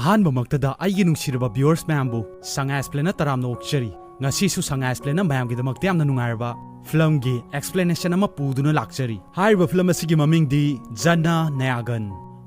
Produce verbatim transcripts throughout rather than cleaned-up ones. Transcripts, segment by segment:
ꯑꯍꯥꯟꯕꯃꯛꯇꯗ ꯑꯩꯒꯤ ꯅꯨꯡꯁꯤꯔꯕ viewers ꯃꯌꯥꯝꯕꯨ ꯁꯉꯥꯏ ꯑꯦꯛꯁꯄ꯭ꯂꯦꯟꯅ ꯇꯔꯥꯝꯅ ꯑꯣꯛꯆꯔꯤ꯫ ꯉꯁꯤꯁꯨ ꯁꯉꯥꯏ ꯑꯦꯛꯁꯄ꯭ꯂꯦꯟꯅ ꯃꯌꯥꯝꯒꯤꯗꯃꯛꯇ ꯌꯥꯝꯅ ꯅꯨꯡꯉꯥꯏꯔꯕ ꯐꯤꯂꯝꯒꯤ explanation ꯑꯃ ꯄꯨꯗꯨꯅ ꯂꯥꯛꯆꯔꯤ꯫ ꯍꯥꯏꯔꯤꯕ ꯐꯤꯂꯝ ꯑꯁꯤꯒꯤ ꯃꯃꯤꯡꯗꯤ ꯖꯅ ꯅꯌꯥꯒꯟ,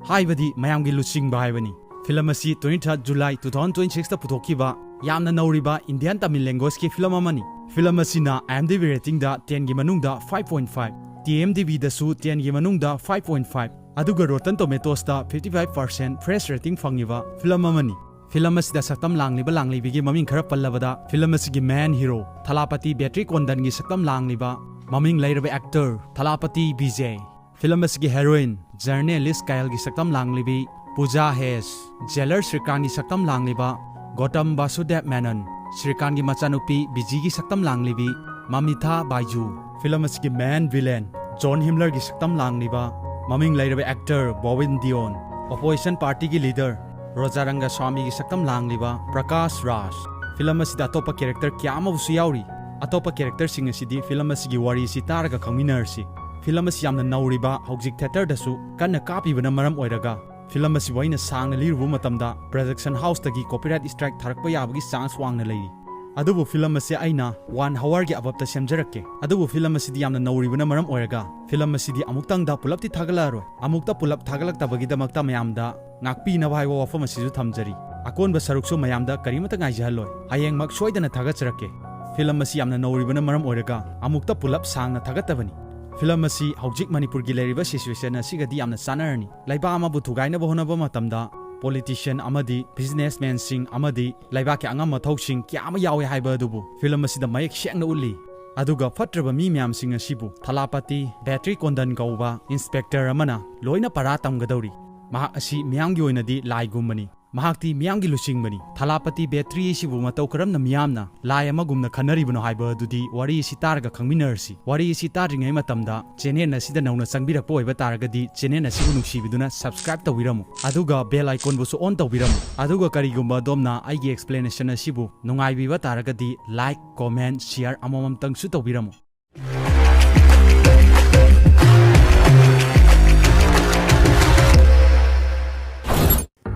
ꯍꯥꯏꯕꯗꯤ ꯃꯌꯥꯝꯒꯤ ꯂꯨꯆꯤꯡꯕ ꯍꯥꯏꯕꯅꯤ꯫ ꯐꯤꯂꯝ ꯑꯁꯤ twenty third July two thousand twenty six ꯇ ꯄꯨꯊꯣꯛꯈꯤꯕ ꯌꯥꯝꯅ ꯅꯧꯔꯤꯕ Indian Tamil language ꯀꯤ ꯐꯤꯂꯝ ꯑꯃꯅꯤ꯫ ꯐꯤꯂꯝ ꯑꯁꯤꯅ IMDb rating ꯗ ten ꯒꯤ ꯃꯅꯨꯡꯗ five point five, TMDb ꯗꯁꯨ ten ꯒꯤ ꯃꯅꯨꯡꯗ five point five, ꯑꯗꯨꯒ Rotten Tomatoes ꯇ fifty five percent fresh rating ꯐꯪꯉꯤꯕ ꯐꯤꯂꯝ ꯑꯃꯅꯤ꯫ ꯐꯤꯂꯝ ꯑꯁꯤꯗ ꯁꯛꯇꯝ ꯂꯥꯡꯂꯤꯕ ꯂꯥꯡꯂꯤꯕꯤꯒꯤ ꯃꯃꯤꯡ ꯈꯔ ꯄꯜꯂꯕꯗ, ꯐꯤꯂꯝ ꯑꯁꯤꯒꯤ main hero ꯊꯂꯥꯄꯇꯤ ꯕꯦꯇ꯭ꯔꯤ ꯀꯣꯟꯗꯟꯒꯤ ꯁꯛꯇꯝ ꯂꯥꯡꯂꯤꯕ ꯃꯃꯤꯡ ꯂꯩꯔꯕ actor ꯊꯂꯥꯄꯇꯤ ꯕꯤꯖꯦ, ꯐꯤꯂꯝ ꯑꯁꯤꯒꯤ heroine ꯖꯔꯅꯦꯂꯤꯁ ꯀꯥꯌꯜꯒꯤ ꯁꯛꯇꯝ ꯂꯥꯡꯂꯤꯕꯤ ꯄꯨꯖꯥ ꯍꯦꯁ, ꯖꯦꯂꯔ ꯁ꯭ꯔꯤꯀꯥꯟꯒꯤ ꯁꯛꯇꯝ ꯂꯥꯡꯂꯤꯕ ꯒꯣꯇꯝ ꯕꯥꯁꯨꯗꯦꯕ ꯃꯦꯅꯟ, ꯁ꯭ꯔꯤꯀꯥꯟꯒꯤ ꯃꯆꯥꯅꯨꯄꯤ ꯕꯤꯖꯤꯒꯤ ꯁꯛꯇꯝ ꯂꯥꯡꯂꯤꯕꯤ ꯃꯃꯤꯊꯥ ꯕꯥꯏꯖꯨ, ꯐꯤꯂꯝ ꯑꯁꯤꯒꯤ main villain ꯖꯣꯟ ꯍꯤꯝꯂꯔꯒꯤ ꯁꯛꯇꯝ ꯂꯥꯡꯂꯤꯕ ꯃꯃꯤꯡ ꯂꯩꯔꯕ actor ꯕꯣꯕꯤꯟ ꯗꯤꯑꯣꯟ, opposition party ꯒꯤ leader ꯔꯣꯖꯥ ꯔꯪꯒꯁ꯭ꯋꯥꯃꯤꯒꯤ ꯁꯛꯇꯝ ꯂꯥꯡꯂꯤꯕ ꯄ꯭ꯔꯀꯥꯁ ꯔꯥꯖ꯫ ꯐꯤꯂꯝ ꯑꯁꯤꯗ ꯑꯇꯣꯞꯄ character ꯀꯌꯥ ꯑꯃꯕꯨꯁꯨ ꯌꯥꯎꯔꯤ꯫ ꯑꯇꯣꯞꯄ character ꯁꯤꯡ ꯑꯁꯤꯗꯤ ꯐꯤꯂꯝ ꯑꯁꯤꯒꯤ ꯋꯥꯔꯤ ꯑꯁꯤ ꯇꯥꯔꯒ ꯈꯪꯃꯤꯟꯅꯔꯁꯤ꯫ ꯐꯤꯂꯝ ꯑꯁꯤ ꯌꯥꯝꯅ ꯅꯧꯔꯤꯕ, ꯍꯧꯖꯤꯛ theatre ꯗꯁꯨ ꯀꯟꯅ ꯀꯥꯞꯄꯤꯕꯅ ꯃꯔꯝ ꯑꯣꯏꯔꯒ, ꯐꯤꯂꯝ ꯑꯁꯤꯕꯨ ꯑꯩꯅ ꯁꯥꯡꯅ ꯂꯤꯔꯨꯕ ꯃꯇꯝꯗ production house ꯇꯒꯤ copyright strike ꯊꯥꯔꯛꯄ ꯌꯥꯕꯒꯤ chance ꯋꯥꯡꯅ ꯂꯩꯔꯤ꯫ ꯑꯗꯨꯕꯨ ꯐꯤꯂꯝ ꯑꯁꯤ ꯑꯩꯅ one hour ꯒꯤ above ꯇ ꯁꯦꯝꯖꯔꯛꯀꯦ꯫ ꯑꯗꯨꯕꯨ ꯐꯤꯂꯝ ꯑꯁꯤꯗꯤ ꯌꯥꯝꯅ ꯅꯧꯔꯤꯕꯅ ꯃꯔꯝ ꯑꯣꯏꯔꯒ, ꯐꯤꯂꯝ ꯑꯁꯤꯗꯤ ꯑꯃꯨꯛꯇꯪꯗ ꯄꯨꯂꯞꯇꯤ ꯊꯥꯒꯠꯂꯛꯑꯔꯣꯏ꯫ ꯑꯃꯨꯛꯇ ꯄꯨꯂꯞ ꯊꯥꯒꯠꯂꯛꯇꯕꯒꯤꯗꯃꯛꯇ ꯃꯌꯥꯝꯗ ꯉꯥꯛꯄꯤꯅꯕ ꯍꯥꯏꯕ ꯋꯥꯐꯝ ꯑꯁꯤꯁꯨ ꯊꯝꯖꯔꯤ꯫ ꯑꯀꯣꯟꯕ ꯁꯔꯨꯛꯁꯨ ꯃꯌꯥꯝꯗ ꯀꯔꯤꯃꯠꯇ ꯉꯥꯏꯖꯍꯜꯂꯣꯏ꯫ ꯍꯌꯦꯡꯃꯛ ꯁꯣꯏꯗꯅ ꯊꯥꯒꯠꯆꯔꯛꯀꯦ꯫ ꯐꯤꯂꯝ ꯑꯁꯤ ꯌꯥꯝꯅ ꯅꯧꯔꯤꯕꯅ ꯃꯔꯝ ꯑꯣꯏꯔꯒ ꯑꯃꯨꯛꯇ ꯄꯨꯂꯞ ꯁꯥꯡꯅ ꯊꯥꯒꯠꯇꯕꯅꯤ꯫ ꯐꯤꯂꯝ ꯑꯁꯤ ꯍꯧꯖꯤꯛ ꯃꯅꯤꯄꯨꯔꯒꯤ ꯂꯩꯔꯤꯕ situation ꯑꯁꯤꯒꯗꯤ ꯌꯥꯝꯅ ꯆꯥꯟꯅꯔꯅꯤ꯫ ꯂꯩꯕꯥꯛ ꯑꯃꯕꯨ ꯊꯨꯒꯥꯏꯅꯕ ꯍꯣꯠꯅꯕ ꯃꯇꯝꯗ politician ꯑꯃꯗꯤ businessman ꯁꯤꯡ ꯑꯃꯗꯤ ꯂꯩꯕꯥꯛꯀꯤ ꯑꯉꯝ ꯑꯊꯧꯁꯤꯡ ꯀꯌꯥ ꯑꯃ ꯌꯥꯎꯏ ꯍꯥꯏꯕ ꯑꯗꯨꯕꯨ ꯐꯤꯂꯝ ꯑꯁꯤꯗ ꯃꯌꯦꯛ ꯁꯦꯡꯅ ꯎꯠꯂꯤ꯫ ꯑꯗꯨꯒ ꯐꯠꯇ꯭ꯔꯕ ꯃꯤ ꯃꯌꯥꯝꯁꯤꯡ ꯑꯁꯤꯕꯨ ꯊꯂꯥꯄꯇꯤ ꯕꯦꯇ꯭ꯔꯤ ꯀꯣꯟꯗꯟ ꯀꯧꯕ inspector ꯑꯃꯅ ꯂꯣꯏꯅ ꯄꯔꯥ ꯇꯝꯒꯗꯧꯔꯤ꯫ ꯃꯍꯥꯛ ꯑꯁꯤ ꯃꯤꯌꯥꯝꯒꯤ ꯑꯣꯏꯅꯗꯤ ꯂꯥꯏꯒꯨꯝꯕꯅꯤ꯫ ꯃꯍꯥꯛꯇꯤ ꯃꯤꯌꯥꯝꯒꯤ ꯂꯨꯆꯤꯡꯕꯅꯤ꯫ ꯊꯂꯥꯄꯇꯤ ꯕꯦꯇ꯭ꯔꯤ ꯑꯁꯤꯕꯨ ꯃꯇꯧ ꯀꯔꯝꯅ ꯃꯤꯌꯥꯝꯅ ꯂꯥꯏ ꯑꯃꯒꯨꯝꯅ ꯈꯟꯅꯔꯤꯕꯅꯣ ꯍꯥꯏꯕ ꯑꯗꯨꯗꯤ ꯋꯥꯔꯤ ꯑꯁꯤ ꯇꯥꯔꯒ ꯈꯪꯃꯤꯟꯅꯔꯁꯤ꯫ ꯋꯥꯔꯤ ꯑꯁꯤ ꯇꯥꯗ꯭ꯔꯤꯉꯩ ꯃꯇꯝꯗ channel ꯑꯁꯤꯗ ꯅꯧꯅ ꯆꯪꯕꯤꯔꯛꯄ ꯑꯣꯏꯕ ꯇꯥꯔꯒꯗꯤ channel ꯑꯁꯤꯕꯨ ꯅꯨꯡꯁꯤꯕꯤꯗꯨꯅ subscribe ꯇꯧꯕꯤꯔꯝꯃꯨ꯫ ꯑꯗꯨꯒ bell icon ꯕꯨꯁꯨ on ꯇꯧꯕꯤꯔꯝꯃꯨ꯫ ꯑꯗꯨꯒ ꯀꯔꯤꯒꯨꯝꯕ ꯑꯗꯣꯝꯅ ꯑꯩꯒꯤ explanation ꯑꯁꯤꯕꯨ ꯅꯨꯡꯉꯥꯏꯕꯤꯕ ꯇꯥꯔꯒꯗꯤ like, comment, share ꯑꯃꯃꯝꯇꯪꯁꯨ ꯇꯧꯕꯤꯔꯝꯃꯨ꯫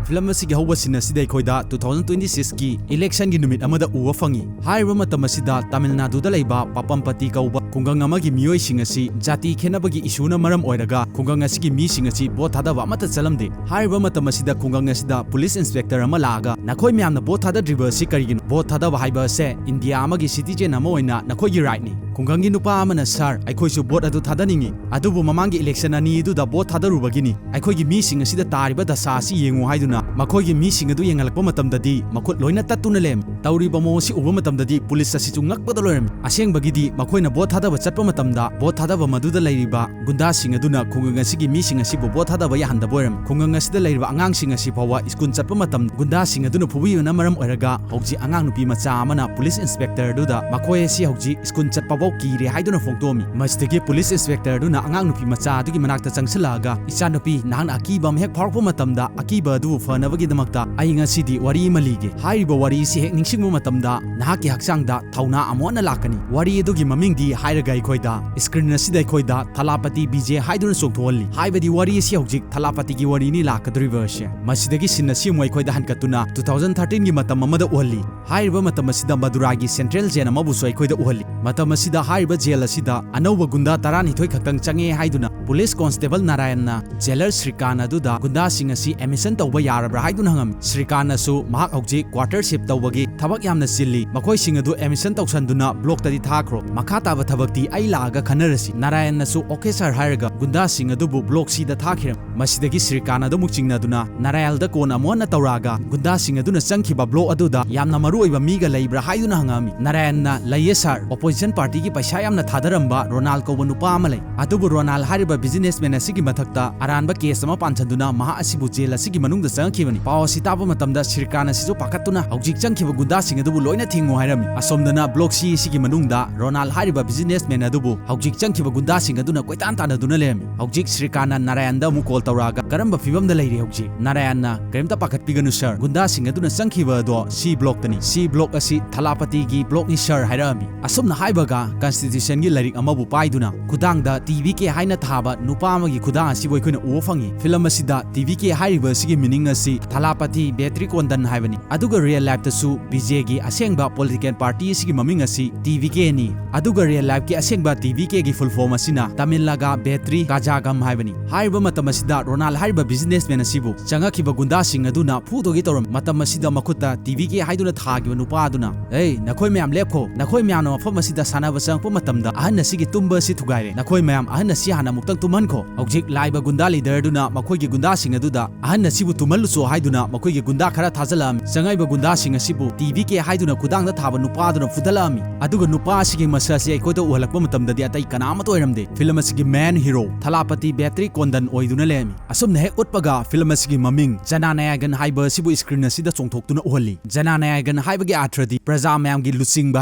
ꯐꯤꯂꯝ ꯑꯁꯤꯒꯤ ꯍꯧꯕ ꯁꯤꯟ ꯑꯁꯤꯗ ꯑꯩꯈꯣꯏꯗ two thousand twenty six ꯀꯤ election ꯒꯤ ꯅꯨꯃꯤꯠ ꯑꯃꯗ ꯎꯕ ꯐꯪꯉꯤ꯫ ꯍꯥꯏꯔꯤꯕ ꯃꯇꯝ ꯑꯁꯤꯗ ꯇꯥꯃꯤꯜ ꯅꯥꯗꯨꯗ ꯂꯩꯕ ꯄꯥꯄꯝꯄꯇꯤ ꯀꯧꯕ ꯈꯨꯡꯒꯪ ꯑꯃꯒꯤ ꯃꯤꯑꯣꯏꯁꯤꯡ ꯑꯁꯤ ꯖꯥꯇꯤ ꯈꯦꯠꯅꯕꯒꯤ issue ꯅ ꯃꯔꯝ ꯑꯣꯏꯔꯒ ꯈꯨꯡꯒꯪ ꯑꯁꯤꯒꯤ ꯃꯤꯁꯤꯡ ꯑꯁꯤ vote ꯊꯥꯗꯕ ꯑꯃꯠꯇ ꯆꯠꯂꯝꯗꯦ꯫ ꯍꯥꯏꯔꯤꯕ ꯃꯇꯝ ꯑꯁꯤꯗ ꯈꯨꯡꯒꯪ ꯑꯁꯤꯗ police inspector ꯑꯃ ꯂꯥꯛꯑꯒ, "ꯅꯈꯣꯏ ꯃꯌꯥꯝꯅ vote ꯊꯥꯗꯗ꯭ꯔꯤꯕ ꯑꯁꯤ ꯀꯔꯤꯒꯤꯅꯣ? Vote ꯊꯥꯗꯕ ꯍꯥꯏꯕ ꯑꯁꯦ ꯏꯟꯗꯤꯌꯥ ꯑꯃꯒꯤ citizen ꯑꯃ ꯑꯣꯏꯅ ꯅꯈꯣꯏꯒꯤ right ꯅꯤ꯫" ꯈꯨꯡꯒꯪꯒꯤ ꯅꯨꯄꯥ ꯑꯃꯅ, "Sir, ꯑꯩꯈꯣꯏꯁꯨ vote ꯑꯗꯨ ꯊꯥꯗꯅꯤꯡꯏ, ꯑꯗꯨꯕꯨ ꯃꯃꯥꯡꯒꯤ election ꯑꯅꯤ ꯑꯗꯨꯗ vote ꯊꯥꯗꯔꯨꯕꯒꯤꯅꯤ꯫ ꯑꯩꯈꯣꯏꯒꯤ ꯃꯤꯁꯤꯡ ꯑꯁꯤꯗ ꯇꯥꯔꯤꯕ ꯗꯁꯥ ꯑꯁꯤ ꯌꯦꯡꯉꯨ" ꯍꯥꯏꯗꯨꯅ ꯃꯈꯣꯏꯒꯤ ꯃꯤꯁꯤꯡ ꯑꯗꯨ ꯌꯦꯡꯍꯜꯂꯛꯄ ꯃꯇꯝꯗꯗꯤ ꯃꯈꯨꯠ ꯂꯣꯏꯅ ꯇꯠꯇꯨꯅ ꯂꯩꯔꯝꯃꯤ꯫ ꯇꯧꯔꯤꯕ ꯃꯑꯣꯡ ꯑꯁꯤ ꯎꯕ ꯃꯇꯝꯗꯗꯤ police ꯑꯁꯤꯁꯨ ꯉꯛꯄꯗ ꯂꯣꯏꯔꯝꯃꯤ꯫ ꯑꯁꯦꯡꯕꯒꯤꯗꯤ ꯃꯈꯣꯏꯅ vote ꯊꯥꯗꯕ ꯆꯠꯄ ꯃꯇꯝꯗ vote ꯊꯥꯗꯕ ꯃꯗꯨꯗ ꯂꯩꯔꯤꯕ ꯒꯨꯟꯗꯥꯁꯤꯡ ꯑꯗꯨꯅ ꯈꯨꯡꯒꯪ ꯑꯁꯤꯒꯤ ꯃꯤꯁꯤꯡ ꯑꯁꯤꯕꯨ vote ꯊꯥꯗꯕ ꯌꯥꯍꯟꯗꯕ ꯑꯣꯏꯔꯝꯃꯤ꯫ ꯈꯨꯡꯒꯪ ꯑꯁꯤꯗ ꯂꯩꯔꯤꯕ ꯑꯉꯥꯡꯁꯤꯡ ꯑꯁꯤ ꯐꯥꯎꯕ school ꯆꯠꯄ ꯃꯇꯝ ꯒꯨꯟꯗꯥꯁꯤꯡ ꯑꯗꯨꯅ ꯐꯨꯕꯤꯕꯅ ꯃꯔꯝ ꯑꯣꯏꯔꯒ ꯍꯧꯖꯤꯛ ꯑꯉꯥꯡ ꯅꯨꯄꯤ ꯃꯆꯥ ꯑꯃꯅ police inspector ꯑꯗꯨꯗ ꯃꯈꯣꯏ ꯑꯁꯤ ꯍꯧꯖꯤꯛ school ꯆꯠꯄꯐꯥꯎ ꯀꯤꯔꯦ ꯍꯥꯏꯗꯨꯅ ꯐꯣꯡꯗꯣꯛꯑꯝꯃꯤ꯫ ꯃꯁꯤꯗꯒꯤ police inspector ꯑꯗꯨꯅ ꯑꯉꯥꯡ ꯅꯨꯄꯤ ꯃꯆꯥ ꯑꯗꯨꯒꯤ ꯃꯅꯥꯛꯇ ꯆꯪꯁꯤꯜꯂꯛꯑꯒ, "ꯏꯆꯥꯅꯨꯄꯤ, ꯅꯍꯥꯛꯅ ꯑꯀꯤꯕ ꯑꯃ ꯍꯦꯛ ꯐꯥꯎꯔꯛꯄ ꯃꯇꯝꯗ ꯑꯀꯤꯕ ꯑꯗꯨꯕꯨ ꯐꯅꯕꯒꯤꯗꯃꯛꯇ ꯑꯩ ꯉꯁꯤꯗꯤ ꯋꯥꯔꯤ ꯑꯃ ꯂꯤꯒꯦ꯫ ꯍꯥꯏꯔꯤꯕ ꯋꯥꯔꯤ ꯑꯁꯤ ꯍꯦꯛ ꯅꯤꯡꯁꯤꯡꯕ ꯃꯇꯝꯗ ꯅꯍꯥꯛꯀꯤ ꯍꯛꯆꯥꯡꯗ ꯊꯧꯅꯥ ꯑꯃꯨꯛ ꯍꯟꯅ ꯂꯥꯛꯀꯅꯤ꯫" ꯋꯥꯔꯤ ꯑꯗꯨꯒꯤ ꯃꯃꯤꯡꯗꯤ ꯍꯥꯏꯔꯒ ꯑꯩꯈꯣꯏꯗ screen ꯑꯁꯤꯗ ꯑꯩꯈꯣꯏꯗ ꯊꯂꯥꯄꯇꯤ ꯕꯤꯖꯦ ꯍꯥꯏꯗꯨꯅ ꯆꯣꯡꯊꯣꯛꯍꯜꯂꯤ꯫ ꯍꯥꯏꯕꯗꯤ ꯋꯥꯔꯤ ꯑꯁꯤ ꯍꯧꯖꯤꯛ ꯊꯂꯥꯄꯇꯤꯒꯤ ꯋꯥꯔꯤꯅꯤ ꯂꯥꯛꯀꯗꯧꯔꯤꯕ ꯑꯁꯦ꯫ ꯃꯁꯤꯗꯒꯤ scene ꯑꯁꯤ ꯑꯃꯨꯛ ꯑꯩꯈꯣꯏꯗ ꯍꯟꯀꯠꯇꯨꯅ two thousand thirteen ꯒꯤ ꯃꯇꯝ ꯑꯃꯗ ꯎꯍꯜꯂꯤ꯫ ꯍꯥꯏꯔꯤꯕ ꯃꯇꯝ ꯑꯁꯤꯗ ꯃꯗꯨꯔꯥꯒꯤ central jail ꯑꯃꯕꯨꯁꯨ ꯑꯩꯈꯣꯏꯗ ꯎꯍꯜꯂꯤ꯫ ꯃꯇꯝ ꯑꯁꯤꯗ ꯍꯥꯏꯔꯤꯕ jail ꯑꯁꯤꯗ ꯑꯅꯧꯕ ꯒꯨꯟꯗꯥ ꯇꯔꯥꯅꯤꯊꯣꯏ ꯈꯛꯇꯪ ꯆꯪꯉꯦ ꯍꯥꯏꯗꯨꯅ police constable ꯅꯥꯔꯥꯌꯟꯅ jailer ꯁ꯭ꯔꯤꯀꯥꯟ ꯑꯗꯨꯗ ꯒꯨꯟꯗꯥꯁꯤꯡ ꯑꯁꯤ admission ꯇꯧꯕ ꯌꯥꯔꯕ꯭ꯔꯥ ꯍꯥꯏꯗꯨꯅ ꯍꯪꯉꯝꯃꯤ꯫ ꯁ꯭ꯔꯤꯀꯥꯟꯅꯁꯨ ꯃꯍꯥꯛ ꯍꯧꯖꯤꯛ quarter shift ꯇꯧꯕꯒꯤ ꯊꯕꯛ ꯌꯥꯝꯅ ꯆꯤꯜꯂꯤ, ꯃꯈꯣꯏꯁꯤꯡ ꯑꯗꯨ admission ꯇꯧꯁꯟꯗꯨꯅ block ꯇꯗꯤ ꯊꯥꯈ꯭ꯔꯣ, ꯃꯈꯥ ꯇꯥꯕ ꯊꯕꯛꯇꯤ ꯑꯩ ꯂꯥꯛꯑꯒ ꯈꯟꯅꯔꯁꯤ꯫ ꯅꯥꯔꯥꯌꯟꯅꯁꯨ okay sir ꯍꯥꯏꯔꯒ ꯒꯨꯟꯗꯥꯁꯤꯡ ꯑꯗꯨꯕꯨ block C ꯗ ꯊꯥꯈꯤꯔꯝꯃꯤ꯫ ꯃꯁꯤꯗꯒꯤ ꯁ꯭ꯔꯤꯀꯥꯟ ꯑꯗꯨ ꯑꯃꯨꯛ ꯆꯤꯡꯅꯗꯨꯅ ꯅꯥꯔꯥꯌꯜꯗ ꯀꯣꯟꯅ ꯑꯃꯨꯛ ꯍꯟꯅ ꯇꯧꯔꯛꯑꯒ ꯒꯨꯟꯗꯥꯁꯤꯡ ꯑꯗꯨꯅ ꯆꯪꯈꯤꯕ block ꯑꯗꯨꯗ ꯌꯥꯝꯅ ꯃꯔꯨ ꯑꯣꯏꯕ ꯃꯤꯒ ꯂꯩꯕ꯭ꯔꯥ ꯍꯥꯏꯗꯨꯅ ꯍꯪꯉꯛꯑꯝꯃꯤ꯫ ꯅꯥꯔꯥꯌꯟꯅ, "ꯂꯩꯌꯦ sir, opposition party ꯒꯤ ꯄꯩꯁꯥ ꯌꯥꯝꯅ ꯊꯥꯗꯔꯝꯕ ꯔꯣꯅꯥꯜ ꯀꯧꯕ ꯅꯨꯄꯥ ꯑꯃ ꯂꯩ꯫ ꯑꯗꯨꯕꯨ ꯔꯣꯅꯥꯜ ꯍꯥꯏꯔꯤꯕ businessman ꯑꯁꯤꯒꯤ ꯃꯊꯛꯇ ꯑꯔꯥꯟꯕ case ꯑꯃ ꯄꯥꯟꯁꯤꯟꯗꯨꯅ ꯃꯍꯥꯛ ꯑꯁꯤꯕꯨ jail ꯑꯁꯤꯒꯤ ꯃꯅꯨꯡꯗ ꯆꯪꯉꯛꯈꯤꯕꯅꯤ꯫" ꯄꯥꯎ ꯑꯁꯤ ꯇꯥꯕ ꯃꯇꯝꯗ ꯁ꯭ꯔꯤꯀꯥꯟ ꯑꯁꯤꯁꯨ ꯄꯥꯈꯠꯇꯨꯅ ꯍꯧꯖꯤꯛ ꯆꯪꯈꯤꯕ ꯒꯨꯟꯗꯥꯁꯤꯡ ꯑꯗꯨꯕꯨ ꯂꯣꯏꯅ ꯊꯤꯡꯉꯨ ꯍꯥꯏꯔꯝꯃꯤ꯫ ꯑꯁꯣꯝꯗꯅ block C ꯑꯁꯤꯒꯤ ꯃꯅꯨꯡꯗ ꯔꯣꯅꯥꯜ ꯍꯥꯏꯔꯤꯕ businessman ꯑꯗꯨꯕꯨ ꯍꯧꯖꯤꯛ ꯆꯪꯈꯤꯕ ꯒꯨꯟꯗꯥꯁꯤꯡ ꯑꯗꯨꯅ ꯀꯣꯏꯇꯥꯟ ꯇꯥꯟꯅꯗꯨꯅ ꯂꯩꯔꯝꯃꯤ꯫ ꯍꯧꯖꯤꯛ ꯁ꯭ꯔꯤꯀꯥꯟꯅ ꯅꯥꯔꯥꯌꯟꯗ ꯑꯃꯨꯛ call ꯇꯧꯔꯛꯑꯒ, "ꯀꯔꯝꯕ ꯐꯤꯕꯝꯗ ꯂꯩꯔꯤ ꯍꯧꯖꯤꯛ?" ꯅꯥꯔꯥꯌꯟꯅ, "ꯀꯔꯤꯝꯇ ꯄꯥꯈꯠꯄꯤꯒꯅꯨ sir, ꯒꯨꯟꯗꯥꯁꯤꯡ ꯑꯗꯨꯅ ꯆꯪꯈꯤꯕ ꯑꯗꯣ C block ꯇꯅꯤ꯫ C block ꯑꯁꯤ ꯊꯂꯥꯄꯇꯤꯒꯤ block ꯅꯤ sir" ꯍꯥꯏꯔꯛꯑꯝꯃꯤ꯫ ꯑꯁꯨꯝꯅ ꯍꯥꯏꯕꯒ ꯀꯟꯁꯇꯤꯇ꯭ꯌꯨꯁꯟꯒꯤ ꯂꯥꯏꯔꯤꯛ ꯑꯃꯕꯨ ꯄꯥꯏꯗꯨꯅ ꯈꯨꯗꯥꯡꯗ ꯇꯤ ꯚꯤ ꯀꯦ ꯍꯥꯏꯅ ꯊꯥꯕ ꯅꯨꯄꯥ ꯑꯃꯒꯤ ꯈꯨꯗꯥꯡ ꯑꯁꯤꯕꯨ ꯑꯩꯈꯣꯏꯅ ꯎꯕ ꯐꯪꯉꯤ꯫ ꯐꯤꯂꯝ ꯑꯁꯤꯗ ꯇꯤ ꯚꯤ ꯀꯦ ꯍꯥꯏꯔꯤꯕ ꯑꯁꯤꯒꯤ ꯃꯤꯅꯤꯡ ꯑꯁꯤ ꯊꯂꯥꯄꯇꯤ ꯕꯦꯇ꯭ꯔꯤ ꯀꯣꯟꯗꯟ ꯍꯥꯏꯕꯅꯤ꯫ ꯑꯗꯨꯒ ꯔꯤꯌꯦꯜ ꯂꯥꯏꯐꯇꯁꯨ ꯕꯤ ꯖꯦ ꯒꯤ ꯑꯁꯦꯡꯕ ꯄꯣꯂꯤꯇꯤꯀꯦꯜ ꯄꯥꯔꯇꯤ ꯑꯁꯤꯒꯤ ꯃꯃꯤꯡ ꯑꯁꯤ ꯇꯤ ꯚꯤ ꯀꯦ ꯅꯤ꯫ ꯑꯗꯨꯒ ꯔꯤꯌꯦꯜ ꯂꯥꯏꯐꯀꯤ ꯑꯁꯦꯡꯕ ꯇꯤ ꯚꯤ ꯀꯦ ꯒꯤ ꯐꯨꯜ ꯐꯣꯔꯝ ꯑꯁꯤꯅ ꯇꯥꯃꯤꯜ ꯅꯥꯒꯥ ꯕꯦꯇ꯭ꯔꯤ ꯀꯥꯖꯥꯒꯝ ꯍꯥꯏꯕꯅꯤ꯫ ꯍꯥꯏꯔꯤꯕ ꯃꯇꯝ ꯑꯁꯤꯗ ꯔꯣꯅꯥꯜ ꯍꯥꯏꯔꯤꯕ ꯕꯤꯖꯤꯅꯦꯁꯃꯦꯟ ꯑꯁꯤꯕꯨ ꯆꯪꯉꯛꯈꯤꯕ ꯒꯨꯟꯗꯥꯁꯤꯡ ꯑꯗꯨꯅ ꯐꯨꯗꯧꯒꯤ ꯇꯧꯔꯝꯃꯤ꯫ ꯃꯇꯝ ꯑꯁꯤꯗ ꯃꯈꯨꯠꯇ ꯇꯤ ꯚꯤ ꯀꯦ ꯍꯥꯏꯗꯨꯅ ꯊꯥꯈꯤꯕ ꯅꯨꯄꯥ ꯑꯗꯨꯅ, "ꯑꯦ, ꯅꯈꯣꯏ ꯃꯌꯥꯝ ꯂꯦꯞꯈꯣ, ꯅꯈꯣꯏ ꯃꯌꯥꯝꯅ ꯃꯐꯝ ꯑꯁꯤꯗ ꯁꯥꯟꯅꯕ ꯆꯪꯉꯛꯄ ꯃꯇꯝꯗ ꯑꯍꯟ ꯑꯁꯤꯒꯤ ꯇꯨꯝꯕ ꯑꯁꯤ ꯊꯨꯒꯥꯏꯔꯦ꯫ ꯅꯈꯣꯏ ꯃꯌꯥꯝ ꯑꯍꯟ ꯑꯁꯤ ꯍꯥꯟꯅ ꯑꯃꯨꯛꯇꯪ ꯇꯨꯝꯍꯟꯈꯣ"꯫ ꯍꯧꯖꯤꯛ ꯂꯥꯛꯏꯕ ꯒꯨꯟꯗꯥ ꯂꯤꯗꯔꯗꯨꯅ ꯃꯈꯣꯏꯒꯤ ꯒꯨꯟꯗꯥꯁꯤꯡ ꯑꯗꯨꯗ "ꯑꯍꯟ ꯑꯁꯤꯕꯨ ꯇꯨꯝꯍꯜꯂꯨꯆꯣ" ꯍꯥꯏꯗꯨꯅ ꯃꯈꯣꯏꯒꯤ ꯒꯨꯟꯗꯥ ꯈꯔ ꯊꯥꯖꯤꯜꯂꯛꯑꯝꯃꯤ꯫ ꯆꯪꯉꯛꯏꯕ ꯒꯨꯟꯗꯥꯁꯤꯡ ꯑꯁꯤꯕꯨ ꯇꯤ ꯚꯤ ꯀꯦ ꯍꯥꯏꯗꯨꯅ ꯈꯨꯗꯥꯡꯗ ꯊꯥꯕ ꯅꯨꯄꯥꯗꯨꯅ ꯐꯨꯗꯠꯂꯛꯑꯝꯃꯤ꯫ ꯑꯗꯨꯒ ꯅꯨꯄꯥ ꯑꯁꯤꯒꯤ ꯃꯁꯛ ꯑꯁꯤ ꯑꯩꯈꯣꯏꯗ ꯎꯍꯜꯂꯛꯄ ꯃꯇꯝꯗꯗꯤ ꯑꯇꯩ ꯀꯅꯥ ꯑꯃꯠꯇ ꯑꯣꯏꯔꯝꯗꯦ꯫ ꯐꯤꯂꯝ ꯑꯁꯤꯒꯤ ꯃꯦꯟ ꯍꯤꯔꯣ ꯊꯂꯥꯄꯇꯤ ꯕꯦꯇ꯭ꯔꯤ ꯀꯣꯟꯗꯟ ꯑꯣꯏꯗꯨꯅ ꯂꯩꯔꯝꯃꯤ꯫ ꯑꯁꯨꯝꯅ ꯍꯦꯛ ꯎꯠꯄꯒ ꯐꯤꯂꯝ ꯑꯁꯤꯒꯤ ꯃꯃꯤꯡ ꯖꯅꯅꯥꯌꯒꯟ ꯍꯥꯏꯕ ꯑꯁꯤꯕꯨ ꯁ꯭ꯀ꯭ꯔꯤꯟ ꯑꯁꯤꯗ ꯆꯣꯡꯊꯣꯛꯇꯨꯅ ꯎꯍꯜꯂꯤ꯫ ꯖꯅꯅꯥꯌꯒꯟ ꯍꯥꯏꯕꯒꯤ ꯑꯥꯔꯊꯗꯤ ꯄ꯭ꯔꯖꯥ ꯃꯌꯥꯝꯒꯤ ꯂꯨꯆꯤꯡꯕ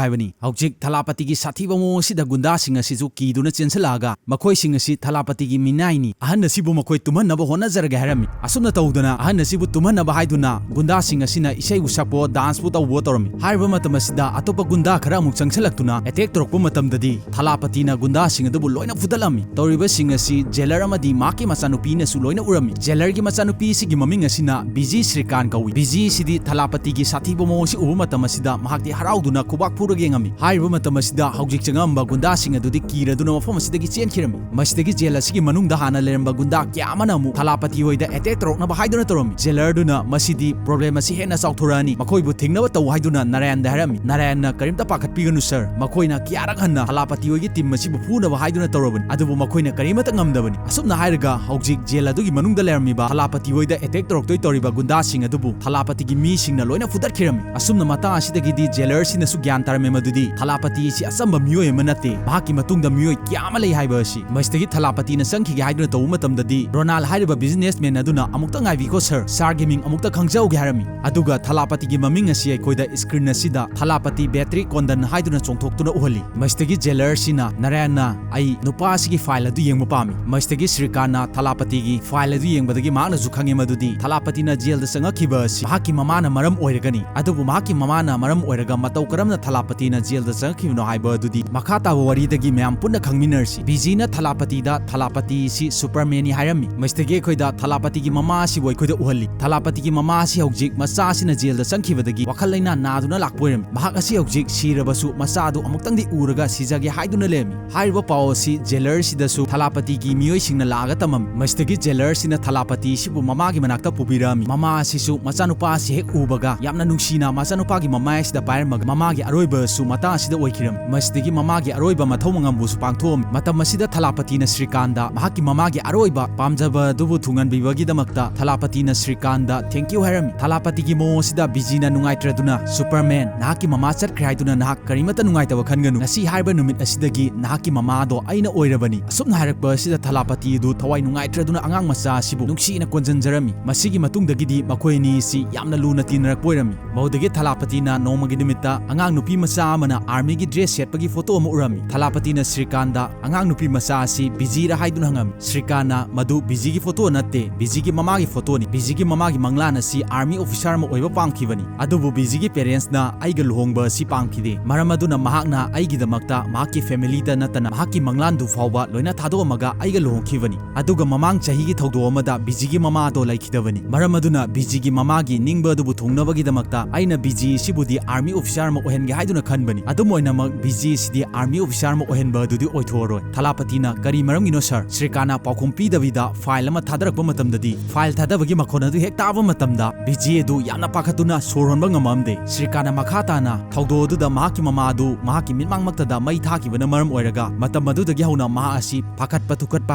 ꯍꯥꯏꯕꯅꯤ꯫ ꯍꯧꯖꯤꯛ ꯊꯂꯥꯄꯇꯤꯒꯤ ꯁꯥꯊꯤꯕ ꯃꯑꯣꯡ ꯑꯁꯤꯗ ꯒꯨꯟꯗꯥꯁꯤꯡ ꯑꯁꯤꯁꯨ ꯀꯤꯗꯨꯅ ꯆꯦꯟꯁꯤꯜꯂꯛꯑꯒ ꯃꯈꯣꯏꯁꯤꯡ ꯑꯁꯤ ꯊꯂꯥꯄꯇꯤꯒꯤ ꯃꯤꯅꯥꯏꯅꯤ, ꯑꯍꯟ ꯑꯁꯤꯕꯨ ꯃꯈꯣꯏ ꯇꯨꯝꯍꯟꯅꯕ ꯍꯣꯠꯅꯖꯔꯒꯦ ꯍꯥꯏꯔꯝꯃꯤ꯫ ꯑꯁꯨꯝꯅ ꯇꯧꯗꯅ ꯑꯍꯟ ꯑꯁꯤꯕꯨ ꯇꯨꯝꯍꯟꯅꯕ ꯍꯥꯏꯗꯨꯅ ꯒꯨꯟꯗꯥꯁꯤꯡ ꯑꯁꯤꯅ ꯏꯁꯩꯕꯨ ꯁꯛꯄꯣ, ꯗꯥꯟꯁꯄꯨ ꯇꯧꯕꯣ ꯇꯧꯔꯝꯃꯤ꯫ ꯍꯥꯏꯔꯤꯕ ꯃꯇꯝ ꯑꯁꯤꯗ ꯑꯇꯣꯞꯄ ꯒꯨꯟꯗꯥ ꯈꯔ ꯑꯃꯨꯛ ꯆꯪꯁꯤꯜꯂꯛꯇꯨꯅ ꯑꯦꯇꯦꯛ ꯇꯧꯔꯛꯄ ꯃꯇꯝꯗꯗꯤ ꯊꯂꯥꯄꯇꯤꯅ ꯒꯨꯟꯗꯥꯁꯤꯡ ꯑꯗꯨꯕꯨ ꯂꯣꯏꯅ ꯐꯨꯗꯠꯂꯝꯃꯤ꯫ ꯇꯧꯔꯤꯕꯁꯤꯡ ꯑꯁꯤ ꯖꯦꯂꯔ ꯑꯃꯗꯤ ꯃꯍꯥꯛꯀꯤ ꯃꯆꯥꯅꯨꯄꯤꯅꯁꯨ ꯂꯣꯏꯅ ꯎꯔꯝꯃꯤ꯫ ꯖꯦꯂꯔꯒꯤ ꯃꯆꯥꯅꯨꯄꯤ ꯑꯁꯤꯒꯤ ꯃꯃꯤꯡ ꯑꯁꯤꯅ ꯕꯤꯖꯤ ꯁ꯭ꯔꯤꯀꯥꯟ ꯀꯧꯏ꯫ ꯕꯤꯖꯤ ꯑꯁꯤꯗꯤ ꯊꯂꯥꯄꯇꯤꯒꯤ ꯁꯥꯊꯤꯕ ꯃꯑꯣꯡ ꯑꯁꯤ ꯎꯕ ꯃꯇꯝ ꯑꯁꯤꯗ ꯃꯍꯥꯛꯇꯤ ꯍꯔꯥꯎꯗꯨꯅ ꯈꯨꯕꯥꯛ ꯐꯨꯔꯒ ꯌꯦꯡꯉꯝꯃꯤ꯫ ꯍꯥꯏꯔꯤꯕ ꯃꯇꯝ ꯑꯁꯤꯗ ꯍꯧꯖꯤꯛ ꯆꯪꯉꯝꯕ ꯒꯨꯟꯗꯥꯁꯤꯡ ꯑꯗꯨꯗꯤ ꯀꯤꯔꯗꯨꯅ ꯃꯐꯝ ꯑꯁꯤꯗꯒꯤ ꯆꯦꯟꯈꯤꯔꯝꯃꯤ꯫ ꯃꯁꯤꯗꯒꯤ ꯖꯦꯜ ꯑꯁꯤꯒꯤ ꯃꯅꯨꯡꯗ ꯍꯥꯟꯅ ꯂꯩꯔꯝꯕ ꯒꯨꯟꯗꯥ ꯀꯌꯥ ꯑꯃꯅ ꯑꯃꯨꯛ ꯊꯂꯥꯄꯇꯤ ꯍꯣꯏꯗ ꯑꯦꯇꯦꯛ ꯇꯧꯔꯛꯅꯕ ꯍꯥꯏꯗꯨꯅ ꯇꯧꯔꯝꯃꯤ꯫ ꯖꯦꯂꯔꯗꯨꯅ ꯃꯁꯤꯗꯤ ꯄ꯭ꯔꯣꯕ꯭ꯂꯦꯝ ꯑꯁꯤ ꯍꯦꯟꯅ ꯆꯥꯎꯊꯣꯔꯛꯑꯅꯤ, ꯃꯈꯣꯏꯕꯨ ꯊꯤꯡꯅꯕ ꯇꯧ ꯍꯥꯏꯗꯨꯅ ꯅꯥꯔꯥꯌꯟꯗ ꯍꯥꯏꯔꯝꯃꯤ꯫ ꯅꯥꯔꯥꯌꯟꯅ, "ꯀꯔꯤꯝꯇ ꯄꯥꯈꯠꯄꯤꯒꯅꯨ ꯁꯔ, ꯃꯈꯣꯏꯅ ꯀꯌꯥꯔꯛ ꯍꯟꯅ ꯊꯂꯥꯄꯇꯤ ꯍꯣꯏꯒꯤ ꯇꯤꯝ ꯑꯁꯤꯕꯨ ꯐꯨꯅꯕ ꯍꯥꯏꯗꯨꯅ ꯇꯧꯔꯕꯅꯤ, ꯑꯗꯨꯕꯨ ꯃꯈꯣꯏꯅ ꯀꯔꯤꯃꯠꯇ ꯉꯝꯗꯕꯅꯤ"꯫ ꯑꯁꯨꯝꯅ ꯍꯥꯏꯔꯒ ꯍꯧꯖꯤꯛ ꯖꯦꯜ ꯑꯗꯨꯒꯤ ꯃꯅꯨꯡꯗ ꯂꯩꯔꯝꯃꯤꯕ ꯊꯂꯥꯄꯇꯤ ꯍꯣꯏꯗ ꯑꯦꯇꯦꯛ ꯇꯧꯔꯛꯇꯣꯏ ꯇꯧꯔꯤꯕ ꯒꯨꯟꯗꯥꯁꯤꯡ ꯑꯗꯨꯕꯨ ꯊꯂꯥꯄꯇꯤꯒꯤ ꯃꯤꯁꯤꯡꯅ ꯂꯣꯏꯅ ꯐꯨꯗꯠꯈꯤꯔꯝꯃꯤ꯫ ꯑꯁꯨꯝꯅ ꯃꯇꯥꯡ ꯑꯁꯤꯗꯒꯤꯗꯤ ꯖꯦꯂꯔꯁꯤꯅꯁꯨ ꯒ꯭ꯌꯥꯟ ꯇꯥꯔꯝꯃꯦ ꯃꯗꯨꯗꯤ ꯊꯂꯥꯄꯇꯤ ꯑꯁꯤ ꯑꯆꯝꯕ ꯃꯤꯑꯣꯏ ꯑꯃ ꯅꯠꯇꯦ, ꯃꯍꯥꯛꯀꯤ ꯃꯇꯨꯡꯗ ꯃꯤꯑꯣꯏ ꯀꯌꯥ ꯑꯃ ꯂꯩ ꯍꯥꯏꯕ ꯑꯁꯤ꯫ ꯃꯁꯤꯗꯒꯤ ꯊꯂꯥꯄꯇꯤꯅ ꯆꯪꯈꯤꯒꯦ ꯍꯥꯏꯗꯨꯅ ꯇꯧꯕ ꯃꯇꯝꯗꯗꯤ ꯔꯣꯅꯥꯜ ꯍꯥꯏꯔꯤꯕ ꯕꯤꯖꯤꯅꯦꯁꯃꯦꯟ ꯑꯗꯨꯅ, "ꯑꯃꯨꯛꯇ ꯉꯥꯏꯕꯤꯈꯣ ꯁꯔ, ꯁꯥꯔꯒꯤ ꯃꯤꯡ ꯑꯃꯨꯛꯇ ꯈꯪꯖꯍꯧꯒꯦ" ꯍꯥꯏꯔꯝꯃꯤ꯫ ꯑꯗꯨꯒ ꯊꯂꯥꯄꯇꯤꯒꯤ ꯃꯃꯤꯡ ꯑꯁꯤ ꯑꯩꯈꯣꯏꯗ ꯁ꯭ꯀ꯭ꯔꯤꯟ ꯑꯁꯤꯗ ꯊꯂꯥꯄꯇꯤ ꯕꯦꯇ꯭ꯔꯤ ꯀꯣꯟꯗꯟ ꯍꯥꯏꯗꯨꯅ ꯆꯣꯡꯊꯣꯛꯇꯨꯅ ꯎꯍꯜꯂꯤ꯫ ꯃꯁꯤꯗꯒꯤ ꯖꯦꯂꯔꯁꯤꯅ, "ꯅꯥꯔꯥꯌꯟꯅ, ꯑꯩ ꯅꯨꯄꯥ ꯑꯁꯤꯒꯤ ꯐꯥꯏꯜ ꯑꯗꯨ ꯌꯦꯡꯕ ꯄꯥꯝꯃꯤ"꯫ ꯃꯁꯤꯗꯒꯤ ꯁ꯭ꯔꯤꯀꯥꯟꯅ ꯊꯂꯥꯄꯇꯤꯒꯤ ꯐꯥꯏꯜ ꯑꯗꯨ ꯌꯦꯡꯕꯗꯒꯤ ꯃꯍꯥꯛꯅꯁꯨ ꯈꯪꯉꯦ ꯃꯗꯨꯗꯤ ꯊꯂꯥꯄꯇꯤꯅ ꯖꯦꯜꯗ ꯆꯪꯉꯛꯈꯤꯕ ꯑꯁꯤ ꯃꯍꯥꯛꯀꯤ ꯃꯃꯥꯅ ꯃꯔꯝ ꯑꯣꯏꯔꯒꯅꯤ꯫ ꯑꯗꯨꯕꯨ ꯃꯍꯥꯛꯀꯤ ꯃꯃꯥꯅ ꯃꯔꯝ ꯑꯣꯏꯔꯒ ꯃꯇꯧ ꯀꯔꯝꯅ ꯊꯂꯥꯄꯇꯤꯅ ꯖꯦꯜꯗ ꯆꯪꯉꯛꯈꯤꯕꯅꯣ ꯍꯥꯏꯕ ꯑꯗꯨꯗꯤ ꯃꯈꯥ ꯇꯥꯕ ꯋꯥꯔꯤꯗꯒꯤ ꯃꯌꯥꯝ ꯄꯨꯟꯅ ꯈꯪꯃꯤꯟꯅꯔꯁꯤ꯫ ꯕꯤꯖꯤꯅ ꯊꯂꯥꯄꯇꯤꯗ ꯊꯂꯥꯄꯇꯤ ꯑꯁꯤ ꯁꯨꯄꯔꯃꯦꯟꯅꯤ ꯍꯥꯏꯔꯝꯃꯤ꯫ ꯃꯁꯤꯗꯒꯤ ꯑꯩꯈꯣꯏꯗ ꯊꯂꯥꯄꯇꯤꯒꯤ ꯃꯃꯥ ꯑꯁꯤꯕꯨ ꯑꯩꯈꯣꯏꯗ ꯎꯍꯜꯂꯤ꯫ ꯊꯂꯥꯄꯇꯤꯒꯤ ꯃꯃꯥ ꯑꯁꯤ ꯍꯧꯖꯤꯛ ꯃꯆꯥ ꯑꯁꯤꯅ ꯖꯦꯜꯗ ꯆꯪꯈꯤꯕꯗꯒꯤ ꯋꯥꯈꯜ ꯂꯩꯅꯥ ꯅꯥꯗꯨꯅ ꯂꯥꯛꯄ ꯑꯣꯏꯔꯝꯃꯤ꯫ ꯃꯍꯥꯛ ꯑꯁꯤ ꯍꯧꯖꯤꯛ ꯁꯤꯔꯕꯁꯨ ꯃꯆꯥ ꯑꯗꯨ ꯑꯃꯨꯛꯇꯪꯗꯤ ꯎꯔꯒ ꯁꯤꯖꯒꯦ ꯍꯥꯏꯗꯨꯅ ꯂꯩꯔꯝꯃꯤ꯫ ꯍꯥꯏꯔꯤꯕ ꯄꯥꯎ ꯑꯁꯤ ꯖꯦꯂꯔꯁꯤꯗꯁꯨ ꯊꯂꯥꯄꯇꯤꯒꯤ ꯃꯤꯑꯣꯏꯁꯤꯡꯅ ꯂꯥꯛꯑꯒ ꯇꯝꯃꯝꯃꯤ꯫ ꯃꯁꯤꯗꯒꯤ ꯖꯦꯂꯔꯁꯤꯅ ꯊꯂꯥꯄꯇꯤ ꯑꯁꯤꯕꯨ ꯃꯃꯥꯒꯤ ꯃꯅꯥꯛꯇ ꯄꯨꯕꯤꯔꯛꯑꯝꯃꯤ꯫ ꯃꯃꯥ ꯑꯁꯤꯁꯨ ꯃꯆꯥꯅꯨꯄꯥ ꯑꯁꯤ ꯍꯦꯛ ꯎꯕꯒ ꯌꯥꯝꯅ ꯅꯨꯡꯁꯤꯅ ꯃꯆꯥꯅꯨꯄꯥꯒꯤ ꯃꯃꯥꯏ ꯑꯁꯤꯗ ꯄꯥꯏꯔꯝꯃꯒ ꯃꯃꯥꯒꯤ ꯑꯔꯣꯏꯕꯁꯨ ꯃꯇꯥꯡ ꯑꯁꯤꯗ ꯑꯣꯏꯈꯤꯔꯝꯃꯤ꯫ ꯃꯁꯤꯗꯒꯤ ꯃꯃꯥꯒꯤ ꯑꯔꯣꯏꯕ ꯃꯊꯧ ꯃꯉꯝꯕꯨꯁꯨ ꯄꯥꯡꯊꯣꯛꯑꯝꯃꯤ꯫ ꯃꯇꯝ ꯑꯁꯤꯗ ꯊꯂꯥꯄꯇꯤꯅ ꯁ꯭ꯔꯤꯀꯥꯟꯗ ꯃꯍꯥꯛꯀꯤ ꯃꯃꯥꯒꯤ ꯑꯔꯣꯏꯕ ꯄꯥꯝꯖꯕ ꯑꯗꯨꯕꯨ ꯊꯨꯡꯍꯟꯕꯤꯕꯒꯤꯗꯃꯛꯇ ꯊꯂꯥꯄꯇꯤꯅ ꯁ꯭ꯔꯤꯀꯥꯟꯗ "Thank you" ꯍꯥꯏꯔꯝꯃꯤ꯫ ꯊꯂꯥꯄꯇꯤꯒꯤ ꯃꯑꯣꯡ ꯑꯁꯤꯗ ꯕꯤꯖꯤꯅ ꯅꯨꯡꯉꯥꯏꯇ꯭ꯔꯗꯨꯅ, "ꯁꯨꯄꯔꯃꯦꯟ, ꯅꯍꯥꯛꯀꯤ ꯃꯃꯥ ꯆꯠꯈ꯭ꯔꯦ ꯍꯥꯏꯗꯨꯅ ꯅꯍꯥꯛ ꯀꯔꯤꯃꯠꯇ ꯅꯨꯡꯉꯥꯏꯇꯕ ꯈꯟꯒꯅꯨ꯫ ꯉꯁꯤ ꯍꯥꯏꯔꯤꯕ ꯅꯨꯃꯤꯠ ꯑꯁꯤꯗꯒꯤ ꯅꯍꯥꯛꯀꯤ ꯃꯃꯥꯗꯣ ꯑꯩꯅ ꯑꯣꯏꯔꯕꯅꯤ꯫" ꯑꯁꯨꯝꯅ ꯍꯥꯏꯔꯛꯄ ꯑꯁꯤꯗ ꯊꯂꯥꯄꯇꯤ ꯑꯗꯨ ꯊꯋꯥꯏ ꯅꯨꯡꯉꯥꯏꯇ꯭ꯔꯗꯨꯅ ꯑꯉꯥꯡ ꯃꯆꯥ ꯑꯁꯤꯕꯨ ꯅꯨꯡꯁꯤꯅ ꯀꯣꯟꯖꯟꯖꯔꯝꯃꯤ꯫ ꯃꯁꯤꯒꯤ ꯃꯇꯨꯡꯗꯒꯤꯗꯤ ꯃꯈꯣꯏ ꯑꯅꯤ ꯑꯁꯤ ꯌꯥꯝꯅ ꯂꯨꯅ ꯇꯤꯟꯅꯔꯛꯄ ꯑꯣꯏꯔꯝꯃꯤ꯫ ꯃꯗꯨꯗꯒꯤ ꯊꯂꯥꯄꯇꯤꯅ ꯅꯣꯡꯃꯒꯤ ꯅꯨꯃꯤꯠꯇ ꯑꯉꯥꯡ ꯅꯨꯄꯤ ꯃꯆꯥ ꯑꯃꯅ ꯑꯥꯔꯃꯤꯒꯤ ꯗ꯭ꯔꯦꯁ ꯁꯦꯠꯄꯒꯤ ꯐꯣꯇꯣ ꯑꯃ ꯎꯔꯝꯃꯤ꯫ ꯊꯂꯥꯄꯇꯤꯅ ꯁ꯭ꯔꯤꯀꯥꯟꯗ ꯑꯉꯥꯡ ꯅꯨꯄꯤ ꯃꯆꯥ ꯑꯁꯤ ꯕꯤꯖꯤꯔ ꯍꯥꯏꯗꯨꯅ ꯍꯪꯉꯝꯃꯤ꯫ ꯁ꯭ꯔꯤꯀꯥꯟꯅ ꯃꯗꯨ ꯕꯤꯖꯤꯒꯤ ꯐꯣꯇꯣ ꯅꯠꯇꯦ, ꯕꯤꯖꯤꯒꯤ ꯃꯃꯥꯒꯤ ꯐꯣꯇꯣꯅꯤ꯫ ꯕꯤꯖꯤꯒꯤ ꯃꯃꯥꯒꯤ ꯃꯪꯂꯥꯟ ꯑꯁꯤ ꯑꯥꯔꯃꯤ ꯑꯣꯐꯤꯁꯥꯔ ꯑꯃ ꯑꯣꯏꯕ ꯄꯥꯝꯈꯤꯕꯅꯤ꯫ ꯑꯗꯨꯕꯨ ꯕꯤꯖꯤꯒꯤ ꯄꯦꯔꯦꯟꯁꯅ ꯑꯩꯒ ꯂꯨꯍꯣꯡꯕ ꯑꯁꯤ ꯄꯥꯝꯈꯤꯗꯦ꯫ ꯃꯔꯝ ꯑꯗꯨꯅ ꯃꯍꯥꯛꯅ ꯑꯩꯒꯤꯗꯃꯛꯇ ꯃꯍꯥꯛꯀꯤ ꯐꯦꯃꯤꯂꯤꯗ ꯅꯠꯇꯅ ꯃꯍꯥꯛꯀꯤ ꯃꯪꯂꯥꯟꯗꯨ ꯐꯥꯎꯕ ꯂꯣꯏꯅ ꯊꯥꯗꯣꯛꯑꯝꯃꯒ ꯑꯩꯒ ꯂꯨꯍꯣꯡꯈꯤꯕꯅꯤ꯫ ꯑꯗꯨꯒ ꯃꯃꯥꯡ ꯆꯍꯤꯒꯤ ꯊꯧꯗꯣꯛ ꯑꯃꯗ ꯕꯤꯖꯤꯒꯤ ꯃꯃꯥꯗꯣ ꯂꯩꯈꯤꯗꯕꯅꯤ꯫ ꯃꯔꯝ ꯑꯗꯨꯅ ꯕꯤꯖꯤꯒꯤ ꯃꯃꯥꯒꯤ ꯅꯤꯡꯕ ꯑꯗꯨꯕꯨ ꯊꯨꯡꯅꯕꯒꯤꯗꯃꯛꯇ ꯑꯩꯅ ꯕꯤꯖꯤ ꯑꯁꯤꯕꯨꯗꯤ ꯑꯥꯔꯃꯤ ꯑꯣꯐꯤꯁꯥꯔ ꯑꯃ ꯑꯣꯏꯍꯟꯒꯦ ꯍꯥꯏꯗꯨꯅ ꯈꯟꯕꯅꯤ꯫ ꯑꯗꯨꯝ ꯑꯣꯏꯅꯃꯛ ꯕꯤꯖꯤ ꯑꯁꯤꯗꯤ ꯑꯥꯔꯃꯤ ꯑꯣꯐꯤꯁꯥꯔ ꯑꯃ ꯑꯣꯏꯍꯟꯕ ꯑꯗꯨꯗꯤ ꯑꯣꯏꯊꯣꯛꯑꯔꯣꯏ꯫ ꯊꯂꯥꯄꯇꯤꯅ "ꯀꯔꯤ ꯃꯔꯝꯒꯤꯅꯣ ꯁꯥꯔ?" ꯁ꯭ꯔꯤꯀꯥꯟꯅ ꯄꯥꯎꯈꯨꯝ ꯄꯤꯗꯕꯤꯗ ꯐꯥꯏꯜ ꯑꯃ ꯊꯥꯗꯔꯛꯄ ꯃꯇꯝꯗꯗꯤ, ꯐꯥꯏꯜ ꯊꯥꯗꯕꯒꯤ ꯃꯈꯣꯟ ꯑꯗꯨ ꯍꯦꯛ ꯇꯥꯕ ꯃꯇꯝꯗ ꯕꯤꯖꯤ ꯑꯗꯨ ꯌꯥꯝꯅ ꯄꯥꯈꯠꯇꯨꯅ ꯁꯣꯔ ꯍꯣꯟꯕ ꯉꯝꯃꯝꯗꯦ꯫ ꯁ꯭ꯔꯤꯀꯥꯟꯅ ꯃꯈꯥ ꯇꯥꯅ ꯊꯧꯗꯣꯛ ꯑꯗꯨꯗ ꯃꯍꯥꯛꯀꯤ ꯃꯃꯥ ꯑꯗꯨ ꯃꯍꯥꯛꯀꯤ ꯃꯤꯠꯃꯥꯡꯃꯛꯇꯗ ꯃꯩ ꯊꯥꯈꯤꯕꯅ ꯃꯔꯝ ꯑꯣꯏꯔꯒ ꯃꯇꯝ ꯑꯗꯨꯗꯒꯤ ꯍꯧꯅ ꯃꯍꯥꯛ ꯑꯁꯤ ꯄꯥꯈꯠꯄ ꯊꯨꯀꯠꯄ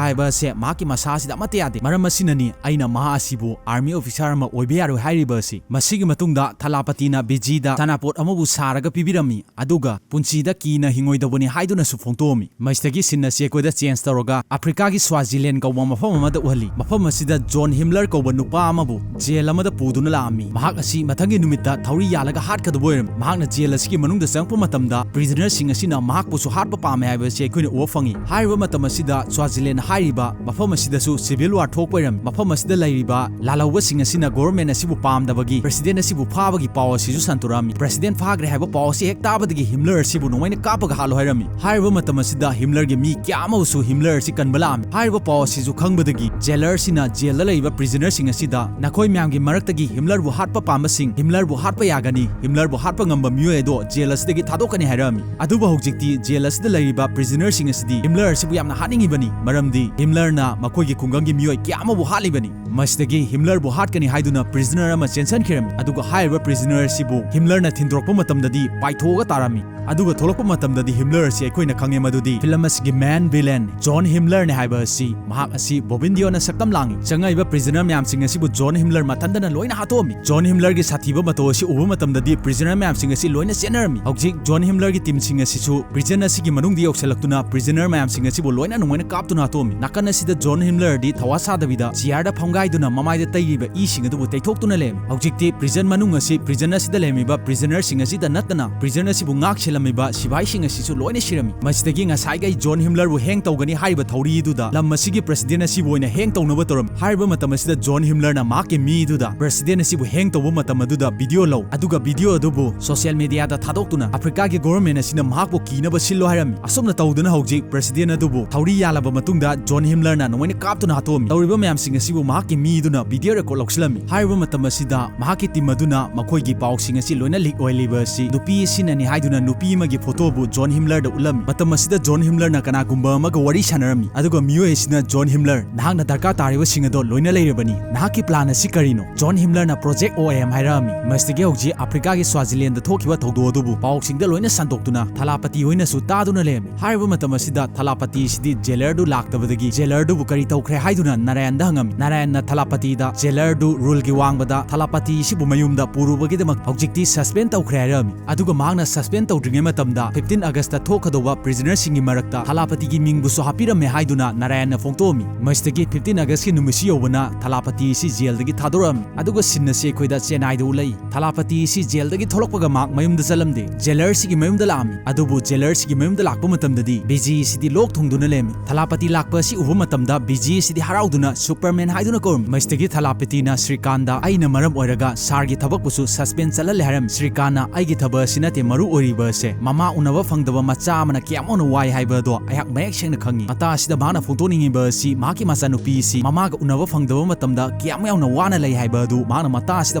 ꯍꯥꯏꯕ ꯑꯁꯦ ꯃꯍꯥꯛꯀꯤ ꯃꯁꯥ ꯑꯁꯤꯗ ꯑꯃꯠꯇ ꯌꯥꯗꯦ꯫ ꯃꯔꯝ ꯑꯁꯤꯅꯅꯤ ꯑꯩꯅ ꯃꯍꯥꯛ ꯑꯁꯤꯕꯨ ꯑꯥꯔꯃꯤ ꯑꯣꯐꯤꯁꯥꯔ ꯑꯃ ꯑꯣꯏꯕ ꯌꯥꯔꯣꯏ ꯍꯥꯏꯔꯤꯕ ꯑꯁꯤ꯫ ꯃꯁꯤꯒꯤ ꯃꯇꯨꯡꯗ ꯊꯂꯥꯄꯇꯤꯅ ꯕꯤꯖꯤꯗ ꯁꯅꯥꯄꯣꯠ ꯑꯃꯕꯨ ꯁꯥꯔꯒ ꯄꯤꯕꯤꯔꯝꯃꯤ꯫ ꯑꯗꯨꯒ ꯄꯨꯟꯁꯤꯗ ꯀꯤꯅ ꯍꯤꯡꯉꯣꯏꯗꯧꯕꯅꯤ ꯍꯥꯏꯗꯨꯅꯁꯨ ꯐꯣꯡꯗꯣꯛꯑꯝꯃꯤ꯫ ꯃꯁꯤꯗꯒꯤ ꯁꯤꯟ ꯑꯁꯤ ꯑꯩꯈꯣꯏꯗ ꯆꯦꯟꯖ ꯇꯧꯔꯒ ꯑꯐ꯭ꯔꯤꯀꯥꯒꯤ ꯁ꯭ꯋꯥꯖꯤꯂꯦꯟ ꯀꯧꯕ ꯃꯐꯝ ꯑꯃꯗ ꯎꯍꯜꯂꯤ꯫ ꯃꯐꯝ ꯑꯁꯤꯗ ꯖꯣꯟ ꯍꯤꯝꯂꯔ ꯀꯧꯕ ꯅꯨꯄꯥ ꯑꯃꯕꯨ ꯖꯦꯜ ꯑꯃꯗ ꯄꯨꯗꯨꯅ ꯂꯥꯛꯑꯝꯃꯤ꯫ ꯃꯍꯥꯛ ꯑꯁꯤ ꯃꯊꯪꯒꯤ ꯅꯨꯃꯤꯠꯇ ꯊꯧꯔꯤ ꯌꯥꯜꯂꯒ ꯍꯥꯠꯀꯗꯕ ꯑꯣꯏꯔꯝꯃꯤ꯫ ꯃꯍꯥꯛꯅ ꯖꯦꯜ ꯑꯁꯤꯒꯤ ꯃꯅꯨꯡꯗ ꯆꯪꯂꯛꯄ ꯃꯇꯝꯗ ꯄ꯭ꯔꯤꯖꯅꯔꯁꯤꯡ ꯑꯁꯤꯅ ꯃꯍꯥꯛꯄꯨꯁꯨ ꯍꯥꯠꯄ ꯄꯥꯝꯃꯦ ꯍꯥꯏꯕ ꯑꯁꯤ ꯑꯩꯈꯣꯏꯅ ꯎꯕ ꯐꯪꯉꯤ꯫ ꯍꯥꯏꯔꯤꯕ ꯃꯇꯝ ꯑꯁꯤꯗ ꯁ꯭ꯋꯥꯖꯤꯂꯦꯟ ꯍꯥꯏꯔꯤꯕ ꯃꯐꯝ ꯑꯁꯤꯗꯁꯨ ꯁꯤꯚꯤꯜ ꯋꯥꯔ ꯊꯣꯛꯄ ꯑꯣꯏꯔꯝꯃꯤ꯫ ꯃꯐꯝ ꯑꯁꯤꯗ ꯂꯩꯔꯤꯕ ꯂꯥꯜꯍꯧꯕꯁꯤꯡ ꯑꯁꯤꯅ ꯒꯣꯚꯔꯟꯃꯦꯟꯠ ꯑꯁꯤꯕꯨ ꯄꯥꯝꯗꯕꯒꯤ ꯄ꯭ꯔꯦꯁꯤꯗꯦꯟꯠ ꯑꯁꯤꯕꯨ ꯐꯥꯕꯒꯤ ꯄꯥꯎ ꯑꯁꯤꯁꯨ ꯁꯟꯗꯣꯔꯛꯑꯝꯃꯤ꯫ ꯄ꯭ꯔꯦꯁꯤꯗꯦꯟꯠ ꯐꯥꯈ꯭ꯔꯦ ꯍꯥꯏꯕ ꯄꯥꯎ ꯑꯁꯤ ꯍꯦꯛ ꯇꯥꯕꯗꯒꯤ ꯍꯤꯝꯂꯔ ꯑꯁꯤꯕꯨ ꯅꯣꯡꯃꯩꯅ ꯀꯥꯞꯄꯒ ꯍꯥꯠꯂꯣ ꯍꯥꯏꯔꯝꯃꯤ꯫ ꯍꯥꯏꯔꯤꯕ ꯃꯇꯝ ꯑꯁꯤꯗ ꯍꯤꯝꯂꯔꯒꯤ ꯃꯤ ꯀꯌꯥ ꯑꯃꯕꯨꯁꯨ ꯍꯤꯝꯂꯔ ꯑꯁꯤ ꯀꯟꯕ ꯂꯥꯛꯑꯝꯃꯤ꯫ ꯍꯥꯏꯔꯤꯕ ꯄꯥꯎ ꯑꯁꯤꯁꯨ ꯈꯪꯕꯗꯒꯤ ꯖꯦꯂꯔꯁꯤꯅ ꯖꯦꯜꯗ ꯂꯩꯔꯤꯕ ꯄ꯭ꯔꯤꯖꯅꯔꯁꯤꯡ ꯑꯁꯤꯗ ꯅꯈꯣꯏ ꯃꯌꯥꯝꯒꯤ ꯃꯔꯛꯇꯒꯤ ꯍꯤꯝꯂꯔꯕꯨ ꯍꯥꯠꯄ ꯄꯥꯝꯕꯁꯤꯡ ꯍꯤꯝꯂꯔꯕꯨ ꯍꯥꯠꯄ ꯌꯥꯒꯅꯤ, ꯍꯤꯝꯂꯔꯕꯨ ꯍꯥꯠꯄ ꯉꯝꯕ ꯃꯤꯑꯣꯏ ꯑꯗꯣ ꯖꯦꯜ ꯑꯁꯤꯗꯒꯤ ꯊꯥꯗꯣꯛꯀꯅꯤ ꯍꯥꯏꯔꯝꯃꯤ꯫ ꯑꯗꯨꯕꯨ ꯍꯧꯖꯤꯛꯇꯤ ꯖꯦꯜ ꯑꯁꯤꯗ ꯂꯩꯔꯤꯕ ꯄ꯭ꯔꯤꯖꯅꯔꯁꯤꯡ ꯑꯁꯤꯗꯤ ꯍꯤꯝꯂꯔ ꯑꯁꯤꯕꯨ ꯌꯥꯝꯅ ꯍꯥꯠꯅꯤꯡꯉꯤꯕꯅꯤ, ꯃꯔꯝꯗꯤ ꯍꯤꯝꯂꯔꯅ ꯃꯈꯣꯏꯒꯤ ꯈꯨꯡꯒꯪꯒꯤ ꯃꯤꯑꯣꯏ ꯀꯌꯥ ꯑꯃꯕꯨ ꯍꯥꯠꯂꯤꯕꯅꯤ꯫ ꯃꯁꯤꯗꯒꯤ ꯍꯤꯝꯂꯔꯕꯨ ꯍꯥꯠꯀꯅꯤ ꯍꯥꯏꯗꯨꯅ ꯄ꯭ꯔꯤꯖꯅꯔ ꯑꯃ ꯆꯦꯟꯁꯤꯟꯈꯤꯔꯝꯃꯤ, ꯑꯗꯨꯒ ꯍꯥꯏꯔꯤꯕ ꯄ꯭ꯔꯤꯖꯅꯔ ꯑꯁꯤꯕꯨ ꯍꯤꯝꯂꯔꯅ ꯊꯤꯟꯗꯣꯔꯛꯄ ꯃꯇꯝꯗꯗꯤ ꯄꯥꯏꯊꯣꯛꯑꯒ ꯇꯥꯔꯝꯃꯤ꯫ ꯑꯗꯨꯒ ꯊꯣꯛꯂꯛꯄ ꯃꯇꯝꯗꯗꯤ ꯍꯤꯝꯂꯔ ꯑꯁꯤ ꯑꯩꯈꯣꯏꯅ ꯈꯪꯉꯦ ꯃꯗꯨꯗꯤ ꯐꯤꯂꯝ ꯑꯁꯤꯒꯤ ꯃꯦꯟ ꯚꯤꯂꯦꯟ ꯖꯣꯟ ꯍꯤꯝꯂꯔꯅꯦ ꯍꯥꯏꯕ ꯑꯁꯤ꯫ ꯃꯍꯥꯛ ꯑꯁꯤ ꯕꯣꯕꯤꯟ ꯗꯤꯑꯣꯅ ꯁꯛꯇꯝ ꯂꯥꯡꯉꯤ꯫ ꯆꯪꯉꯛꯏꯕ ꯄ꯭ꯔꯤꯖꯅꯔ ꯃꯌꯥꯝꯁꯤꯡ ꯑꯁꯤꯕꯨ ꯖꯣꯟ ꯍꯤꯝꯂꯔ ꯃꯊꯟꯇꯅ ꯂꯣꯏꯅ ꯍꯥꯠꯇꯣꯛꯑꯝꯃꯤ꯫ ꯖꯣꯟ ꯍꯤꯝꯂꯔꯒꯤ ꯁꯥꯊꯤꯕ ꯃꯇꯧ ꯑꯁꯤ ꯎꯕ ꯃꯇꯝꯗꯗꯤ ꯄ꯭ꯔꯤꯖꯅꯔ ꯃꯌꯥꯝꯁꯤꯡ ꯑꯁꯤ ꯂꯣꯏꯅ ꯆꯦꯟꯅꯔꯝꯃꯤ꯫ ꯍꯧꯖꯤꯛ ꯖꯣꯟ ꯍꯤꯝꯂꯔꯒꯤ ꯇꯤꯝꯁꯤꯡ ꯑꯁꯤꯁꯨ ꯄ꯭ꯔꯤꯖꯟ ꯑꯁꯤꯒꯤ ꯃꯅꯨꯡꯗ ꯌꯧꯁꯤꯜꯂꯛꯇꯨꯅ ꯄ꯭ꯔꯤꯖꯅꯔ ꯃꯌꯥꯝꯁꯤꯡ ꯑꯁꯤꯕꯨ ꯂꯣꯏꯅ ꯅꯣꯡꯃꯩꯅ ꯀꯥꯞꯇꯨꯅ ꯍꯥꯠꯇꯣꯛꯑꯝꯃꯤ꯫ ꯅꯥꯀꯟ ꯑꯁꯤꯗ ꯖꯣꯟ ꯍꯤꯝꯂꯔꯗꯤ ꯊꯋꯥ ꯁꯥꯗꯕꯤꯗ ꯆꯤꯌꯥꯔꯗ ꯐꯝꯒꯥꯏꯗꯨꯅ ꯃꯃꯥꯏꯗ ꯇꯩꯔꯤꯕ ꯏꯁꯤꯡ ꯑꯗꯨꯕꯨ ꯇꯩꯊꯣꯛꯇꯨꯅ ꯂꯩꯔꯝꯃꯤ꯫ ꯍꯧꯖꯤꯛꯇꯤ ꯄ꯭ꯔꯤꯖꯟ ꯃꯅꯨꯡ ꯑꯁꯤ ꯄ꯭ꯔꯤꯖꯟ ꯑꯁꯤꯗ ꯂꯩꯔꯝꯃꯤꯕ ꯄ꯭ꯔꯤꯖꯅꯔꯁꯤꯡ ꯑꯁꯤꯗ ꯅꯠꯇꯅ ꯄ꯭ꯔꯤꯖꯟ ꯑꯁꯤꯕꯨ ꯉꯥꯛ ꯁꯦꯜꯂꯝꯃꯤꯕ ꯁꯤꯐꯥꯏꯁꯤꯡ ꯑꯁꯤꯁꯨ ꯂꯣꯏꯅ ꯁꯤꯔꯝꯃꯤ꯫ ꯃꯁꯤꯗꯒꯤ ꯉꯁꯥꯏꯒꯩ ꯖꯣꯟ ꯍꯤꯝꯂꯔꯕꯨ ꯍꯦꯡ ꯇꯧꯒꯅꯤ ꯍꯥꯏꯔꯤꯕ ꯊꯧꯔꯤ ꯑꯗꯨꯗ ꯂꯝ ꯑꯁꯤꯒꯤ ꯄ꯭ꯔꯁꯤꯗꯦꯟ ꯑꯁꯤꯕꯨ ꯑꯣꯏꯅ ꯍꯦꯡ ꯇꯧꯅꯕ ꯇꯧꯔꯝꯃꯤ꯫ ꯍꯥꯏꯔꯤꯕ ꯃꯇꯝ ꯑꯁꯤꯗ ꯖꯣꯟ ꯍꯤꯝꯂꯔꯅ ꯃꯍꯥꯛꯀꯤ ꯃꯤꯗꯨꯗ ꯄ꯭ꯔꯁꯤꯗꯦꯟ ꯑꯁꯤꯕꯨ ꯍꯦꯡ ꯇꯧꯕ ꯃꯇꯝ ꯑꯗꯨꯗ ꯚꯤꯗꯤꯑꯣ ꯂꯧ, ꯑꯗꯨꯒ ꯚꯤꯗꯤꯑꯣ ꯑꯗꯨꯕꯨ ꯁꯣꯁꯤꯌꯦꯜ ꯃꯤꯗꯤꯌꯥꯗ ꯊꯥꯗꯣꯛꯇꯨꯅ ꯑꯐ꯭ꯔꯤꯀꯥꯒꯤ ꯒꯣꯚꯔꯟꯃꯦꯟꯠ ꯑꯁꯤꯅ ꯃꯍꯥꯛꯄꯨ ꯀꯤꯅꯕ ꯁꯤꯜꯂꯣ ꯍꯥꯏꯔꯝꯃꯤ꯫ ꯑꯁꯨꯝꯅ ꯇꯧꯗꯨꯅ ꯍꯧꯖꯤꯛ ꯄ꯭ꯔꯁꯤꯗꯦꯟ ꯑꯗꯨꯕꯨ ꯊꯧꯔꯤ ꯌꯥꯜꯂꯕ ꯃꯇꯨꯡꯗ ꯖꯣꯟ ꯍꯤꯝꯂꯔꯅ ꯅꯣꯡꯃꯩꯅ ꯀꯥꯞꯇꯨꯅ ꯍꯥꯠꯇꯣꯛꯑꯝꯃꯤ꯫ ꯇꯧꯔꯤꯕ ꯃꯌꯥꯝꯁꯤꯡ ꯑꯁꯤꯕꯨ ꯃꯍꯥꯛꯀꯤ ꯃꯤꯗꯨꯅ ꯚꯤꯗꯤꯑꯣ ꯔꯦꯀꯣꯔꯗ ꯂꯧꯁꯤꯜꯂꯝꯃꯤ꯫ ꯍꯥꯏꯔꯤꯕ ꯃꯇꯝ ꯑꯁꯤꯗ ꯃꯍꯥꯛꯀꯤ ꯇꯤꯝ ꯑꯗꯨꯅ ꯃꯈꯣꯏꯒꯤ ꯄꯥꯎꯁꯤꯡ ꯑꯁꯤ ꯂꯣꯏꯅ ꯂꯤꯛ ꯑꯣꯏꯍꯜꯂꯤꯕ ꯑꯁꯤ ꯅꯨꯄꯤ ꯑꯁꯤꯅꯅꯤ ꯍꯥꯏꯗꯨꯅ ꯅꯨꯄꯤ ꯑꯃꯒꯤ ꯐꯣꯇꯣꯕꯨ ꯖꯣꯟ ꯍꯤꯝꯂꯔꯗ ꯎꯠꯂꯝꯃꯤ꯫ ꯃꯇꯝ ꯑꯁꯤꯗ ꯖꯣꯟ ꯍꯤꯝꯂꯔꯅ ꯀꯅꯥꯒꯨꯝꯕ ꯑꯃꯒ ꯋꯥꯔꯤ ꯁꯥꯟꯅꯔꯝꯃꯤ, ꯑꯗꯨꯒ ꯃꯤꯑꯣꯏ ꯑꯁꯤꯅ ꯖꯣꯟ ꯍꯤꯝꯂꯔ, "ꯅꯍꯥꯛꯅ ꯗꯔꯀꯥꯔ ꯇꯥꯔꯤꯕꯁꯤꯡ ꯑꯗꯣ ꯂꯣꯏꯅ ꯂꯩꯔꯕꯅꯤ꯫ ꯅꯍꯥꯛꯀꯤ ꯄ꯭ꯂꯥꯟ ꯑꯁꯤ ꯀꯔꯤꯅꯣ?" ꯖꯣꯟ ꯍꯤꯝꯂꯔꯅ "ꯄ꯭ꯔꯣꯖꯦꯛ ꯑꯣ ꯑꯦꯝ" ꯍꯥꯏꯔꯛꯑꯝꯃꯤ꯫ ꯃꯁꯤꯗꯒꯤ ꯍꯧꯖꯤꯛ ꯑꯐ꯭ꯔꯤꯀꯥꯒꯤ ꯁ꯭ꯋꯥꯖꯤꯂꯦꯟꯗ ꯊꯣꯛꯈꯤꯕ ꯊꯧꯗꯣꯛ ꯑꯗꯨꯕꯨ ꯄꯥꯎꯁꯤꯡꯗ ꯂꯣꯏꯅ ꯁꯟꯗꯣꯛꯇꯨꯅ ꯊꯂꯥꯄꯇꯤ ꯍꯣꯏꯅꯁꯨ ꯇꯥꯗꯨꯅ ꯂꯩꯔꯝꯃꯤ꯫ ꯍꯥꯏꯔꯤꯕ ꯃꯇꯝ ꯑꯁꯤꯗ ꯊꯂꯥꯄꯇꯤ ꯑꯁꯤꯗꯤ ꯖꯦꯂꯔꯗꯨ ꯂꯥꯛꯇꯕꯗꯒꯤ ꯖꯦꯂꯔꯗꯨꯕꯨ ꯀꯔꯤ ꯇꯧꯈ꯭ꯔꯦ ꯍꯥꯏꯗꯨꯅ ꯅꯥꯔꯥꯌꯟꯗ ꯍꯪꯉꯝꯃꯤ꯫ ꯅꯥꯔꯥꯌꯟꯅ ꯊꯂꯥꯄꯇꯤꯗ ꯖꯦꯂꯔꯗꯨ ꯔꯨꯜꯒꯤ ꯋꯥꯡꯃꯗ ꯊꯂꯥꯄꯇꯤ ꯑꯁꯤꯕꯨ ꯃꯌꯨꯝꯗ ꯄꯨꯔꯨꯕꯒꯤꯗꯃꯛ ꯍꯧꯖꯤꯛꯇꯤ ꯁꯁꯄꯦꯟ ꯇꯧꯈ꯭ꯔꯦ ꯍꯥꯏꯔꯛꯑꯝꯃꯤ꯫ ꯑꯗꯨꯒ ꯃꯍꯥꯛꯅ ꯁꯁꯄꯦꯟ ꯇꯧꯗ꯭ꯔꯤꯉꯩ ꯃꯇꯝꯗ ꯐꯤꯐꯇꯤꯟ ꯑꯥꯒꯁꯇ ꯊꯣꯛꯀꯗꯧꯕ ꯄ꯭ꯔꯤꯖꯅꯔꯁꯤꯡꯒꯤ ꯃꯔꯛꯇ ꯊꯂꯥꯄꯇꯤꯒꯤ ꯃꯤꯡꯕꯨꯁꯨ ꯍꯥꯞꯄꯤꯔꯝꯃꯦ ꯍꯥꯏꯗꯨꯅ ꯅꯥꯔꯥꯌꯟꯅ ꯐꯣꯡꯗꯣꯛꯑꯝꯃꯤ꯫ ꯃꯁꯤꯗꯒꯤ ꯐꯤꯐꯇꯤꯟ ꯑꯥꯒꯁꯀꯤ ꯅꯨꯃꯤꯠꯁꯤ ꯌꯧꯕꯅ ꯊꯂꯥꯄꯇꯤ ꯑꯁꯤ ꯖꯦꯜꯗꯒꯤ ꯊꯥꯗꯣꯔꯛꯑꯝꯃꯤ꯫ ꯑꯗꯨꯒ ꯁꯤꯟ ꯑꯁꯤ ꯑꯩꯈꯣꯏꯗ ꯆꯦꯟꯅꯥꯏꯗ ꯎꯠꯂꯛꯏ꯫ ꯊꯂꯥꯄꯇꯤ ꯑꯁꯤ ꯖꯦꯜꯗꯒꯤ ꯊꯣꯛꯂꯛꯄꯒ ꯃꯍꯥꯛ ꯃꯌꯨꯝꯗ ꯆꯠꯂꯝꯗꯦ꯫ ꯖꯦꯂꯔꯁꯤꯒꯤ ꯃꯌꯨꯝꯗ ꯂꯥꯛꯑꯝꯃꯤ꯫ ꯑꯗꯨꯕꯨ ꯖꯦꯂꯔꯁꯤꯒꯤ ꯃꯌꯨꯝꯗ ꯂꯥꯛꯄ ꯃꯇꯝꯗꯗꯤ ꯕꯤꯖꯤ ꯑꯁꯤꯗꯤ ꯂꯣꯛ ꯊꯨꯡꯗꯨꯅ ꯂꯩꯔꯝꯃꯤ꯫ ꯊꯂꯥꯄꯇꯤ ꯂꯥꯛꯄ ꯑꯁꯤ ꯎꯕ ꯃꯇꯝꯗ ꯕꯤꯖꯤ ꯑꯁꯤꯗꯤ ꯍꯔꯥꯎꯗꯨꯅ ꯁꯨꯄꯔꯃꯦꯟ ꯍꯥꯏꯗꯨꯅ ꯀꯧꯔꯝꯃꯤ꯫ ꯃꯁꯤꯗꯒꯤ ꯊꯂꯥꯄꯇꯤꯅ ꯁ꯭ꯔꯤꯀꯥꯟꯗ "ꯑꯩꯅ ꯃꯔꯝ ꯑꯣꯏꯔꯒ ꯁꯥꯔꯒꯤ ꯊꯕꯛꯄꯨꯁꯨ ꯁꯁꯄꯦꯟ ꯆꯠꯍꯜꯂꯦ" ꯍꯥꯏꯔꯝꯃꯤ꯫ ꯁ꯭ꯔꯤꯀꯥꯟꯅ "ꯑꯩꯒꯤ ꯊꯕꯛ ꯑꯁꯤ ꯅꯠꯇꯦ ꯃꯔꯨ ꯑꯣꯏꯔꯤꯕ ꯑꯁꯦ ꯃꯃꯥ ꯃꯥ ꯎꯅꯕ ꯐꯪꯗꯕ ꯃꯆꯥ ꯑꯃꯅ ꯀꯌꯥꯝ ꯌꯥꯝꯅ ꯋꯥꯏ ꯍꯥꯏꯕ ꯑꯗꯣ ꯑꯩꯍꯥꯛ ꯃꯌꯦꯛ ꯁꯦꯡꯅ ꯈꯪꯉꯤ꯫ ꯃꯇꯥꯡ ꯑꯁꯤꯗ ꯃꯍꯥꯛꯅ ꯐꯣꯡꯗꯣꯛꯅꯤꯡꯉꯤꯕ ꯑꯁꯤ ꯃꯍꯥꯛꯀꯤ ꯃꯆꯥꯅꯨꯄꯤ ꯑꯁꯤ ꯃꯃꯥꯒ ꯎꯅꯕ ꯐꯪꯗꯕ ꯃꯇꯝꯗ ꯀꯌꯥꯝ ꯌꯥꯝꯅ ꯋꯥꯅ ꯂꯩ ꯍꯥꯏꯕ ꯑꯗꯨ ꯃꯍꯥꯛꯅ ꯃꯇꯥꯡ ꯑꯁꯤꯗ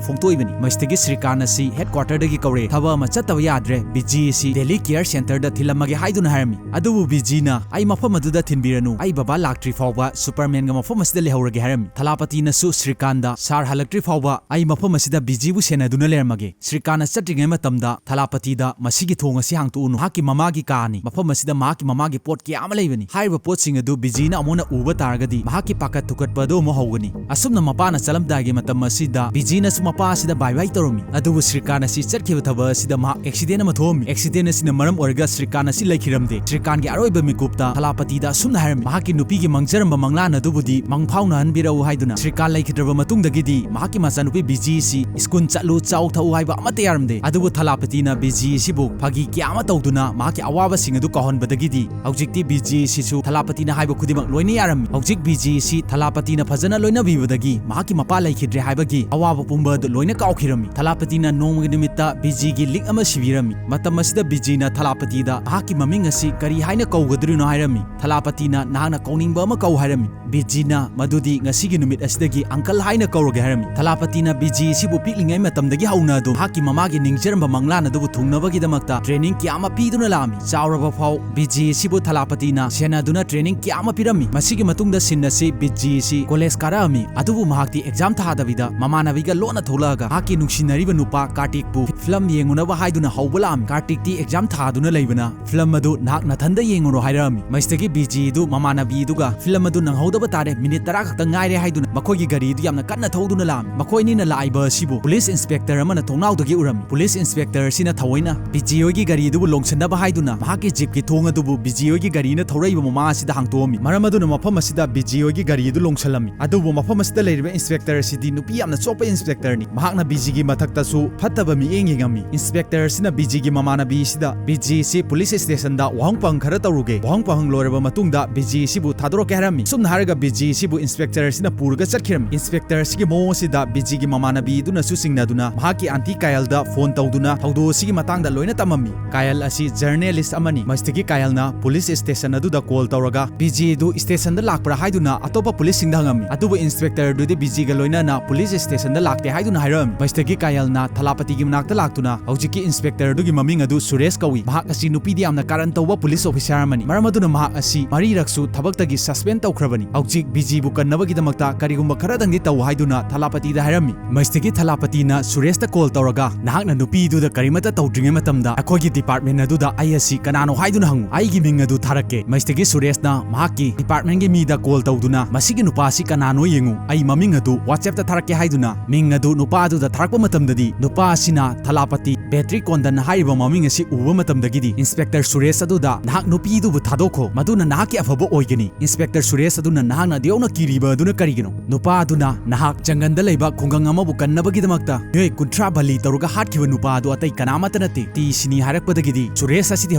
ꯐꯣꯡꯗꯣꯛꯏꯕꯅꯤ꯫ ꯃꯁꯤꯗꯒꯤ ꯁ꯭ꯔꯤꯀꯥꯟ ꯑꯁꯤ headquarter ꯗꯒꯤ ꯀꯧꯔꯦ, ꯊꯕꯛ ꯑꯃ ꯆꯠꯇꯕ ꯌꯥꯗ꯭ꯔꯦ, ꯕꯤꯖꯤ ꯑꯁꯤ Delhi Care Center ꯗ ꯊꯤꯜꯂꯝꯃꯒꯦ ꯍꯥꯏꯗꯨꯅ ꯍꯥꯏꯔꯝꯃꯤ꯫ ꯑꯗꯨꯕꯨ ꯕꯤꯖꯤꯅ, "ꯑꯩ ꯃꯐꯝ ꯑꯗꯨꯗ ꯊꯤꯟꯕꯤꯔꯅꯨ, ꯑꯩ ꯕꯕꯥ ꯂꯥꯛꯇ꯭ꯔꯤ ꯐꯥꯎꯕ ꯁꯨꯄꯔꯃꯦꯟꯒ ꯃꯐꯝ ꯑꯁꯤꯗ ꯂꯩꯍꯧꯔꯒꯦ" ꯍꯥꯏꯔꯝꯃꯤ꯫ ꯊꯂꯥꯄꯇꯤꯅꯁꯨ ꯁ꯭ꯔꯤꯀꯥꯟꯗ, "ꯁꯥꯔ ꯍꯜꯂꯛꯇ꯭ꯔꯤ ꯐꯥꯎꯕ ꯑꯩ ꯃꯐꯝ ꯑꯁꯤꯗ ꯕꯤꯖꯤꯕꯨ ꯁꯦꯟꯅꯗꯨꯅ ꯂꯩꯔꯝꯃꯒꯦ"꯫ ꯁ꯭ꯔꯤꯀꯥꯟꯅ ꯆꯠꯇ꯭ꯔꯤꯉꯩ ꯃꯇꯝꯗ ꯊꯂꯥꯄꯇꯤꯗ ꯃꯁꯤꯒꯤ ꯊꯣꯡ ꯑꯁꯤ ꯍꯥꯡꯇꯣꯛꯎꯅꯨ, ꯃꯍꯥꯛꯀꯤ ꯃꯃꯥꯒꯤ ꯀꯥꯅꯤ, ꯃꯐꯝ ꯑꯁꯤꯗ ꯃꯍꯥꯛꯀꯤ ꯃꯃꯥꯒꯤ ꯄꯣꯠ ꯀꯌꯥ ꯑꯃ ꯂꯩꯕꯅꯤ꯫ ꯍꯥꯏꯔꯤꯕ ꯄꯣꯠꯁꯤꯡ ꯑꯗꯨ ꯕꯤꯖꯤꯅ ꯑꯃꯨꯛ ꯍꯟꯅ ꯎꯕ ꯇꯥꯔꯒꯗꯤ ꯃꯍꯥꯛꯀꯤ ꯄꯥꯈꯠ ꯊꯨꯀꯠꯄ ꯑꯗꯨ ꯑꯃꯨꯛ ꯍꯧꯒꯅꯤ꯫ ꯑꯁꯨꯝꯅ ꯃꯄꯥꯅ ꯆꯠꯂꯝꯗꯥꯏꯒꯤ ꯃꯇꯝ ꯑꯁꯤꯗ ꯕꯤꯖꯤꯅꯁꯨ ꯃꯄꯥ ꯑꯁꯤꯗ bye bye ꯇꯧꯔꯝꯃꯤ꯫ ꯑꯗꯨꯕꯨ ꯁ꯭ꯔꯤꯀꯥꯟ ꯑꯁꯤ ꯆꯠꯈꯤꯕ ꯊꯕꯛ ꯑꯁꯤꯗ ꯃꯍꯥꯛ accident ꯑꯃ ꯊꯣꯛꯑꯝꯃꯤ꯫ Accident ꯑꯁꯤꯅ ꯃꯔꯝ ꯑꯣꯏꯔꯒ ꯁ꯭ꯔꯤꯀꯥꯟ ꯑꯁꯤ ꯂꯩꯈꯤꯔꯝꯗꯦ꯫ ꯁ꯭ꯔꯤꯀꯥꯟꯒꯤ ꯑꯔꯣꯏꯕ ꯃꯤꯀꯨꯞꯇ ꯊꯂꯥꯄꯇꯤꯗ ꯑꯁꯨꯝꯅ ꯍꯥꯏꯔꯝꯃꯤ, ꯃꯍꯥꯛꯀꯤ ꯅꯨꯄꯤꯒꯤ ꯃꯪꯖꯔꯝꯕ ꯃꯪꯂꯥꯟ ꯑꯗꯨꯕꯨꯗꯤ ꯃꯪꯐꯥꯎꯅꯍꯟꯕꯤꯔꯛꯎ ꯍꯥꯏꯗꯨꯅ꯫ ꯁ꯭ꯔꯤꯀꯥꯟ ꯂꯩꯈꯤꯗ꯭ꯔꯕ ꯃꯇꯨꯡꯗꯒꯤꯗꯤ ꯃꯍꯥꯛꯀꯤ ꯃꯆꯥꯅꯨꯄꯤ ꯕꯤꯖꯤ ꯑꯁꯤ ꯁ꯭ꯀꯨꯜ ꯆꯠꯂꯨ, ꯆꯥꯎ ꯊꯛꯎ ꯍꯥꯏꯕ ꯑꯃꯠꯇ ꯌꯥꯔꯝꯗꯦ꯫ ꯑꯗꯨꯕꯨ ꯊꯂꯥꯄꯇꯤꯅ ꯕꯤꯖꯤ ꯑꯁꯤꯕꯨ ꯐꯥꯒꯤ ꯀꯌꯥ ꯑꯃ ꯇꯧꯗꯨꯅ ꯃꯍꯥꯛꯀꯤ ꯑꯋꯥꯕꯁꯤꯡ ꯑꯗꯨ ꯀꯥꯎꯍꯟꯕꯗꯒꯤꯗꯤ ꯍꯧꯖꯤꯛꯇꯤ ꯕꯤꯖꯤ ꯑꯁꯤꯁꯨ ꯊꯂꯥꯄꯇꯤꯅ ꯍꯥꯏꯕ ꯈꯨꯗꯤꯡꯃꯛ ꯂꯣꯏꯅ ꯌꯥꯔꯝꯃꯤ꯫ ꯍꯧꯖꯤꯛ ꯕꯤꯖꯤ ꯑꯁꯤ ꯊꯂꯥꯄꯇꯤꯅ ꯐꯖꯅ ꯂꯣꯏꯅꯕꯤꯕꯗꯒꯤ ꯃꯍꯥꯛꯀꯤ ꯃꯄꯥ ꯂꯩꯈꯤꯗ꯭ꯔꯦ ꯍꯥꯏꯕꯒꯤ ꯑꯋꯥꯕ ꯄꯨꯝꯕ ꯑꯗꯨ ꯂꯣꯏꯅ ꯀꯥꯎꯈꯤꯔꯝꯃꯤ꯫ ꯊꯂꯥꯄꯇꯤꯅ ꯅꯣꯡꯃꯒꯤ ꯅꯨꯃꯤꯠꯇ ꯕꯤꯖꯤꯒꯤ ꯂꯤꯛ ꯑꯃ ꯁꯤꯕꯤꯔꯝꯃꯤ꯫ ꯃꯇꯝ ꯑꯁꯤꯗ ꯕꯤꯖꯤꯅ ꯊꯂꯥꯄꯇꯤꯗ ꯃꯍꯥꯛꯀꯤ ꯃꯃꯤꯡ ꯑꯁꯤ ꯀꯔꯤ ꯍꯥꯏꯅ ꯀꯧꯒꯗꯧꯔꯤꯅꯣ ꯍꯥꯏꯔꯝꯃꯤ꯫ ꯊꯂꯥꯄꯇꯤꯅ, "ꯅꯍꯥꯛꯅ ꯀꯧꯅꯤꯡꯕ ꯑꯃ ꯀꯧ" ꯍꯥꯏꯔꯝꯃꯤ꯫ ꯕꯤꯖꯤꯅ, "ꯃꯗꯨꯗꯤ ꯉꯁꯤꯒꯤ ꯅꯨꯃꯤꯠ ꯑꯁꯤꯗꯒꯤ ꯑꯪꯀꯜ ꯍꯥꯏꯅ ꯀꯧꯔꯒꯦ" ꯍꯥꯏꯔꯝꯃꯤ꯫ ꯊꯂꯥꯄꯇꯤꯅ ꯕꯤꯖꯤ ꯑꯁꯤꯕꯨ ꯄꯤꯛꯂꯤꯉꯩ ꯃꯇꯝꯗꯒꯤ ꯍꯧꯅ ꯑꯗꯨꯝ ꯃꯍꯥꯛꯀꯤ ꯃꯃꯥꯒꯤ ꯅꯤꯡꯖꯔꯝꯕ ꯃꯪꯂꯥꯟ ꯑꯗꯨꯕꯨ ꯊꯨꯡꯅꯕꯒꯤꯗꯃꯛꯇ training ꯀꯌꯥ ꯑꯃ ꯄꯤꯗꯨꯅ ꯂꯥꯛꯑꯝꯃꯤ꯫ ꯆꯥꯎꯔꯕ ꯐꯥꯎ ꯕꯤꯖꯤ ꯑꯁꯤꯕꯨ ꯊꯂꯥꯄꯇꯤꯅ ꯁꯦꯟꯅꯗꯨꯅ training ꯀꯌꯥ ꯑꯃ ꯄꯤꯔꯝꯃꯤ꯫ ꯃꯁꯤꯒꯤ ꯃꯇꯨꯡꯗ scene ꯑꯁꯤ ꯕꯤꯖꯤ ꯑꯁꯤ college ꯀꯥꯔꯛꯑꯝꯃꯤ꯫ ꯑꯗꯨꯕꯨ ꯃꯍꯥꯛꯇꯤ exam ꯊꯥꯗꯕꯤꯗ ꯃꯃꯥꯟꯅꯕꯤꯒ ꯂꯣꯟꯅ ꯊꯣꯛꯂꯛꯑꯒ ꯃꯍꯥꯛꯀꯤ ꯅꯨꯡꯁꯤꯅꯔꯤꯕ ꯅꯨꯄꯥ ꯀꯥꯔꯇꯤꯛꯄꯨ film ꯌꯦꯡꯉꯨꯅꯕ ꯍꯥꯏꯗꯨꯅ ꯍꯧꯕ ꯂꯥꯛꯑꯝꯃꯤ꯫ ꯀꯥꯔꯇꯤꯛꯇꯤ exam ꯊꯥꯗꯨꯅ ꯂꯩꯕꯅ film ꯑꯗꯨ ꯅꯍꯥꯛ ꯅꯊꯟꯗ ꯌꯦꯡꯉꯨꯔꯣ ꯍꯥꯏꯔꯛꯑꯝꯃꯤ꯫ ꯃꯁꯤꯗꯒꯤ ꯕꯤꯖꯤꯗꯨ ꯃꯃꯥꯟꯅꯕꯤꯗꯨꯒ film ꯑꯗꯨ ꯅꯪꯍꯧꯗꯕ ꯇꯥꯔꯦ, minute ꯇꯔꯥ ꯈꯛꯇ ꯉꯥꯏꯔꯦ ꯍꯥꯏꯗꯨꯅ ꯃꯈꯣꯏꯒꯤ ꯒꯥꯔꯤꯗꯨ ꯌꯥꯝꯅ ꯀꯟꯅ ꯊꯧꯗꯨꯅ ꯂꯥꯛꯑꯝꯃꯤ꯫ ꯃꯈꯣꯏ ꯑꯅꯤꯅ ꯂꯥꯛꯏꯕ ꯑꯁꯤꯕꯨ police inspector ꯑꯃꯅ ꯊꯣꯡꯅꯥꯎꯗꯒꯤ ꯎꯔꯝꯃꯤ꯫ Police inspector ꯑꯁꯤꯅ ꯊꯑꯣꯏꯅ ꯕꯤꯖꯤ ꯍꯣꯏꯒꯤ ꯒꯥꯔꯤꯗꯨꯕꯨ ꯂꯣꯡꯁꯤꯟꯅꯕ ꯍꯥꯏꯗꯨꯅ ꯃꯍꯥꯛꯀꯤ jeepꯀꯤ ꯊꯣꯡ ꯑꯗꯨꯕꯨ ꯕꯤꯖꯤ ꯍꯣꯏꯒꯤ ꯒꯥꯔꯤꯅ ꯊꯧꯔꯛꯏꯕ ꯃꯃꯥ ꯑꯁꯤꯗ ꯍꯥꯡꯇꯣꯛꯑꯝꯃꯤ꯫ ꯃꯔꯝ ꯑꯗꯨꯅ ꯃꯐꯝ ꯑꯁꯤꯗ ꯕꯤꯖꯤ ꯍꯣꯏꯒꯤ ꯒꯥꯔꯤ ꯑꯗꯨ ꯂꯣꯡꯁꯤꯜꯂꯝꯃꯤ꯫ ꯑꯗꯨꯕꯨ ꯃꯐꯝ ꯑꯁꯤꯗ ꯂꯩꯔꯤꯕ inspector ꯑꯁꯤꯗꯤ ꯅꯨꯄꯤ ꯌꯥꯝꯅ ꯆꯣꯞꯄ inspectorꯅꯤ꯫ ꯃꯍꯥꯛꯅ ꯕꯤꯖꯤꯒꯤ ꯃꯊꯛꯇꯁꯨ ꯐꯠꯇꯕ ꯃꯤꯠꯌꯦꯡ ꯌꯦꯡꯉꯝꯃꯤ꯫ Inspector ꯑꯁꯤꯅ ꯕꯤꯖꯤꯒꯤ ꯃꯃꯥꯟꯅꯕꯤ ꯑꯁꯤꯗ ꯕꯤꯖꯤ ꯑꯁꯤ police stationꯗ ꯋꯥꯍꯪ ꯄꯥꯎꯍꯪ ꯈꯔ ꯇꯧꯔꯨꯒꯦ, ꯋꯥꯍꯪ ꯄꯥꯎꯍꯪ ꯂꯣꯏꯔꯕ ꯃꯇꯨꯡꯗ ꯕꯤꯖꯤ ꯑꯁꯤꯕꯨ ꯊꯥꯗꯣꯔꯛꯀꯦ ꯍꯥꯏꯔꯝꯃꯤ꯫ ꯁꯨꯝꯅ ꯍꯥꯏꯔꯒ ꯕꯤꯖꯤ ꯑꯁꯤꯕꯨ inspector ꯑꯁꯤꯅ ꯄꯨꯔꯒ ꯆꯠꯈꯤꯔꯝꯃꯤ꯫ Inspector ꯑꯁꯤꯒꯤ ꯃꯑꯣꯡ ꯑꯁꯤꯗ ꯕꯤꯖꯤꯒꯤ ꯃꯃꯥꯟꯅꯕꯤ ꯑꯗꯨꯅꯁꯨ ꯆꯤꯡꯅꯗꯨꯅ ꯃꯍꯥꯛꯀꯤ aunty ꯀꯥꯌꯜꯗ phone ꯇꯧꯗꯨꯅ ꯊꯧꯗꯣꯛ ꯑꯁꯤꯒꯤ ꯃꯇꯥꯡꯗ ꯂꯣꯏꯅ ꯇꯝꯃꯝꯃꯤ꯫ ꯀꯥꯌꯜ ꯀꯥꯌꯜ ꯑꯁꯤ ꯖꯔꯅꯦꯂꯤꯁ ꯑꯃꯅꯤ꯫ ꯃꯁꯤꯗꯒꯤ ꯀꯥꯌꯜꯅ ꯄꯨꯂꯤꯁ ꯁ꯭ꯇꯦꯁꯟ ꯑꯗꯨꯗ ꯀꯣꯜ ꯇꯧꯔꯒ ꯕꯤꯖꯤ ꯑꯗꯨ ꯁ꯭ꯇꯦꯁꯟꯗ ꯂꯥꯛꯄ꯭ꯔꯥ ꯍꯥꯏꯗꯨꯅ ꯑꯇꯣꯞꯄ ꯄꯨꯂꯤꯁꯁꯤꯡꯗ ꯍꯪꯉꯝꯃꯤ꯫ ꯑꯗꯨꯕꯨ ꯏꯟꯁꯄꯦꯛꯇꯔ ꯑꯗꯨꯗꯤ ꯕꯤꯖꯤꯒ ꯂꯣꯏꯅꯅ ꯄꯨꯂꯤꯁ ꯁ꯭ꯇꯦꯁꯟꯗ ꯂꯥꯛꯇꯦ ꯍꯥꯏꯗꯨꯅ ꯍꯥꯏꯔꯝꯃꯤ꯫ ꯃꯁꯤꯗꯒꯤ ꯀꯥꯌꯜꯅ ꯊꯂꯥꯄꯇꯤꯒꯤ ꯃꯅꯥꯛꯇ ꯂꯥꯛꯇꯨꯅ ꯍꯧꯖꯤꯛꯀꯤ ꯏꯟꯁꯄꯦꯛꯇꯔ ꯑꯗꯨꯒꯤ ꯃꯃꯤꯡ ꯑꯗꯨ ꯁꯨꯔꯦꯁ ꯀꯧꯏ꯫ ꯃꯍꯥꯛ ꯑꯁꯤ ꯅꯨꯄꯤꯗ ꯌꯥꯝꯅ ꯀꯥꯔꯟ ꯇꯧꯕ ꯄꯨꯂꯤꯁ ꯑꯣꯐꯤꯁꯥꯔ ꯑꯃꯅꯤ꯫ ꯃꯔꯝ ꯑꯗꯨꯅ ꯃꯍꯥꯛ ꯑꯁꯤ ꯃꯔꯤꯔꯛꯁꯨ ꯊꯕꯛꯇꯒꯤ ꯁꯁꯄꯦꯟ ꯇꯧꯈ꯭ꯔꯕꯅꯤ꯫ ꯍꯧꯖꯤꯛ ꯕꯤꯖꯤꯕꯨ ꯀꯟꯅꯕꯒꯤꯗꯃꯛꯇ ꯀꯔꯤꯒꯨꯝꯕ ꯈꯔꯗꯪꯗꯤ ꯇꯧ ꯍꯥꯏꯗꯨꯅ ꯊꯂꯥꯄꯇꯤꯗ ꯍꯥꯏꯔꯝꯃꯤ꯫ ꯃꯁꯤꯗꯒꯤ ꯊꯂꯥꯄꯇꯤꯅ ꯁꯨꯔꯦꯁꯇ ꯀꯣꯜ ꯇꯧꯔꯒ, "ꯅꯍꯥꯛꯅ ꯅꯨꯄꯤꯗꯨꯗ ꯀꯔꯤꯃꯠꯇ ꯇꯧꯗ꯭ꯔꯤꯉꯩ ꯃꯇꯝꯗ ꯑꯩꯈꯣꯏꯒꯤ ꯗꯤꯄꯥꯔꯠꯃꯦꯟ ꯑꯗꯨꯗ ꯑꯩ ꯑꯁꯤ ꯀꯅꯥꯅꯣ ꯍꯥꯏꯗꯨꯅ ꯍꯪꯉꯨ꯫ ꯑꯩꯒꯤ ꯃꯤꯡ ꯑꯗꯨ ꯊꯥꯔꯛꯀꯦ꯫" ꯃꯁꯤꯗꯒꯤ ꯁꯨꯔꯦꯁꯅ ꯃꯍꯥꯛꯀꯤ ꯗꯤꯄꯥꯔꯠꯃꯦꯟꯒꯤ ꯃꯤꯗ ꯀꯣꯜ ꯇꯧꯗꯨꯅ, "ꯃꯁꯤꯒꯤ ꯅꯨꯄꯥ ꯑꯁꯤ ꯀꯅꯥꯅꯣ ꯌꯦꯡꯉꯨ, ꯑꯩ ꯃꯃꯤꯡ ꯑꯗꯨ WhatsApp-ꯇ ꯊꯥꯔꯛꯀꯦ" ꯍꯥꯏꯗꯨꯅ ꯃꯤꯡ ꯑꯗꯨ ꯅꯨꯄꯥ ꯑꯗꯨꯗ ꯊꯥꯔꯛꯄ ꯃꯇꯝꯗꯗꯤ, ꯅꯨꯄꯥ ꯑꯁꯤꯅ ꯊꯂꯥꯄꯇꯤ ꯕꯦꯇ꯭ꯔꯤ ꯀꯣꯟꯗꯟ ꯍꯥꯏꯔꯤꯕ ꯃꯃꯤꯡ ꯑꯁꯤ ꯎꯕ ꯃꯇꯝꯗꯒꯤꯗꯤ ꯏꯟꯁꯄꯦꯛꯇꯔ ꯁꯨꯔꯦꯁ ꯑꯗꯨꯗ, "ꯅꯍꯥꯛ ꯅꯨꯄꯤꯗꯨꯕꯨ ꯊꯥꯗꯣꯛꯈꯣ, ꯃꯗꯨꯅ ꯅꯍꯥꯛꯀꯤ ꯑꯐꯕ ꯑꯣꯏꯒꯅꯤ꯫" ꯏꯟꯁꯄꯦꯛꯇꯔ ꯁꯨꯔꯦꯁ ꯑꯗꯨꯅ, "ꯅꯍꯥꯛꯅ ꯑꯗꯨꯛ ꯌꯧꯅ ꯀꯤꯔꯤꯕ ꯑꯗꯨꯅ ꯀꯔꯤꯒꯤꯅꯣ?" ꯅꯨꯄꯥ ꯑꯗꯨꯅ, "ꯅꯍꯥꯛ ꯖꯪꯒꯜꯗ ꯂꯩꯕ ꯈꯨꯡꯒꯪ ꯑꯃꯕꯨ ꯀꯟꯅꯕꯒꯤꯗꯃꯛꯇ ꯃꯤꯑꯣꯏ ꯀꯨꯟꯊ꯭ꯔꯥ ꯕꯂꯤ ꯇꯧꯔꯒ ꯍꯥꯠꯈꯤꯕ ꯅꯨꯄꯥ ꯑꯗꯨ ꯑꯇꯩ ꯀꯅꯥꯃꯠꯇ ꯅꯠꯇꯦ" ꯇꯤ ꯁꯤꯅꯤ ꯍꯥꯏꯔꯛꯄꯗꯒꯤꯗꯤ ꯁꯨꯔꯦꯁ ꯑꯁꯤꯗꯤ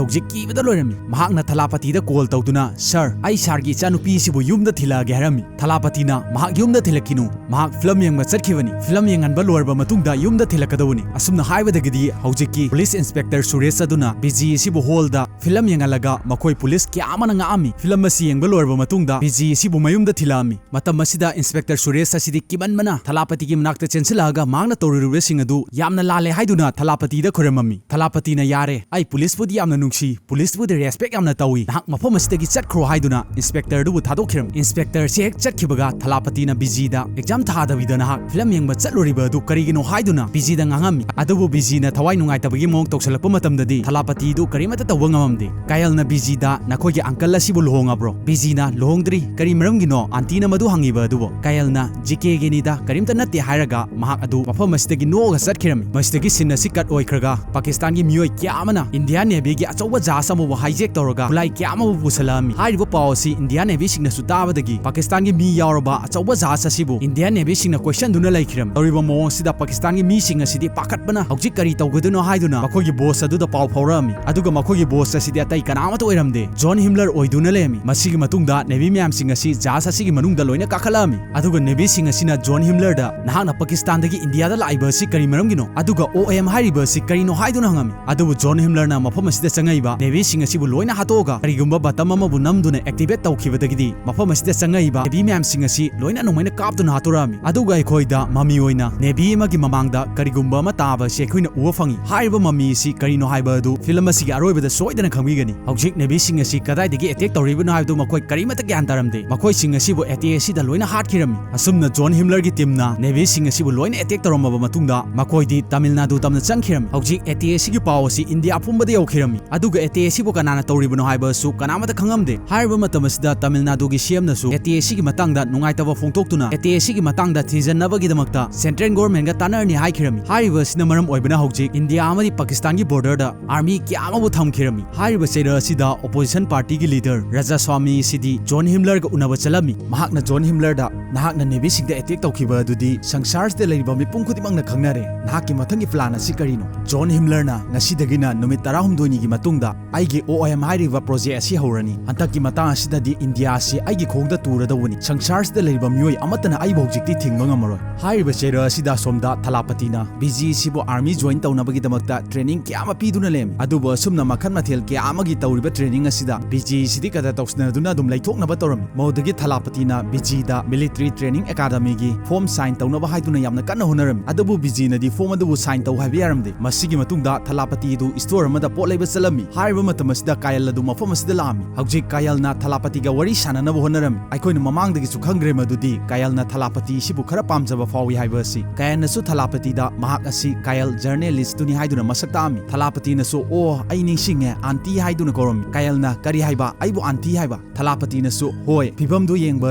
ꯍꯧꯖꯤꯛ ꯀꯤꯕꯗ ꯂꯣꯏꯔꯝꯃꯤ꯫ ꯃꯍꯥꯛꯅ ꯊꯂꯥꯄꯇꯤꯗ ꯀꯣꯜ ꯇꯧꯗꯨꯅ, "ꯁꯥꯔ, ꯑꯩ ꯁꯥꯔꯒꯤ ꯏꯆꯥꯅꯨꯄꯤ ꯑꯁꯤꯕꯨ ꯌꯨꯝꯗ ꯊꯤꯜꯂꯛꯑꯒꯦ" ꯍꯥꯏꯔꯝꯃꯤ꯫ ꯊꯂꯥꯄꯇꯤꯅ, "ꯃꯍꯥꯛ ꯌꯨꯝꯗ ꯊꯤꯜꯂꯛꯈꯤꯅꯨ, ꯃꯍꯥꯛ ꯐꯤꯂꯝ ꯌꯦꯡꯕ ꯆꯠꯈꯤꯕꯅꯤ, ꯐꯤꯂꯝ ꯌꯦꯡꯍꯟꯕ ꯂꯣꯏꯔꯕ ꯃꯇꯨꯡꯗ ꯌꯨꯝꯗ ꯊꯤꯜꯂꯛꯀꯗꯧꯕꯅꯤ꯫" ꯑꯁꯨꯝꯅ ꯍꯥꯏꯕꯗꯒꯤꯗꯤ ꯍꯧꯖꯤꯛꯀꯤ ꯄꯨꯂꯤꯁ ꯏꯟꯁꯄꯦꯛꯇꯔ ꯁꯨꯔꯦꯁ ꯑꯗꯨꯅ ꯕꯤꯖꯤ ꯑꯁꯤꯕꯨ ꯍꯣꯜꯗ ꯐꯤꯂꯝ ꯌꯦꯡꯍꯜꯂꯒ ꯃꯈꯣꯏ ꯄꯨꯂꯤꯁ ꯀꯌꯥ ꯑꯃꯅ ꯉꯥꯛꯑꯝꯃꯤ꯫ ꯐꯤꯂꯝ ꯑꯁꯤ ꯌꯦꯡꯕ ꯂꯣꯏꯔꯕ ꯃꯇꯨꯡꯗ ꯕꯤꯖꯤ ꯑꯁꯤꯕꯨ ꯃꯌꯨꯝꯗ ꯊꯤꯜꯂꯛꯑꯝꯃꯤ꯫ ꯃꯇꯝ ꯑꯁꯤꯗ ꯏꯟꯁꯄꯦꯛꯇꯔ ꯁꯨꯔꯦꯁ ꯑꯁꯤꯗꯤ ꯀꯤꯃꯟꯕꯅ ꯊꯂꯥꯄꯇꯤꯒꯤ ꯃꯅꯥꯛꯇ ꯆꯦꯟꯁꯤꯜꯂꯛꯑꯒ ꯃꯍꯥꯛꯅ ꯇꯧꯔꯨꯔꯤꯕꯁꯤꯡ ꯑꯗꯨ ꯌꯥꯝꯅ ꯂꯥꯜꯂꯦ ꯍꯥꯏꯗꯨꯅ ꯊꯂꯥꯄꯇꯤꯗ ꯈꯨꯔꯝꯃꯝꯃꯤ꯫ ꯊꯂꯥꯄꯇꯤꯅ, "ꯌꯥꯔꯦ, ꯑꯩ ꯄꯨꯂꯤꯁꯄꯨꯗꯤ ꯌꯥꯝꯅ ꯅꯨꯡꯁꯤ, ꯄꯨꯂꯤꯁꯄꯨꯗꯤ ꯔꯦꯁꯄꯦꯛ ꯌꯥꯝꯅ ꯇꯧꯏ, ꯅꯍꯥꯛ ꯃꯐꯝ ꯑꯁꯤꯗꯒꯤ ꯆꯠꯈ꯭ꯔꯣ" ꯍꯥꯏꯗꯨꯅ ꯏꯟꯁꯄꯦꯛꯇꯔꯗꯨꯕꯨ ꯊꯥꯗꯣꯛꯈꯤꯔꯝꯃꯤ꯫ ꯏꯟꯁꯄꯦꯛꯇꯔꯁꯤ ꯍꯦꯛ ꯆꯠꯈꯤꯕꯒ ꯊꯂꯥꯄꯇꯤꯅ ꯕꯤꯖꯤꯗ, "ꯑꯦꯛꯖꯥꯝ ꯊꯥꯗꯕꯤꯗ ꯅꯍꯥꯛ ꯐꯤꯂꯝ ꯌꯦꯡꯕ ꯆꯠꯂꯨꯔꯤꯕ ꯑꯗꯨ ꯀꯔꯤꯒꯤꯅꯣ?" ꯍꯥꯏꯗꯨꯅ ꯕꯤꯖꯤꯗ ꯉꯥꯡꯉꯝꯃꯤ꯫ ꯑꯗꯨꯕꯨ ꯕꯤꯖꯤꯅ ꯊꯋꯥꯏ ꯅꯨꯡꯉꯥꯏꯇꯕꯒꯤ ꯃꯑꯣꯡ ꯇꯧꯁꯜꯂꯛꯄ ꯃꯇꯝꯗꯗꯤ ꯊꯂꯥꯄꯇꯤꯗꯨ ꯀꯔꯤꯃꯠꯇ ꯇꯧꯕ ꯉꯝꯃꯝꯗꯦ꯫ ꯀꯥꯌꯜꯅ ꯕꯤꯖꯤꯗ, "ꯅꯈꯣꯏꯒꯤ ꯑꯪꯀꯜ ꯑꯁꯤꯕꯨ ꯂꯨꯍꯣꯡꯉꯕ꯭ꯔꯣ?" ꯕꯤꯖꯤꯅ, "ꯂꯨꯍꯣꯡꯗ꯭ꯔꯤ꯫ ꯀꯔꯤ ꯃꯔꯝꯒꯤꯅꯣ ꯑꯥꯟꯇꯤꯅ ꯃꯗꯨ ꯍꯪꯉꯤꯕ ꯑꯗꯨꯕꯨ?" ꯀꯥꯌꯜꯅ, "ꯖꯤ ꯀꯦꯒꯤꯅꯤꯗ, ꯀꯔꯤꯝꯇ ꯅꯠꯇꯦ" ꯍꯥꯏꯔꯒ ꯃꯍꯥꯛ ꯑꯗꯨ ꯃꯐꯝ ꯑꯁꯤꯗꯒꯤ ꯅꯣꯛꯑꯒ ꯆꯠꯈꯤꯔꯝꯃꯤ꯫ ꯃꯁꯤꯗꯒꯤ ꯁꯤꯟ ꯑꯁꯤ ꯀꯠ ꯑꯣꯏꯈ꯭ꯔꯒ ꯄꯥꯀꯤꯁꯇꯥꯟꯒꯤ ꯃꯤꯑꯣꯏ ꯀꯌꯥ ꯑꯃꯅ ꯏꯟꯗꯤꯌꯥꯟ ꯅꯦꯚꯤꯒꯤ ꯑꯆꯧꯕ ꯖꯍꯥꯖ ꯑꯃꯕꯨ ꯍꯥꯏꯖꯦꯛ ꯇꯧꯔꯒ ꯈꯨꯠꯂꯥꯏ ꯀꯌꯥ ꯑꯃꯕꯨ ꯄꯨꯁꯜꯂꯛꯑꯝꯃꯤ꯫ ꯍꯥꯏꯔꯤꯕ ꯄꯥꯎ ꯑꯁꯤ ꯏꯟꯗꯤꯌꯥꯟ ꯅꯦꯚꯤꯁꯤꯡꯅꯁꯨ ꯇꯥꯕꯗꯒꯤ ꯄꯥꯀꯤꯁꯇꯥꯟꯒꯤ ꯃꯤ ꯌꯥꯎꯔꯕ ꯑꯆꯧꯕ ꯖꯍꯥꯖ ꯑꯁꯤꯕꯨ ꯏꯟꯗꯤꯌꯥꯟ ꯅꯦꯚꯤꯁꯤꯡꯅ ꯀꯣꯏꯁꯟꯗꯨꯅ ꯂꯩꯈꯤꯔꯝꯃꯤ꯫ ꯇꯧꯔꯤꯕ ꯃꯑꯣꯡ ꯑꯁꯤꯗ ꯄꯥꯀꯤꯁꯇꯥꯟꯒꯤ ꯃꯤꯁꯤꯡ ꯑꯁꯤꯗꯤ ꯄꯥꯈꯠꯄꯅ ꯍꯧꯖꯤꯛ ꯀꯔꯤ ꯇꯧꯒꯗꯣꯏꯅꯣ ꯍꯥꯏꯗꯨꯅ ꯃꯈꯣꯏꯒꯤ ꯕꯣꯁ ꯑꯗꯨꯗ ꯄꯥꯎ ꯐꯥꯎꯔꯛꯑꯝꯃꯤ꯫ ꯑꯗꯨꯒ ꯃꯈꯣꯏꯒꯤ ꯕꯣꯁ ꯑꯁꯤꯗꯤ ꯑꯇꯩ ꯀꯅꯥ ꯑꯃꯠꯇ ꯑꯣꯏꯔꯝꯗꯦ, ꯖꯣꯟ ꯍꯤꯝꯂꯔ ꯑꯣꯏꯗꯨꯅ ꯂꯩꯔꯝꯃꯤ꯫ ꯃꯁꯤꯒꯤ ꯃꯇꯨꯡꯗ ꯅꯦꯚꯤ ꯃꯌꯥꯝꯁꯤꯡ ꯑꯁꯤ ꯖꯍꯥꯖ ꯑꯁꯤꯒꯤ ꯃꯅꯨꯡꯗ ꯂꯣꯏꯅ ꯀꯥꯈꯠꯂꯛꯑꯝꯃꯤ꯫ ꯑꯗꯨꯒ ꯅꯦꯚꯤꯁꯤꯡ ꯑꯁꯤꯅ ꯖꯣꯟ ꯍꯤꯝꯂꯔꯗ, "ꯅꯍꯥꯛꯅ ꯄꯥꯀꯤꯁꯇꯥꯟꯗꯒꯤ ꯏꯟꯗꯤꯌꯥꯗ ꯂꯥꯛꯏꯕ ꯑꯁꯤ ꯀꯔꯤ ꯃꯔꯝꯒꯤꯅꯣ? ꯑꯗꯨꯒ ꯑꯣ ꯑꯦꯝ ꯍꯥꯏꯔꯤꯕ ꯑꯁꯤ ꯀꯔꯤꯅꯣ?" ꯍꯥꯏꯗꯨꯅ ꯍꯪꯉꯝꯃꯤ꯫ ꯑꯗꯨꯕꯨ ꯖꯣꯟ ꯍꯤꯝꯂꯔꯅ ꯃꯐꯝ ꯑꯁꯤꯗ ꯆꯪꯉꯛꯏꯕ ꯅꯦꯚꯤꯁꯤꯡ ꯑꯁꯤꯕꯨ ꯂꯣꯏꯅ ꯍꯥꯠꯇꯣꯛꯑꯒ, ꯀꯔꯤꯒꯨꯝꯕ ꯕꯇꯝ ꯑꯃꯕꯨ ꯅꯝꯗꯨꯅ ꯑꯦꯛꯇꯤꯚꯦꯠ ꯇꯧꯈꯤꯕꯗꯒꯤꯗꯤ, ꯃꯐꯝ ꯑꯁꯤꯗ ꯆꯪꯉꯛꯏꯕ ꯅꯦꯚꯤ ꯃꯌꯥꯝꯁꯤꯡ ꯑꯁꯤ ꯂꯣꯏꯅ ꯅꯣꯡꯃꯩꯅ ꯀꯥꯞꯇꯨꯅ ꯍꯥꯠꯇꯣꯔꯛꯑꯝꯃꯤ꯫ ꯑꯗꯨꯒ ꯑꯩꯈꯣꯏꯗ ꯃꯃꯤ ꯑꯣꯏꯅ ꯅꯦꯚꯤ ꯑꯃꯒꯤ ꯃꯃꯥꯡꯗ ꯀꯔꯤꯒꯨꯝꯕ ꯑꯃ ꯇꯥꯕ ꯑꯁꯤ ꯑꯩꯈꯣꯏꯅ ꯎꯕ ꯐꯪꯉꯤ꯫ ꯍꯥꯏꯔꯤꯕ ꯃꯃꯤ ꯑꯁꯤ ꯀꯔꯤꯅꯣ ꯍꯥꯏꯕ ꯑꯗꯨ ꯐꯤꯂꯝ ꯑꯁꯤꯒꯤ ꯑꯔꯣꯏꯕꯗ ꯁꯣꯏꯗꯅ ꯈꯪꯕꯤꯒꯅꯤ꯫ ꯍꯧꯖꯤꯛ ꯅꯦꯚꯤꯁꯤꯡ ꯑꯁꯤ ꯀꯗꯥꯏꯗꯒꯤ ꯑꯦꯇꯦꯛ ꯇꯧꯔꯤꯕꯅꯣ ꯍꯥꯏꯕꯗꯨ ꯃꯈꯣꯏ ꯀꯔꯤꯃꯠꯇ ꯒ꯭ꯌꯥꯟ ꯇꯥꯔꯝꯗꯦ꯫ ꯃꯈꯣꯏꯁꯤꯡ ꯑꯁꯤꯕꯨ ꯑꯦꯇꯦꯛ ꯑꯁꯤꯗ ꯂꯣꯏꯅ ꯍꯥꯠꯈꯤꯔꯝꯃꯤ꯫ ꯑꯁꯨꯝꯅ ꯖꯣꯟ ꯍꯤꯝꯂꯔꯒꯤ ꯇꯤꯝꯅ ꯅꯦꯚꯤꯁꯤꯡ ꯑꯁꯤꯕꯨ ꯂꯣꯏꯅ ꯑꯦꯇꯦꯛ ꯇꯧꯔꯝꯃꯕ ꯃꯇꯨꯡꯗ, ꯃꯈꯣꯏꯗꯤ ꯇꯥꯃꯤꯜ ꯅꯥꯗꯨ ꯇꯝꯅ ꯆꯪꯈꯤꯔꯝꯃꯤ꯫ ꯍꯧꯖꯤꯛ ꯑꯦꯇꯦꯛ ꯑꯁꯤꯒꯤ ꯄꯥꯎ ꯑꯁꯤ ꯏꯟꯗꯤꯌꯥ ꯄꯨꯝꯕꯗ ꯌꯧꯈꯤꯔꯝꯃꯤ꯫ ꯑꯗꯨꯒ ꯑꯦꯇꯦꯛ ꯑꯁꯤꯕꯨ ꯀꯅꯥꯅ ꯇꯧꯔꯤꯕꯅꯣ ꯍꯥꯏꯕꯁꯨ ꯀꯅꯥꯃꯠꯇ ꯈꯪꯉꯝꯗꯦ꯫ ꯍꯥꯏꯔꯤꯕ ꯃꯇꯝ ꯑꯁꯤꯗ ꯇꯥꯃꯤꯜ ꯅꯥꯗꯨꯒꯤ ꯁꯤ ꯑꯦꯝꯅꯁꯨ ꯑꯦꯇꯦꯛ ꯑꯁꯤꯒꯤ ꯃꯇꯥꯡꯗ ꯅꯨꯡꯉꯥꯏꯇꯕ ꯐꯣꯡꯗꯣꯛꯇꯨꯅ, ꯑꯦꯇꯦꯛ ꯑꯁꯤꯒꯤ ꯃꯇꯥꯡꯗ ꯊꯤꯖꯤꯟꯅꯕꯒꯤꯗꯃꯛꯇ ꯁꯦꯟꯇ꯭ꯔꯦꯜ ꯒꯣꯔꯃꯦꯟꯒ ꯇꯥꯟꯅꯔꯅꯤ ꯍꯥꯏꯈꯤꯔꯝꯃꯤ꯫ ꯍꯥꯏꯔꯤꯕ ꯑꯁꯤꯅ ꯃꯔꯝ ꯑꯣꯏꯕꯅ ꯍꯧꯖꯤꯛ ꯏꯟꯗꯤꯌꯥ ꯑꯃꯗꯤ ꯄꯥꯀꯤꯁꯇꯥꯟꯒꯤ ꯕꯣꯔꯗꯔꯗ ꯑꯥꯔꯃꯤ ꯀꯌꯥ ꯑꯃꯕꯨ ꯊꯝꯈꯤꯔꯝꯃꯤ꯫ ꯍꯥꯏꯔꯤꯕ ꯆꯩꯔꯛ ꯑꯁꯤꯗ ꯑꯣꯄꯣꯖꯤꯁꯟ ꯄꯥꯔꯇꯤꯒꯤ ꯂꯤꯗꯔ ꯔꯖꯥꯁ꯭ꯋꯥꯃꯤ ꯑꯁꯤꯗꯤ ꯖꯣꯟ ꯍꯤꯝꯂꯔꯒ ꯎꯅꯕ ꯆꯠꯂꯝꯃꯤ꯫ ꯃꯍꯥꯛꯅ ꯖꯣꯟ ꯍꯤꯝꯂꯔꯗ, "ꯅꯍꯥꯛꯅ ꯅꯦꯚꯤꯁꯤꯡꯗ ꯑꯦꯇꯦꯛ ꯇꯧꯈꯤꯕ ꯑꯗꯨꯗꯤ ꯁꯪꯁꯥꯔꯁꯤꯗ ꯂꯩꯔꯤꯕ ꯃꯤꯄꯨꯝ ꯈꯨꯗꯤꯡꯃꯛꯅ ꯈꯪꯅꯔꯦ꯫ ꯅꯍꯥꯛꯀꯤ ꯃꯊꯪꯒꯤ ꯄ꯭ꯂꯥꯟ ꯑꯁꯤ ꯀꯔꯤꯅꯣ?" ꯖꯣꯟ ꯍꯤꯝꯂꯔꯅ, "ꯉꯁꯤꯗꯒꯤꯅ ꯅꯨꯃꯤꯠ ꯇꯔꯥꯍꯨꯝꯗꯣꯏꯅꯤꯒꯤ ꯃꯇꯨꯡꯗ ꯑꯩꯒꯤ ꯑꯣ ꯑꯦꯝ ꯍꯥꯏꯔꯤꯕ ꯄ꯭ꯔꯣꯖꯦꯛ ꯑꯁꯤ ꯍꯧꯔꯅꯤ꯫ ꯍꯟꯗꯛꯀꯤ ꯃꯇꯥꯡ ꯑꯁꯤꯗꯗꯤ ꯏꯟꯗꯤꯌꯥ ꯑꯁꯤ ꯑꯩꯒꯤ ꯈꯣꯡꯗ ꯇꯨꯔꯗꯧꯕꯅꯤ꯫ ꯁꯪꯁꯥꯔꯁꯤꯗ ꯂꯩꯔꯤꯕ ꯃꯤꯑꯣꯏ ꯑꯃꯠꯇꯅ ꯑꯩꯕꯨ ꯍꯧꯖꯤꯛꯇꯤ ꯊꯤꯡꯕ ꯉꯝꯃꯔꯣꯏ꯫" ꯍꯥꯏꯔꯤꯕ ꯆꯩꯔꯛ ꯑꯁꯤꯗ ꯑꯁꯣꯝꯗ ꯊꯂꯥꯄꯇꯤꯅ ꯕꯤꯖꯤꯁꯤꯕꯨ ꯑꯥꯔꯃꯤ ꯖꯣꯏꯟ ꯇꯧꯅꯕꯒꯤꯗꯃꯛꯇ ꯇ꯭ꯔꯦꯅꯤꯡ ꯀꯌꯥ ꯑꯃ ꯄꯤꯗꯨꯅ ꯂꯩꯔꯝꯃꯤ꯫ ꯑꯗꯨꯕꯨ ꯑꯁꯨꯝꯅ ꯃꯈꯜ ꯃꯊꯦꯜ ꯀꯌꯥ ꯑꯃꯒꯤ ꯇꯧꯔꯤꯕ ꯇ꯭ꯔꯦꯅꯤꯡ ꯑꯁꯤꯗ ꯕꯤꯖꯤꯁꯤꯗꯤ ꯀꯗꯔ ꯇꯧꯁꯤꯟꯅꯗꯨꯅ ꯑꯗꯨꯝ ꯂꯩꯊꯣꯛꯅꯕ ꯇꯧꯔꯝꯃꯤ꯫ ꯃꯗꯨꯗꯒꯤ ꯊꯂꯥꯄꯇꯤꯅ ꯕꯤꯖꯤꯗ ꯃꯤꯂꯤꯇꯔꯤ ꯇ꯭ꯔꯦꯅꯤꯡ ꯑꯦꯀꯥꯗꯃꯤꯒꯤ ꯐꯣꯔꯝ ꯁꯥꯏꯟ ꯇꯧꯅꯕ ꯍꯥꯏꯗꯨꯅ ꯌꯥꯝꯅ ꯀꯟꯅ ꯍꯣꯠꯅꯔꯝꯃꯤ꯫ ꯑꯗꯨꯕꯨ ꯕꯤꯖꯤꯅꯗꯤ ꯐꯣꯔꯝ ꯑꯗꯨꯕꯨ ꯁꯥꯏꯟ ꯇꯧ ꯍꯥꯏꯕ ꯌꯥꯔꯝꯗꯦ꯫ ꯃꯁꯤꯒꯤ ꯃꯇꯨꯡꯗ ꯊꯂꯥꯄꯇꯤ ꯑꯗꯨ ꯏꯁꯇꯣꯔ ꯑꯃꯗ ꯄꯣꯠ ꯂꯩꯕ ꯆꯠꯂꯝꯃꯤ꯫ ꯍꯥꯏꯔꯤꯕ ꯃꯇꯝ ꯑꯁꯤꯗ ꯀꯥꯌꯜ ꯑꯗꯨ ꯃꯐꯝ ꯑꯁꯤꯗ ꯂꯥꯛꯑꯝꯃꯤ꯫ ꯍꯧꯖꯤꯛ ꯀꯥꯌꯜꯅ ꯊꯂꯥꯄꯇꯤꯒ ꯋꯥꯔꯤ ꯁꯥꯟꯅꯅꯕ ꯍꯣꯠꯅꯔꯝꯃꯤ꯫ ꯑꯩꯈꯣꯏꯅ ꯃꯃꯥꯡꯗꯒꯤꯁꯨ ꯈꯪꯈ꯭ꯔꯦ ꯃꯗꯨꯗꯤ ꯀꯥꯌꯜꯅ ꯊꯂꯥꯄꯇꯤ ꯑꯁꯤꯕꯨ ꯈꯔ ꯄꯥꯝꯖꯕ ꯐꯥꯎꯏ ꯍꯥꯏꯕ ꯑꯁꯤ꯫ ꯀꯥꯌꯜꯅꯁꯨ ꯊꯂꯥꯄꯇꯤꯗ ꯃꯍꯥꯛ ꯑꯁꯤ ꯀꯥꯌꯜ ꯖꯔꯅꯦꯂꯤꯁꯇꯨꯅꯤ ꯍꯥꯏꯗꯨꯅ ꯃꯁꯛ ꯇꯥꯛꯑꯝꯃꯤ꯫ ꯊꯂꯥꯄꯇꯤꯅꯁꯨ, "ꯑꯣ, ꯑꯩ ꯅꯤꯡꯁꯤꯡꯉꯦ, ꯑꯥꯟꯇꯤ" ꯍꯥꯏꯗꯨꯅ ꯀꯧꯔꯝꯃꯤ꯫ ꯀꯥꯌꯜꯅ, "ꯀꯔꯤ ꯍꯥꯏꯕ? ꯑꯩꯕꯨ ꯑꯥꯟꯇꯤ ꯍꯥꯏꯕ?" ꯊꯂꯥꯄꯇꯤꯅꯁꯨ, "ꯍꯣꯏ, ꯐꯤꯕꯝꯗꯨ ꯌꯦꯡꯕ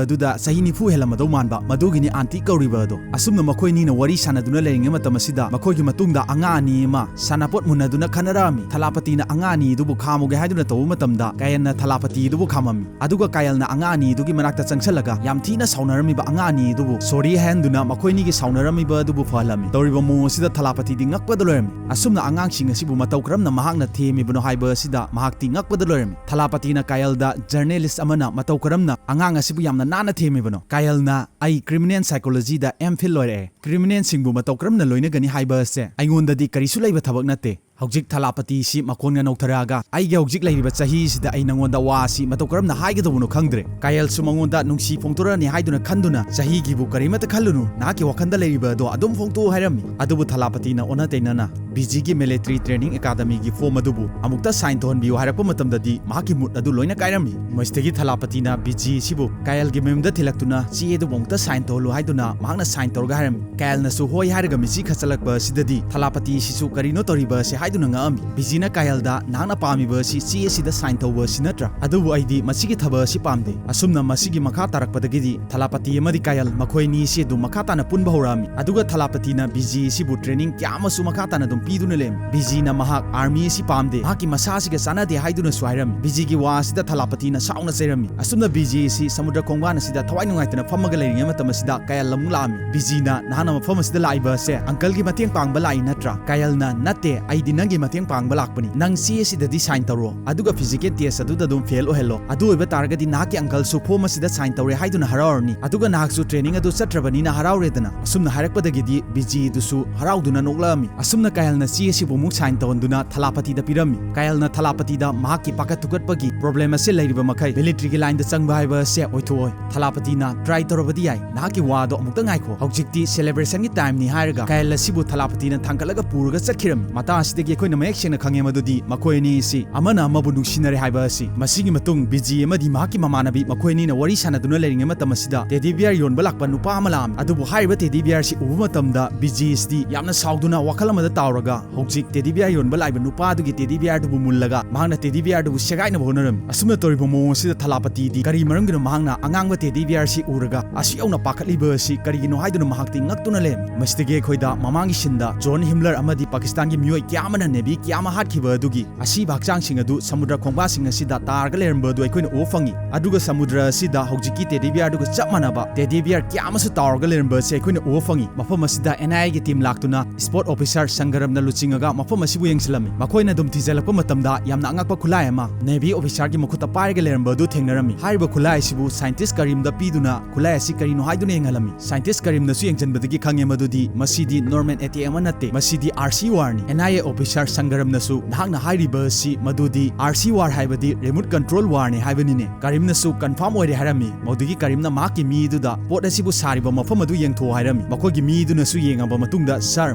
ꯑꯗꯨꯗ ꯆꯍꯤ ꯅꯤꯐꯨ ꯍꯦꯜꯂꯝꯃꯗꯧ ꯃꯥꯟꯕ, ꯃꯗꯨꯒꯤꯅꯤ ꯑꯥꯟꯇꯤ ꯀꯧꯔꯤꯕ ꯑꯗꯣ꯫" ꯑꯁꯨꯝꯅ ꯃꯈꯣꯏ ꯑꯅꯤꯅ ꯋꯥꯔꯤ ꯁꯥꯟꯅꯗꯨꯅ ꯂꯩꯔꯤꯉꯩ ꯃꯇꯝ ꯑꯁꯤꯗ ꯃꯈꯣꯏꯒꯤ ꯃꯇꯨꯡꯗ ꯑꯉꯥꯡ ꯑꯅꯤ ꯑꯃ ꯁꯥꯟꯅꯄꯣꯠ ꯃꯨꯟꯅꯗꯨꯅ ꯈꯟꯅꯔꯛꯑꯝꯃꯤ꯫ ꯊꯂꯥꯄꯇꯤꯅ ꯑꯉꯥꯡ ꯑꯅꯤ ꯑꯗꯨꯕꯨ ꯈꯥꯝꯃꯨꯒꯦ ꯍꯥꯏꯗꯨꯅ ꯇꯧꯕ ꯃꯇꯝꯗ ꯀꯥꯌꯜꯅ ꯊꯂꯥꯄꯇꯤ ꯑꯗꯨꯕꯨ ꯈꯥꯝꯃꯝꯃꯤ꯫ ꯑꯗꯨꯒ ꯀꯥꯌꯜꯅ ꯑꯉꯥꯡ ꯑꯅꯤ ꯑꯗꯨꯒꯤ ꯃꯅꯥꯛꯇ ꯆꯪꯁꯜꯂꯒ ꯌꯥꯝ ꯊꯤꯅ ꯁꯥꯎꯅꯔꯝꯃꯤꯕ ꯑꯉꯥꯡ ꯑꯅꯤ ꯑꯗꯨꯕꯨ ꯁꯣꯔꯤ ꯍꯥꯏꯍꯟꯗꯨꯅ ꯃꯈꯣꯏꯅꯤꯒꯤ ꯁꯥꯎꯅꯔꯝꯃꯤꯕ ꯑꯗꯨꯕꯨ ꯐꯍꯜꯂꯝꯃꯤ꯫ ꯇꯧꯔꯤꯕ ꯃꯑꯣꯡ ꯑꯁꯤꯗ ꯊꯂꯥꯄꯇꯤꯗꯤ ꯉꯛꯄꯗ ꯂꯣꯏꯔꯝꯃꯤ꯫ ꯑꯁꯨꯝꯅ ꯑꯉꯥꯡꯁꯤꯡ ꯑꯁꯤꯕꯨ ꯃꯇꯧ ꯀꯔꯝꯅ ꯃꯍꯥꯛꯅ ꯊꯦꯝꯃꯤꯕꯅꯣ ꯍꯥꯏꯕ ꯑꯁꯤꯗ ꯃꯍꯥꯛꯇꯤ ꯉꯛꯄꯗ ꯂꯣꯏꯔꯝꯃꯤ꯫ ꯊꯂꯥꯄꯇꯤꯅ ꯀꯥꯌꯜꯗ ꯖꯔꯅꯦꯂꯤꯁ ꯑꯃꯅ ꯃꯇꯧ ꯀꯔꯝꯅ ꯑꯉꯥꯡ ꯑꯁꯤꯕꯨ ꯌꯥꯝꯅ ꯅꯥꯟꯅ ꯊꯦꯝꯃꯤꯕꯅꯣ꯫ ꯀꯥꯌꯜꯅ, "ꯑꯩ ꯀ꯭ꯔꯤꯃꯤꯅꯦꯜ ꯁꯥꯏꯀꯣꯂꯣꯖꯤꯗ ꯑꯦꯝ ꯐꯤꯜ ꯂꯣꯏꯔꯛꯑꯦ꯫ ꯀ꯭ꯔꯤꯃꯤꯅꯦꯜꯁꯤꯡꯕꯨ ꯃꯇꯧ ꯀꯔꯝꯅ ꯂꯣꯏꯅꯒꯅꯤ ꯍꯥꯏꯕ ꯑꯁꯦ ꯑꯩꯉꯣꯟꯗꯗꯤ ꯀꯔꯤꯁꯨ ꯂꯩꯕ ꯊꯕꯛ ꯅꯠꯇꯦ꯫ ꯍꯧꯖꯤꯛ ꯊꯂꯥꯄꯇꯤꯁꯤ ꯃꯀꯣꯟꯒ ꯅꯧꯊꯔꯛꯑꯒ, "ꯑꯩꯒꯤ ꯍꯧꯖꯤꯛ ꯂꯩꯔꯤꯕ ꯆꯍꯤꯁꯤꯗ ꯑꯩ ꯅꯉꯣꯟꯗ ꯋꯥ ꯑꯁꯤ ꯃꯇꯧ ꯀꯔꯝꯅ ꯍꯥꯏꯒꯗꯧꯕꯅꯣ ꯈꯪꯗ꯭ꯔꯦ꯫ ꯀꯥꯌꯜꯁꯨ ꯃꯉꯣꯟꯗ ꯅꯨꯡꯁꯤ ꯐꯣꯡꯗꯣꯔꯛꯑꯅꯤ ꯍꯥꯏꯗꯨꯅ ꯈꯟꯗꯨꯅ, ꯆꯍꯤꯒꯤꯕꯨ ꯀꯔꯤꯃꯠꯇ ꯈꯜꯂꯨꯅꯨ, ꯅꯍꯥꯛꯀꯤ ꯋꯥꯈꯜꯗ ꯂꯩꯔꯤꯕ ꯑꯗꯣ ꯑꯗꯨꯝ ꯐꯣꯡꯗꯣꯛꯎ" ꯍꯥꯏꯔꯝꯃꯤ꯫ ꯑꯗꯨꯕꯨ ꯊꯂꯥꯄꯇꯤꯅ ꯑꯣꯟꯅ ꯇꯩꯅꯅ ꯕꯤꯖꯤꯒꯤ ꯃꯤꯂꯤꯇꯔꯤ ꯇ꯭ꯔꯦꯅꯤꯡ ꯑꯦꯀꯥꯗꯃꯤꯒꯤ ꯐꯣꯔꯝ ꯑꯗꯨꯕꯨ ꯑꯃꯨꯛꯇ ꯁꯥꯏꯟ ꯇꯧꯍꯟꯕꯤꯌꯨ ꯍꯥꯏꯔꯛꯄ ꯃꯇꯝꯗꯗꯤ, ꯃꯍꯥꯛꯀꯤ ꯃꯨꯗ ꯑꯗꯨ ꯂꯣꯏꯅ ꯀꯥꯏꯔꯝꯃꯤ꯫ ꯃꯁꯤꯗꯒꯤ ꯊꯂꯥꯄꯇꯤꯅ ꯕꯤꯖꯤ ꯑꯁꯤꯕꯨ ꯀꯥꯌꯜꯒꯤ ꯃꯌꯨꯝꯗ ꯊꯤꯜꯂꯛꯇꯨꯅ, ꯆꯦ ꯑꯗꯨꯕꯨ ꯑꯃꯨꯛꯇ ꯁꯥꯏꯟ ꯇꯧꯍꯜꯂꯨ ꯍꯥꯏꯗꯨꯅ ꯃꯍꯥꯛꯅ ꯁꯥꯏꯟ ꯇꯧꯔꯒ ꯍꯥꯏꯔꯝꯃꯤ꯫ ꯀꯥꯌꯜꯅꯁꯨ ꯍꯣꯏ ꯍꯥꯏꯔꯒ ꯃꯤꯠꯁꯤ ꯈꯠꯆꯜꯂꯛꯄ ꯑꯁꯤꯗꯗꯤ, ꯊꯂꯥꯄꯇꯤ ꯑꯁꯤꯁꯨ "ꯀꯔꯤꯅꯣ ꯇꯧꯔꯤꯕ ꯑꯁꯤ?" ꯍꯥꯏꯗꯨꯅ ꯉꯛꯑꯝꯃꯤ꯫ ꯕꯤꯖꯤꯅ ꯀꯥꯌꯜꯗ, "ꯅꯍꯥꯛꯅ ꯄꯥꯝꯃꯤꯕ ꯑꯁꯤ ꯆꯦ ꯑꯁꯤꯗ ꯁꯥꯏꯟ ꯇꯧꯕ ꯑꯁꯤ ꯅꯠꯇ꯭ꯔꯥ? ꯑꯗꯨꯕꯨ ꯑꯩꯗꯤ ꯃꯁꯤꯒꯤ ꯊꯕꯛ ꯑꯁꯤ ꯄꯥꯝꯗꯦ"꯫ ꯑꯁꯨꯝꯅ ꯃꯁꯤꯒꯤ ꯃꯈꯥ ꯇꯥꯔꯛꯄꯗꯒꯤꯗꯤ ꯊꯂꯥꯄꯇꯤ ꯑꯃꯗꯤ ꯀꯥꯌꯜ ꯃꯈꯣꯏ ꯑꯅꯤ ꯑꯁꯤ ꯑꯗꯨꯝ ꯃꯈꯥ ꯇꯥꯅ ꯄꯨꯟꯕ ꯍꯧꯔꯛꯑꯝꯃꯤ꯫ ꯑꯗꯨꯒ ꯊꯂꯥꯄꯇꯤꯅ ꯕꯤꯖꯤ ꯑꯁꯤꯕꯨ ꯇ꯭ꯔꯦꯅꯤꯡ ꯀꯌꯥ ꯑꯃꯁꯨ ꯃꯈꯥ ꯇꯥꯅ ꯑꯗꯨꯝ ꯄꯤꯗꯨꯅ ꯂꯩꯔꯝꯃꯤ꯫ ꯕꯤꯖꯤꯅ ꯃꯍꯥꯛ ꯑꯥꯔꯃꯤ ꯑꯁꯤ ꯄꯥꯝꯗꯦ, ꯃꯍꯥꯛꯀꯤ ꯃꯁꯥ ꯑꯁꯤꯒ ꯆꯥꯟꯅꯗꯦ ꯍꯥꯏꯗꯨꯅꯁꯨ ꯍꯥꯏꯔꯝꯃꯤ꯫ ꯕꯤꯖꯤꯒꯤ ꯋꯥ ꯑꯁꯤꯗ ꯊꯂꯥꯄꯇꯤꯅ ꯁꯥꯎꯅ ꯆꯩꯔꯝꯃꯤ꯫ ꯑꯁꯨꯝꯅ ꯕꯤꯖꯤ ꯑꯁꯤ ꯁꯃꯨꯗ꯭ꯔ ꯈꯣꯡꯕꯥꯟ ꯑꯁꯤꯗ ꯊꯋꯥꯏ ꯅꯨꯡꯉꯥꯏꯇꯅ ꯐꯝꯃꯒ ꯂꯩꯔꯤꯉꯩ ꯃꯇꯝ ꯑꯁꯤꯗ ꯀꯥꯌꯜ ꯑꯃꯨꯛ ꯂꯥꯛꯑꯝꯃꯤ꯫ ꯕꯤꯖꯤꯅ, "ꯅꯍꯥꯛꯅ ꯃꯐꯝ ꯑꯁꯤꯗ ꯂꯥꯛꯏꯕ ꯑꯁꯦ ꯑꯪꯀꯜꯒꯤ ꯃꯇꯦꯡ ꯄꯥꯡꯕ ꯂꯥꯛꯏ ꯅꯠꯇ꯭ꯔꯥ?" ꯀꯥꯌꯜꯅ, "ꯅꯠꯇꯦ, ꯑꯩꯗꯤ ꯅꯪꯒꯤ ꯃꯇꯦꯡ ꯄꯥꯡꯕ ꯂꯥꯛꯄꯅꯤ꯫ ꯅꯪ ꯆꯦ ꯑꯁꯤꯗꯗꯤ ꯁꯥꯏꯟ ꯇꯧꯔꯣ, ꯑꯗꯨꯒ ꯐꯤꯖꯤꯀꯦꯜ ꯇꯦꯁ ꯑꯗꯨꯗ ꯑꯗꯨꯝ ꯐꯦꯜ ꯑꯣꯏꯍꯜꯂꯣ꯫ ꯑꯗꯨ ꯑꯣꯏꯕ ꯇꯥꯔꯒꯗꯤ ꯅꯍꯥꯛꯀꯤ ꯑꯪꯀꯜꯁꯨ ꯐꯣꯔꯝ ꯑꯁꯤꯗ ꯁꯥꯏꯟ ꯇꯧꯔꯦ ꯍꯥꯏꯗꯨꯅ ꯍꯔꯥꯎꯔꯅꯤ, ꯑꯗꯨꯒ ꯅꯍꯥꯛꯁꯨ ꯇ꯭ꯔꯦꯅꯤꯡ ꯑꯗꯨ ꯆꯠꯇ꯭ꯔꯕꯅꯤꯅ ꯍꯔꯥꯎꯔꯦꯗꯅ"꯫ ꯑꯁꯨꯝꯅ ꯍꯥꯏꯔꯛꯄꯗꯒꯤꯗꯤ ꯕꯤꯖꯤ ꯑꯗꯨꯁꯨ ꯍꯔꯥꯎꯗꯨꯅ ꯅꯣꯛꯂꯛꯑꯝꯃꯤ꯫ ꯑꯁꯨꯝꯅ ꯀꯥꯌꯜꯅ ꯆꯦ ꯑꯁꯤꯕꯨ ꯑꯃꯨꯛ ꯁꯥꯏꯟ ꯇꯧꯍꯟꯗꯨꯅ ꯊꯂꯥꯄꯇꯤꯗ ꯄꯤꯔꯝꯃꯤ꯫ ꯀꯥꯌꯜꯅ ꯊꯂꯥꯄꯇꯤꯗ ꯃꯍꯥꯛꯀꯤ ꯄꯥꯈꯠ ꯊꯨꯀꯠꯄꯒꯤ ꯄ꯭ꯔꯣꯕ꯭ꯂꯦꯝ ꯑꯁꯤ ꯂꯩꯔꯤꯕ ꯃꯈꯩ ꯃꯤꯂꯤꯇꯔꯤꯒꯤ ꯂꯥꯏꯟꯗ ꯆꯪꯕ ꯍꯥꯏꯕ ꯑꯁꯦ ꯑꯣꯏꯊꯣꯛꯑꯣꯏ꯫ "ꯊꯂꯥꯄꯇꯤꯅ ꯇ꯭ꯔꯥꯏ ꯇꯧꯔꯕꯗꯤ ꯌꯥꯏ, ꯅꯍꯥꯛꯀꯤ ꯋꯥꯗꯣ ꯑꯃꯨꯛꯇ ꯉꯥꯏꯈꯣ, ꯍꯧꯖꯤꯛꯇꯤ ꯁꯦꯂꯦꯕ꯭ꯔꯦꯁꯟꯒꯤ ꯇꯥꯏꯝꯅꯤ" ꯍꯥꯏꯔꯒ ꯀꯥꯌꯜ ꯑꯁꯤꯕꯨ ꯊꯂꯥꯄꯇꯤꯅ ꯊꯥꯡꯒꯠꯂꯒ ꯄꯨꯔꯒ ꯆꯠꯈꯤꯔꯝꯃꯤ꯫ ꯃꯇꯥꯡ ꯑꯁꯤꯗꯒꯤ ꯑꯩꯈꯣꯏꯅ ꯃꯌꯦꯛ ꯁꯦꯡꯅ ꯈꯪꯉꯦ ꯃꯗꯨꯗꯤ ꯃꯈꯣꯏ ꯑꯅꯤ ꯑꯁꯤ ꯑꯃꯅ ꯑꯃꯕꯨ ꯅꯨꯡꯁꯤꯅꯔꯦ ꯍꯥꯏꯕ ꯑꯁꯤ꯫ ꯃꯁꯤꯒꯤ ꯃꯇꯨꯡ ꯕꯤꯖꯤ ꯑꯃꯗꯤ ꯃꯍꯥꯛꯀꯤ ꯃꯃꯥꯟꯅꯕꯤ ꯃꯈꯣꯏ ꯑꯅꯤꯅ ꯋꯥꯔꯤ ꯁꯥꯟꯅꯗꯨꯅ ꯂꯩꯔꯤꯉꯩ ꯃꯇꯝ ꯑꯁꯤꯗ ꯇꯦꯗꯤ ꯕꯤꯌꯔ ꯌꯣꯟꯕ ꯂꯥꯛꯄ ꯅꯨꯄꯥ ꯑꯃ ꯂꯥꯛꯑꯝꯃꯤ꯫ ꯑꯗꯨꯕꯨ ꯍꯥꯏꯔꯤꯕ ꯇꯦꯗꯤ ꯕꯤꯌꯔ ꯑꯁꯤ ꯎꯕ ꯃꯇꯝꯗ ꯕꯤꯖꯤ ꯑꯁꯤꯗꯤ ꯌꯥꯝꯅ ꯁꯥꯎꯗꯨꯅ ꯋꯥꯈꯜ ꯑꯃꯗ ꯇꯥꯎꯔꯒ ꯍꯧꯖꯤꯛ ꯇꯦꯗꯤ ꯕꯤꯌꯔ ꯌꯣꯟꯕ ꯂꯥꯛꯏꯕ ꯅꯨꯄꯥ ꯑꯗꯨꯒꯤ ꯇꯦꯗꯤ ꯕꯤꯌꯔ ꯑꯗꯨꯕꯨ ꯃꯨꯜꯂꯒ ꯃꯍꯥꯛꯅ ꯇꯦꯗꯤ ꯕꯤꯌꯔ ꯑꯗꯨꯕꯨ ꯁꯦꯒꯥꯏꯅꯕ ꯍꯣꯠꯅꯔꯝꯃꯤ꯫ ꯑꯁꯨꯝꯅ ꯇꯧꯔꯤꯕ ꯃꯑꯣꯡ ꯑꯁꯤꯗ ꯊꯂꯥꯄꯇꯤꯗꯤ ꯀꯔꯤ ꯃꯔꯝꯒꯤꯅꯣ ꯃꯍꯥꯛꯅ ꯑꯉꯥꯡꯕ ꯇꯦꯗꯤ ꯕꯤꯌꯔ ꯑꯁꯤ ꯎꯔꯒ ꯑꯁꯨꯛ ꯌꯧꯅ ꯄꯥꯈꯠꯂꯤꯕ ꯑꯁꯤ ꯀꯔꯤꯒꯤꯅꯣ ꯍꯥꯏꯗꯨꯅ ꯃꯍꯥꯛꯇꯤ ꯉꯛꯇꯨꯅ ꯂꯩꯔꯝꯃꯤ꯫ ꯃꯁꯤꯗꯒꯤ ꯑꯩꯈꯣꯏꯗ ꯃꯃꯥꯡꯒꯤ ꯁꯤꯟꯗ ꯖꯣꯟ ꯍꯤꯝꯂꯔ ꯑꯃꯗꯤ ꯄꯥꯀꯤꯁꯇꯥꯟꯒꯤ ꯃꯤꯑꯣꯏ ꯀꯌꯥ ꯑꯃꯅ ꯅꯦꯚꯤ ꯀꯌꯥ ꯑꯃ ꯍꯥꯠꯈꯤꯕ ꯑꯗꯨꯒꯤ ꯑꯁꯤꯕ ꯍꯛꯆꯥꯡꯁꯤꯡ ꯑꯗꯨ ꯁꯃꯨꯗ꯭ꯔ ꯈꯣꯡꯕꯥꯁꯤꯡ ꯑꯁꯤꯗ ꯇꯥꯔꯒ ꯂꯩꯔꯝꯕ ꯑꯗꯨ ꯑꯩꯈꯣꯏꯅ ꯎꯕ ꯐꯪꯉꯤ꯫ ꯑꯗꯨꯒ ꯁꯃꯨꯗ꯭ꯔ ꯑꯁꯤꯗ ꯍꯧꯖꯤꯛꯀꯤ ꯇꯦꯗꯤ ꯕꯤꯌꯔ ꯑꯗꯨꯒ ꯆꯞ ꯃꯥꯟꯅꯕ ꯇꯦꯗꯤ ꯕꯤꯌꯔ ꯀꯌꯥ ꯑꯃꯁꯨ ꯇꯥꯎꯔꯒ ꯂꯩꯔꯝꯕ ꯑꯁꯤ ꯑꯩꯈꯣꯏꯅ ꯎꯕ ꯐꯪꯉꯤ꯫ ꯃꯐꯝ ꯑꯁꯤꯗ ꯑꯦꯟ ꯑꯥꯏ ꯑꯦꯒꯤ ꯇꯤꯝ ꯂꯥꯛꯇꯨꯅ ꯁ꯭ꯄꯣꯠ ꯑꯣꯐꯤꯁꯥꯔ ꯁꯪꯒꯔꯝꯅ ꯂꯨꯆꯤꯡꯉꯒ ꯃꯐꯝ ꯑꯁꯤꯕꯨ ꯌꯦꯡꯁꯤꯜꯂꯝꯃꯤ꯫ ꯃꯈꯣꯏꯅ ꯑꯗꯨꯝ ꯊꯤꯖꯤꯜꯂꯛꯄ ꯃꯇꯝꯗ ꯌꯥꯝꯅ ꯑꯉꯛꯄ ꯈꯨꯠꯂꯥꯏ ꯑꯃ ꯅꯦꯚꯤ ꯑꯣꯐꯤꯁꯥꯔ ꯁꯥꯔꯒꯤ ꯃꯈꯨꯠꯇ ꯄꯥꯏꯔꯒ ꯂꯩꯔꯝꯕ ꯑꯗꯨ ꯊꯦꯡꯅꯔꯝꯃꯤ꯫ ꯍꯥꯏꯔꯤꯕ ꯈꯨꯠꯂꯥꯏ ꯑꯁꯤꯕꯨ ꯁꯥꯏꯟꯇꯤꯁ ꯀꯔꯤꯝꯗ ꯄꯤꯗꯨꯅ ꯈꯨꯠꯂꯥꯏ ꯑꯁꯤ ꯀꯔꯤꯅꯣ ꯍꯥꯏꯗꯨꯅ ꯌꯦꯡꯍꯜꯂꯝꯃꯤ꯫ ꯁꯥꯏꯟꯇꯤꯁ ꯀꯔꯤꯝꯅꯁꯨ ꯌꯦꯡꯁꯤꯟꯕꯗꯒꯤ ꯈꯪꯉꯦ ꯃꯗꯨꯗꯤ ꯃꯁꯤꯗꯤ ꯅꯣꯔꯃꯦꯜ ꯑꯦꯇꯦꯛ ꯑꯃ ꯅꯠꯇꯦ, ꯃꯁꯤꯗꯤ ꯑꯥꯔꯁꯤ ꯋꯥꯔꯅꯤ꯫ ꯑꯦꯟ ꯑꯥꯏ ꯑꯦ ꯑꯣꯐꯤꯁꯥꯔ ꯁꯪꯒꯔꯝꯅꯁꯨ ꯅꯍꯥꯛꯅ ꯍꯥꯏꯔꯤꯕ ꯑꯁꯤ ꯃꯗꯨꯗꯤ ꯑꯥꯔꯁꯤ ꯋꯥꯔ ꯍꯥꯏꯕꯗꯤ ꯔꯤꯃꯣꯠ ꯀꯟꯇ꯭ꯔꯣꯜ ꯋꯥꯔꯅꯤ ꯍꯥꯏꯕꯅꯤꯅꯦ꯫ ꯀꯔꯤꯝꯅꯁꯨ ꯀꯟꯐꯥꯔꯝ ꯑꯣꯏꯔꯦ ꯍꯥꯏꯔꯝꯃꯤ꯫ ꯃꯗꯨꯗꯒꯤ ꯀꯔꯤꯝꯅ ꯃꯍꯥꯛꯀꯤ ꯃꯤꯗꯨꯗ ꯄꯣꯠ ꯑꯁꯤꯕꯨ ꯁꯥꯔꯤꯕ ꯃꯐꯝ ꯑꯗꯨ ꯌꯦꯡꯊꯣꯛꯑꯣ ꯍꯥꯏꯔꯝꯃꯤ꯫ ꯃꯈꯣꯏꯒꯤ ꯃꯤꯗꯨꯅꯁꯨ ꯌꯦꯡꯉꯕ ꯃꯇꯨꯡꯗ, "ꯁꯥꯔ,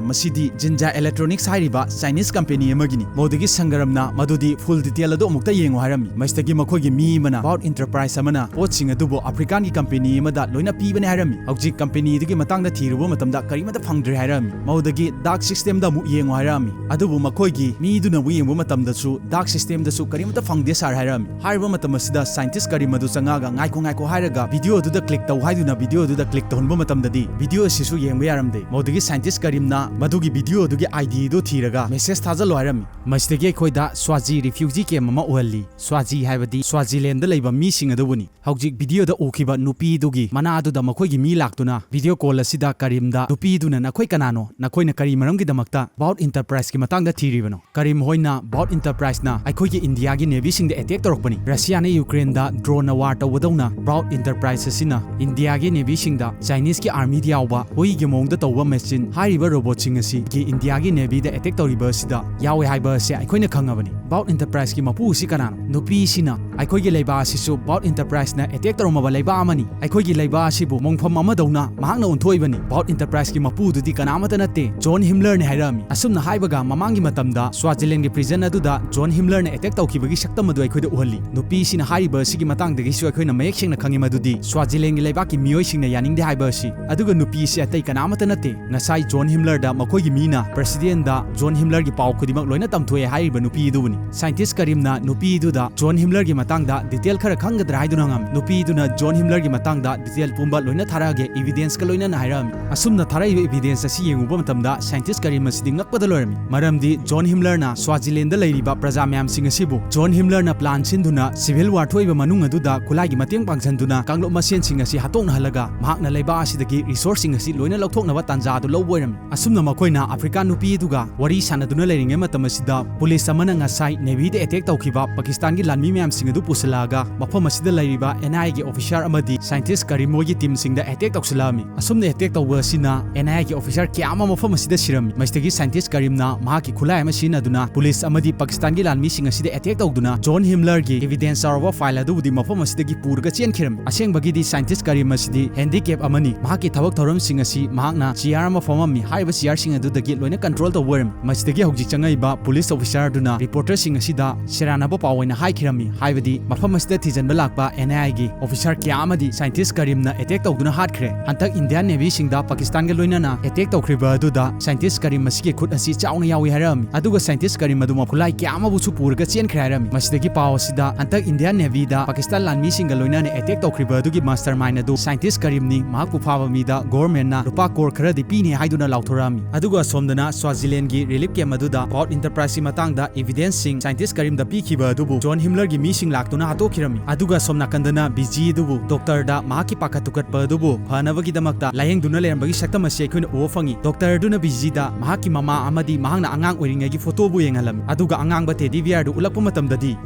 ꯃꯁꯤꯗꯤ ꯖꯤꯟꯖꯥ ꯏꯂꯦꯛꯇ꯭ꯔꯣꯅꯤꯛꯁ ꯍꯥꯏꯔꯤꯕ ꯆꯥꯏꯅꯤꯁ ꯀꯝꯄꯦꯅꯤ ꯑꯃꯒꯤꯅꯤ"꯫ ꯃꯗꯨꯗꯒꯤ ꯁꯪꯒꯔꯝꯅ ꯃꯗꯨꯗꯤ ꯐꯨꯜ ꯗꯤꯇꯦꯜ ꯑꯗꯨ ꯑꯃꯨꯛꯇ ꯌꯦꯡꯉꯨ ꯍꯥꯏꯔꯝꯃꯤ꯫ ꯃꯁꯤꯗꯒꯤ ꯃꯈꯣꯏꯒꯤ ꯃꯤ ꯑꯃꯅ, "ꯕꯥꯎꯠ ꯏꯟꯇꯔꯄ꯭ꯔꯥꯏꯁ ꯑꯃꯅ ꯄꯣꯠꯁꯤꯡ ꯑꯗꯨꯕꯨ ꯑꯐ꯭ꯔꯤꯀꯥꯟꯒꯤ ꯀꯝꯄꯦꯅꯤ ꯑꯃꯗ ꯂꯣꯏꯅ ꯄꯤꯕꯅꯤ" ꯍꯥꯏꯔꯝꯃꯤ꯫ "ꯍꯧꯖꯤꯛ ꯀꯝꯄꯦꯅꯤꯗꯨꯒꯤ ꯃꯇꯥꯡꯗ ꯊꯤꯔꯨꯕ ꯃꯇꯝꯗ ꯀꯔꯤꯃꯠꯇ ꯐꯪꯗ꯭ꯔꯦ" ꯍꯥꯏꯔꯝꯃꯤ꯫ ꯃꯗꯨꯗꯒꯤ ꯗꯥꯛ ꯁꯤꯁꯇꯦꯝꯗ ꯑꯃꯨꯛ ꯌꯦꯡꯉꯨ ꯍꯥꯏꯔꯝꯃꯤ꯫ ꯑꯗꯨꯕꯨ ꯃꯈꯣꯏꯒꯤ ꯃꯤꯗꯨꯅ ꯑꯃꯨꯛ ꯌꯦꯡꯕ ꯃꯇꯝꯗꯁꯨ ꯗꯥꯛ ꯁꯤꯁꯇꯦꯝꯗꯁꯨ ꯀꯔꯤꯃꯠꯇ ꯐꯪꯗꯦ ꯁꯥꯔ ꯍꯥꯏꯔꯝꯃꯤ꯫ ꯍꯥꯏꯔꯤꯕ ꯃꯇꯝ ꯑꯁꯤꯗ ꯁꯥꯏꯟꯇꯤꯁ ꯀꯔꯤꯝ ꯑꯗꯨ ꯆꯪꯉꯛꯑꯒ, "ꯉꯥꯏꯈꯣ, ꯉꯥꯏꯈꯣ" ꯍꯥꯏꯔꯒ, "ꯚꯤꯗꯤꯑꯣ ꯑꯗꯨꯗ ꯀ꯭ꯂꯤꯛ ꯇꯧ" ꯍꯥꯏꯗꯨꯅ ꯚꯤꯗꯤꯑꯣ ꯑꯗꯨꯗ ꯀ꯭ꯂꯤꯛ ꯇꯧꯍꯟꯕ ꯃꯇꯝꯗꯗꯤ ꯚꯤꯗꯤꯑꯣ ꯑꯁꯤꯁꯨ ꯌꯦꯡꯕ ꯌꯥꯔꯝꯗꯦ꯫ ꯃꯗꯨꯗꯒꯤ ꯁꯥꯏꯟꯇꯤꯁ ꯀꯔꯤꯝꯅ ꯃꯗꯨꯒꯤ ꯚꯤꯗꯤꯑꯣ ꯑꯗꯨꯒꯤ ꯑꯥꯏ ꯗꯤ ꯑꯗꯨ ꯊꯤꯔꯒ ꯃꯦꯁꯦꯖ ꯊꯥꯖꯜꯂꯣ ꯍꯥꯏꯔꯝꯃꯤ꯫ ꯃꯁꯤꯗꯒꯤ ꯑꯩꯈꯣꯏꯗ ꯁ꯭ꯋꯥꯖꯤ ꯔꯤꯐ꯭ꯌꯨꯖꯤ ꯀꯦꯝ ꯑꯃ ꯎꯍꯜꯂꯤ꯫ ꯁ꯭ꯋꯥꯖꯤ ꯍꯥꯏꯕꯗꯤ ꯁ꯭ꯋꯥꯖꯤꯂꯦꯟꯗ ꯂꯩꯕ ꯃꯤꯁꯤꯡ ꯑꯗꯨꯕꯨꯅꯤ꯫ ꯍꯧꯖꯤꯛ ꯚꯤꯗꯤꯑꯣꯗ ꯎꯈꯤꯕ ꯅꯨꯄꯤꯗꯨꯒꯤ ꯃꯅꯥ ꯑꯗꯨꯗ ꯃꯈꯣꯏꯒꯤ ꯃꯤ ꯂꯥꯛꯇꯨꯅ ꯚꯤꯗꯤꯑꯣ ꯀꯣꯜ ꯑꯁꯤꯗ ꯀꯔꯤꯝꯗ ꯅꯨꯄꯤꯗꯨꯅ "ꯅꯈꯣꯏ ꯀꯅꯥꯅꯣ? ꯅꯈꯣꯏꯅ ꯀꯔꯤ ꯃꯔꯝꯒꯤꯗꯃꯛꯇ ꯕꯥꯎꯠ ꯏꯟꯇꯔꯄ꯭ꯔꯥꯏꯁꯀꯤ ꯃꯇꯥꯡꯗ ꯊꯤꯔꯤꯕꯅꯣ?" ꯀꯔꯤꯝ ꯍꯣꯏꯅ, "ꯕꯥꯎꯠ ꯏꯟꯇꯔꯄ꯭ꯔꯥꯏꯁꯅ ꯑꯩꯈꯣꯏꯒꯤ ꯏꯟꯗꯤꯌꯥꯒꯤ ꯅꯦꯚꯤꯁꯤꯡꯗ ꯑꯦꯇꯦꯛ ꯇꯧꯔꯛꯄꯅꯤ꯫ ꯔꯁꯤꯌꯥꯅ ꯌꯨꯀ꯭ꯔꯦꯟꯗ ꯗ꯭ꯔꯣꯟꯅ ꯋꯥꯔ ꯇꯧꯕꯗꯧꯅ ꯕꯥꯎꯠ ꯏꯟꯇꯔꯄ꯭ꯔꯥꯏꯁ ꯑꯁꯤꯅ ꯏꯟꯗꯤꯌꯥꯒꯤ ꯅꯦꯚꯤꯁꯤꯡꯗ ꯆꯥꯏꯅꯤꯁꯀꯤ ꯑꯥꯔꯃꯤꯗ ꯌꯥꯎꯕ ꯍꯨꯏꯒꯤ ꯃꯑꯣꯡꯗ ꯇꯧꯕ ꯃꯦꯆꯤꯟ ꯍꯥꯏꯔꯤꯕ ꯔꯣꯕꯣꯠꯁꯤꯡ ꯑꯁꯤꯒꯤ ꯏꯟꯗꯤꯌꯥꯒꯤ ꯅꯦꯚꯤꯗ ꯑꯦꯇꯦꯛ ꯇꯧꯔꯤꯕ ꯑꯁꯤꯗ ꯌꯥꯎꯋꯦ ꯍꯥꯏꯕ ꯑꯁꯤ ꯑꯩꯈꯣꯏꯅ ꯈꯪꯉꯕꯅꯤ꯫ ꯕꯥꯎꯠ ꯏꯟꯇꯔꯄ꯭ꯔꯥꯏꯁꯀꯤ ꯃꯄꯨ ꯑꯁꯤ ꯀꯅꯥꯅꯣ?" ꯅꯨꯄꯤꯁꯤꯅ, "ꯑꯩꯈꯣꯏꯒꯤ ꯂꯩꯕꯥꯛ ꯑꯁꯤꯁꯨ ꯕꯥꯎꯠ ꯏꯟꯇꯔꯄ꯭ꯔꯥꯏꯁꯅ ꯑꯦꯇꯦꯛ ꯇꯧꯔꯝꯃꯕ ꯂꯩꯕꯥꯛ ꯑꯃꯅꯤ꯫ ꯑꯩꯈꯣꯏꯒꯤ ꯂꯩꯕꯥꯛ ꯑꯁꯤꯕꯨ ꯃꯣꯡꯐꯝ ꯑꯃꯗꯧꯅ ꯃꯍꯥꯛꯅ ꯑꯣꯟꯊꯣꯛꯏꯕꯅꯤ꯫ ꯕꯥꯎꯠ ꯏꯟꯇꯔꯄ꯭ꯔꯥꯏꯁꯀꯤ ꯃꯄꯨꯗꯨꯗꯤ ꯀꯅꯥ ꯑꯃꯠꯇ ꯅꯠꯇꯦ, ꯖꯣꯟ ꯍꯤꯝꯂꯔꯅꯤ" ꯍꯥꯏꯔꯛꯑꯝꯃꯤ꯫ ꯑꯁꯨꯝꯅ ꯍꯥꯏꯕꯒ ꯃꯃꯥꯡꯒꯤ ꯃꯇꯝꯗ ꯁ꯭ꯋꯥꯖꯤꯂꯦꯟꯒꯤ ꯄ꯭ꯔꯤꯖꯟ ꯑꯗꯨꯗ ꯖꯣꯟ ꯍꯤꯝꯂꯔꯅ ꯑꯦꯇꯦꯛ ꯇꯧꯈꯤꯕꯒꯤ ꯁꯛꯇꯝ ꯑꯗꯨ ꯑꯩꯈꯣꯏꯗ ꯎꯍꯜꯂꯤ꯫ ꯅꯨꯄꯤꯁꯤꯅ ꯍꯥꯏꯔꯤꯕ ꯑꯁꯤꯒꯤ ꯃꯇꯥꯡꯗꯒꯤꯁꯨ ꯑꯩꯈꯣꯏꯅ ꯃꯌꯦꯛ ꯁꯦꯡꯅ ꯈꯪꯉꯤ ꯃꯗꯨꯗꯤ ꯁ꯭ꯋꯥꯖꯤꯂꯦꯟꯒꯤ ꯂꯩꯕꯥꯛꯀꯤ ꯃꯤꯑꯣꯏꯁꯤꯡꯅ ꯌꯥꯅꯤꯡꯗꯦ ꯍꯥꯏꯕ ꯑꯁꯤ꯫ ꯑꯗꯨꯒ ꯅꯨꯄꯤꯁꯤ ꯑꯇꯩ ꯀꯅꯥ ꯑꯃꯠꯇ ꯅꯠꯇꯦ, ꯉꯁꯥꯏ ꯖꯣꯟ ꯍꯤꯝꯂꯔꯗ ꯃꯈꯣꯏꯒꯤ ꯃꯤꯅ ꯄ꯭ꯔꯦꯁꯤꯗꯦꯟꯗ ꯖꯣꯟ ꯍꯤꯝꯂꯔꯒꯤ ꯄꯥꯎ ꯈꯨꯗꯤꯡꯃꯛ ꯂꯣꯏꯅ ꯇꯝꯊꯣꯛꯑꯦ ꯍꯥꯏꯔꯤꯕ ꯅꯨꯄꯤ ꯑꯗꯨꯕꯨꯅꯤ꯫ ꯁꯥꯏꯟꯇꯤꯁ ꯀꯔꯤꯝꯅ ꯅꯨꯄꯤ ꯑꯗꯨꯗ ꯖꯣꯟ ꯍꯤꯝꯂꯔꯒꯤ ꯃꯇꯥꯡꯗ ꯗꯤꯇꯦꯜ ꯈꯔ ꯈꯪꯒꯗ꯭ꯔꯥ ꯍꯥꯏꯗꯨꯅ ꯍꯪꯉꯝꯃꯤ꯫ ꯅꯨꯄꯤ ꯑꯗꯨꯅ ꯖꯣꯟ ꯍꯤꯝꯂꯔꯒꯤ ꯃꯇꯥꯡꯗ ꯗꯤꯇꯦꯜ ꯄꯨꯝꯕ ꯂꯣꯏꯅ ꯊꯥꯔꯛꯑꯒꯦ, ꯏꯚꯤꯗꯦꯟꯁꯀ ꯂꯣꯏꯅꯅ ꯍꯥꯏꯔꯛꯑꯝꯃꯤ꯫ ꯑꯁꯨꯝꯅ ꯊꯥꯔꯛꯏꯕ ꯏꯚꯤꯗꯦꯟꯁ ꯑꯁꯤ ꯌꯦꯡꯉꯨꯕ ꯃꯇꯝꯗ ꯁꯥꯏꯟꯇꯤꯁ ꯀꯔꯤꯝ ꯑꯁꯤꯗꯤ ꯉꯛꯄꯗ ꯂꯣꯏꯔꯝꯃꯤ꯫ ꯃꯔꯝꯗꯤ ꯖꯣꯟ ꯍꯤꯝꯂꯔꯅ ꯁ꯭ꯋꯥꯖꯤꯂꯦꯟꯗ ꯂꯩꯔꯤꯕ ꯄ꯭ꯔꯖꯥ ꯃꯌꯥꯝꯁꯤꯡ ꯑꯁꯤꯕꯨ ꯖꯣꯟ ꯍꯤꯝꯂꯔꯅ ꯄ꯭ꯂꯥꯟ ꯁꯤꯟꯗꯨꯅ ꯁꯤꯚꯤꯜ ꯋꯥꯔ ꯊꯣꯛꯏꯕ ꯃꯅꯨꯡ ꯑꯗꯨꯗ ꯈꯨꯠꯂꯥꯏꯒꯤ ꯃꯇꯦꯡ ꯄꯥꯡꯁꯤꯟꯗꯨꯅ ꯀꯥꯡꯂꯨꯞ ꯃꯁꯦꯟꯁꯤꯡ ꯑꯁꯤ ꯍꯥꯠꯇꯣꯛꯅꯍꯜꯂꯒ ꯃꯍꯥꯛꯅ ꯂꯩꯕꯥꯛ ꯑꯁꯤꯗꯒꯤ ꯔꯤꯁꯣꯔꯁꯁꯤꯡ ꯑꯁꯤ ꯂꯣꯏꯅ ꯂꯧꯊꯣꯛꯅꯕ ꯇꯥꯟꯖꯥ ꯑꯗꯨ ꯂꯧꯕ ꯑꯣꯏꯔꯝꯃꯤ꯫ ꯑꯁꯨꯝꯅ ꯃꯈꯣꯏꯅ ꯑꯐ꯭ꯔꯤꯀꯥꯟ ꯅꯨꯄꯤ ꯑꯗꯨꯒ ꯋꯥꯔꯤ ꯁꯥꯟꯅꯗꯨꯅ ꯂꯩꯔꯤꯉꯩ ꯃꯇꯝ ꯑꯁꯤꯗ ꯄꯨꯂꯤꯁ ꯑꯃꯅ ꯉꯁꯥꯏ ꯅꯦꯚꯤꯗ ꯑꯦꯇꯦꯛ ꯇꯧꯈꯤꯕ ꯄꯥꯀꯤꯁꯇꯥꯟꯒꯤ ꯂꯥꯟꯃꯤ ꯃꯌꯥꯝꯁꯤꯡ ꯑꯗꯨ ꯄꯨꯁꯤꯜꯂꯛꯑꯒ ꯃꯐꯝ ꯑꯁꯤꯗ ꯂꯩꯔꯤꯕ ꯑꯦꯟ ꯑꯥꯏ ꯑꯦꯒꯤ ꯑꯣꯐꯤꯁꯥꯔ ꯑꯃꯗꯤ ꯁꯥꯏꯟꯇꯤꯁ ꯀꯔꯤꯝ ꯃꯣꯏꯒꯤ ꯇꯤꯝꯁꯤꯡꯗ ꯑꯦꯇꯦꯛ ꯇꯧꯁꯤꯜꯂꯛꯑꯝꯃꯤ꯫ ꯑꯁꯨꯝꯅ ꯑꯦꯇꯦꯛ ꯇꯧꯕ ꯑꯁꯤꯅ ꯑꯦꯟ ꯑꯥꯏ ꯑꯦꯒꯤ ꯑꯣꯐꯤꯁꯥꯔ ꯀꯌꯥ ꯑꯃ ꯃꯐꯝ ꯑꯁꯤꯗ ꯁꯤꯔꯝꯃꯤ꯫ ꯃꯁꯤꯗꯒꯤ ꯁꯥꯏꯟꯇꯤꯁ ꯀꯔꯤꯝꯅ ꯃꯍꯥꯛꯀꯤ ꯈꯨꯠꯂꯥꯏ ꯑꯃ ꯁꯤꯖꯤꯟꯅꯗꯨꯅ ꯄꯨꯂꯤꯁ ꯑꯃꯗꯤ ꯄꯥꯀꯤꯁꯇꯥꯟꯒꯤ ꯂꯥꯟꯃꯤꯁꯤꯡ ꯑꯁꯤꯗ ꯑꯦꯇꯦꯛ ꯇꯧꯗꯨꯅ ꯖꯣꯟ ꯍꯤꯝꯂꯔꯒꯤ ꯏꯚꯤꯗꯦꯟꯁ ꯌꯥꯎꯔꯕ ꯐꯥꯏꯜ ꯑꯗꯨꯕꯨꯗꯤ ꯃꯐꯝ ꯑꯁꯤꯗꯒꯤ ꯄꯨꯔꯒ ꯆꯦꯟꯈꯤꯔꯝꯃꯤ꯫ ꯑꯁꯦꯡꯕꯒꯤꯗꯤ ꯁꯥꯏꯟꯇꯤꯁ ꯀꯔꯤꯝ ꯑꯁꯤꯗꯤ ꯍꯦꯟꯗꯤꯀꯦꯞ ꯑꯃꯅꯤ꯫ ꯃꯍꯥꯛꯀꯤ ꯊꯕꯛ ꯊꯧꯔꯝꯁꯤꯡ ꯑꯁꯤ ꯃꯍꯥꯛꯅ ꯆꯤꯌꯥꯔ ꯑꯃ ꯐꯝꯃꯝꯃꯤ꯫ ꯍꯥꯏꯔꯤꯕ ꯆꯤꯌꯥꯔꯁꯤꯡ ꯑꯗꯨꯗꯒꯤ ꯂꯣꯏꯅ ꯀꯟꯇ꯭ꯔꯣꯜ ꯇꯧꯕ ꯑꯣꯏꯔꯝꯃꯤ꯫ ꯃꯁꯤꯗꯒꯤ ꯍꯧꯖꯤꯛ ꯆꯪꯉꯛꯏꯕ ꯄꯨꯂꯤꯁ ꯑꯣꯐꯤꯁꯥꯔ ꯑꯗꯨꯅ ꯔꯤꯄꯣꯔꯇꯔꯁꯤꯡ ꯑꯁꯤꯗ ꯁꯦꯔꯥꯟꯅꯕ ꯄꯥꯎ ꯑꯣꯏꯅ ꯍꯥꯏꯈꯤꯔꯝꯃꯤ꯫ ꯍꯥꯏꯕꯗꯤ ꯃꯐꯝ ꯑꯁꯤꯗ ꯊꯤꯖꯤꯟꯕ ꯂꯥꯛꯄ ꯑꯦꯟ ꯑꯥꯏ ꯑꯦꯒꯤ ꯑꯣꯐꯤꯁꯥꯔ ꯀꯌꯥ ꯑꯃꯗꯤ ꯁꯥꯏꯟꯇꯤꯁ ꯀꯔꯤꯝꯅ ꯑꯦꯇꯦꯛ ꯇꯧꯗꯨꯅ ꯍꯥꯠꯈ꯭ꯔꯦ꯫ ꯍꯟꯗꯛ ꯏꯟꯗꯤꯌꯥꯟ ꯅꯦꯚꯤꯁꯤꯡꯗ ꯄꯥꯀꯤꯁꯇꯥꯟꯒ ꯂꯣꯏꯅꯅ ꯑꯦꯇꯦꯛ ꯇꯧꯈ꯭ꯔꯤꯕ ꯑꯗꯨꯗ ꯁꯥꯏꯟꯇꯤꯁ ꯀꯔꯤꯝ ꯑꯁꯤꯒꯤ ꯈꯨꯠ ꯑꯁꯤ ꯆꯥꯎꯅ ꯌꯥꯎꯏ ꯍꯥꯏꯔꯝꯃꯤ꯫ ꯑꯗꯨꯒ ꯁꯥꯏꯟꯇꯤꯁ ꯀꯔꯤꯝ ꯑꯗꯨ ꯃꯈꯨꯠꯂꯥꯏ ꯀꯌꯥ ꯑꯃꯕꯨꯁꯨ ꯄꯨꯔꯒ ꯆꯦꯟꯈ꯭ꯔꯦ ꯍꯥꯏꯔꯝꯃꯤ꯫ ꯃꯁꯤꯗꯒꯤ ꯄꯥꯎ ꯑꯁꯤꯗ ꯍꯟꯗꯛ ꯏꯟꯗꯤꯌꯥꯟ ꯅꯦꯚꯤꯗ ꯄꯥꯀꯤꯁꯇꯥꯟ ꯂꯥꯟꯃꯤꯁꯤꯡꯒ ꯂꯣꯏꯅꯅ ꯑꯦꯇꯦꯛ ꯇꯧꯈ꯭ꯔꯤꯕ ꯑꯗꯨꯒꯤ ꯃꯥꯁꯇꯔ ꯃꯥꯏꯟ ꯑꯗꯨ ꯁꯥꯏꯟꯇꯤꯁ ꯀꯔꯤꯝꯅꯤ, ꯃꯍꯥꯛꯄꯨ ꯐꯥꯕ ꯃꯤꯗ ꯒꯣꯔꯃꯦꯟꯅ ꯂꯨꯄꯥ ꯀꯣꯔ ꯈꯔꯗꯤ ꯄꯤꯅꯤ ꯍꯥꯏꯗꯨꯅ ꯂꯥꯎꯊꯣꯔꯛꯑꯝꯃꯤ꯫ ꯑꯗꯨꯒ ꯑꯁꯣꯝꯗꯅ ꯁ꯭ꯋꯥꯖꯤꯂꯦꯟꯒꯤ ꯔꯤꯂꯤꯐ ꯀꯦꯝ ꯑꯗꯨꯗ ꯀ꯭ꯂꯥꯎꯗ ꯏꯟꯇꯔꯄ꯭ꯔꯥꯏꯖꯀꯤ ꯃꯇꯥꯡꯗ ꯏꯚꯤꯗꯦꯟꯁꯁꯤꯡ ꯁꯥꯏꯟꯇꯤꯁ ꯀꯔꯤꯝꯗ ꯄꯤꯈꯤꯕ ꯑꯗꯨꯕꯨ ꯖꯣꯟ ꯍꯤꯝꯂꯔꯒꯤ ꯃꯤꯁꯤꯡ ꯂꯥꯛꯇꯨꯅ ꯍꯥꯠꯇꯣꯛꯈꯤꯔꯝꯃꯤ꯫ ꯑꯗꯨꯒ ꯑꯁꯣꯝ ꯅꯥꯀꯟꯗꯅ ꯕꯤꯖꯤ ꯑꯗꯨꯕꯨ ꯗꯣꯛꯇꯔꯗ ꯃꯍꯥꯛꯀꯤ ꯄꯥꯈꯠ ꯊꯨꯀꯠꯄ ꯑꯗꯨꯕꯨ ꯐꯅꯕꯒꯤꯗꯃꯛꯇ ꯂꯥꯌꯦꯡꯗꯨꯅ ꯂꯩꯔꯝꯕꯒꯤ ꯁꯛꯇꯝ ꯑꯁꯤ ꯑꯩꯈꯣꯏꯅ ꯎꯕ ꯐꯪꯉꯤ꯫ ꯗꯣꯛꯇꯔ ꯑꯗꯨꯅ ꯕꯤꯖꯤꯗ ꯃꯍꯥꯛꯀꯤ ꯃꯃꯥ ꯑꯃꯗꯤ ꯃꯍꯥꯛꯅ ꯑꯉꯥꯡ ꯑꯣꯏꯔꯤꯉꯩꯒꯤ ꯐꯣꯇꯣꯕꯨ ꯌꯦꯡꯍꯜꯂꯝꯃꯤ꯫ ꯑꯗꯨꯒ ꯑꯉꯥꯡꯕ ꯇꯦꯗꯤ ꯕꯤꯌꯥꯔꯗꯨ ꯎꯠꯂꯛꯄ ꯃꯇꯝꯗꯗꯤ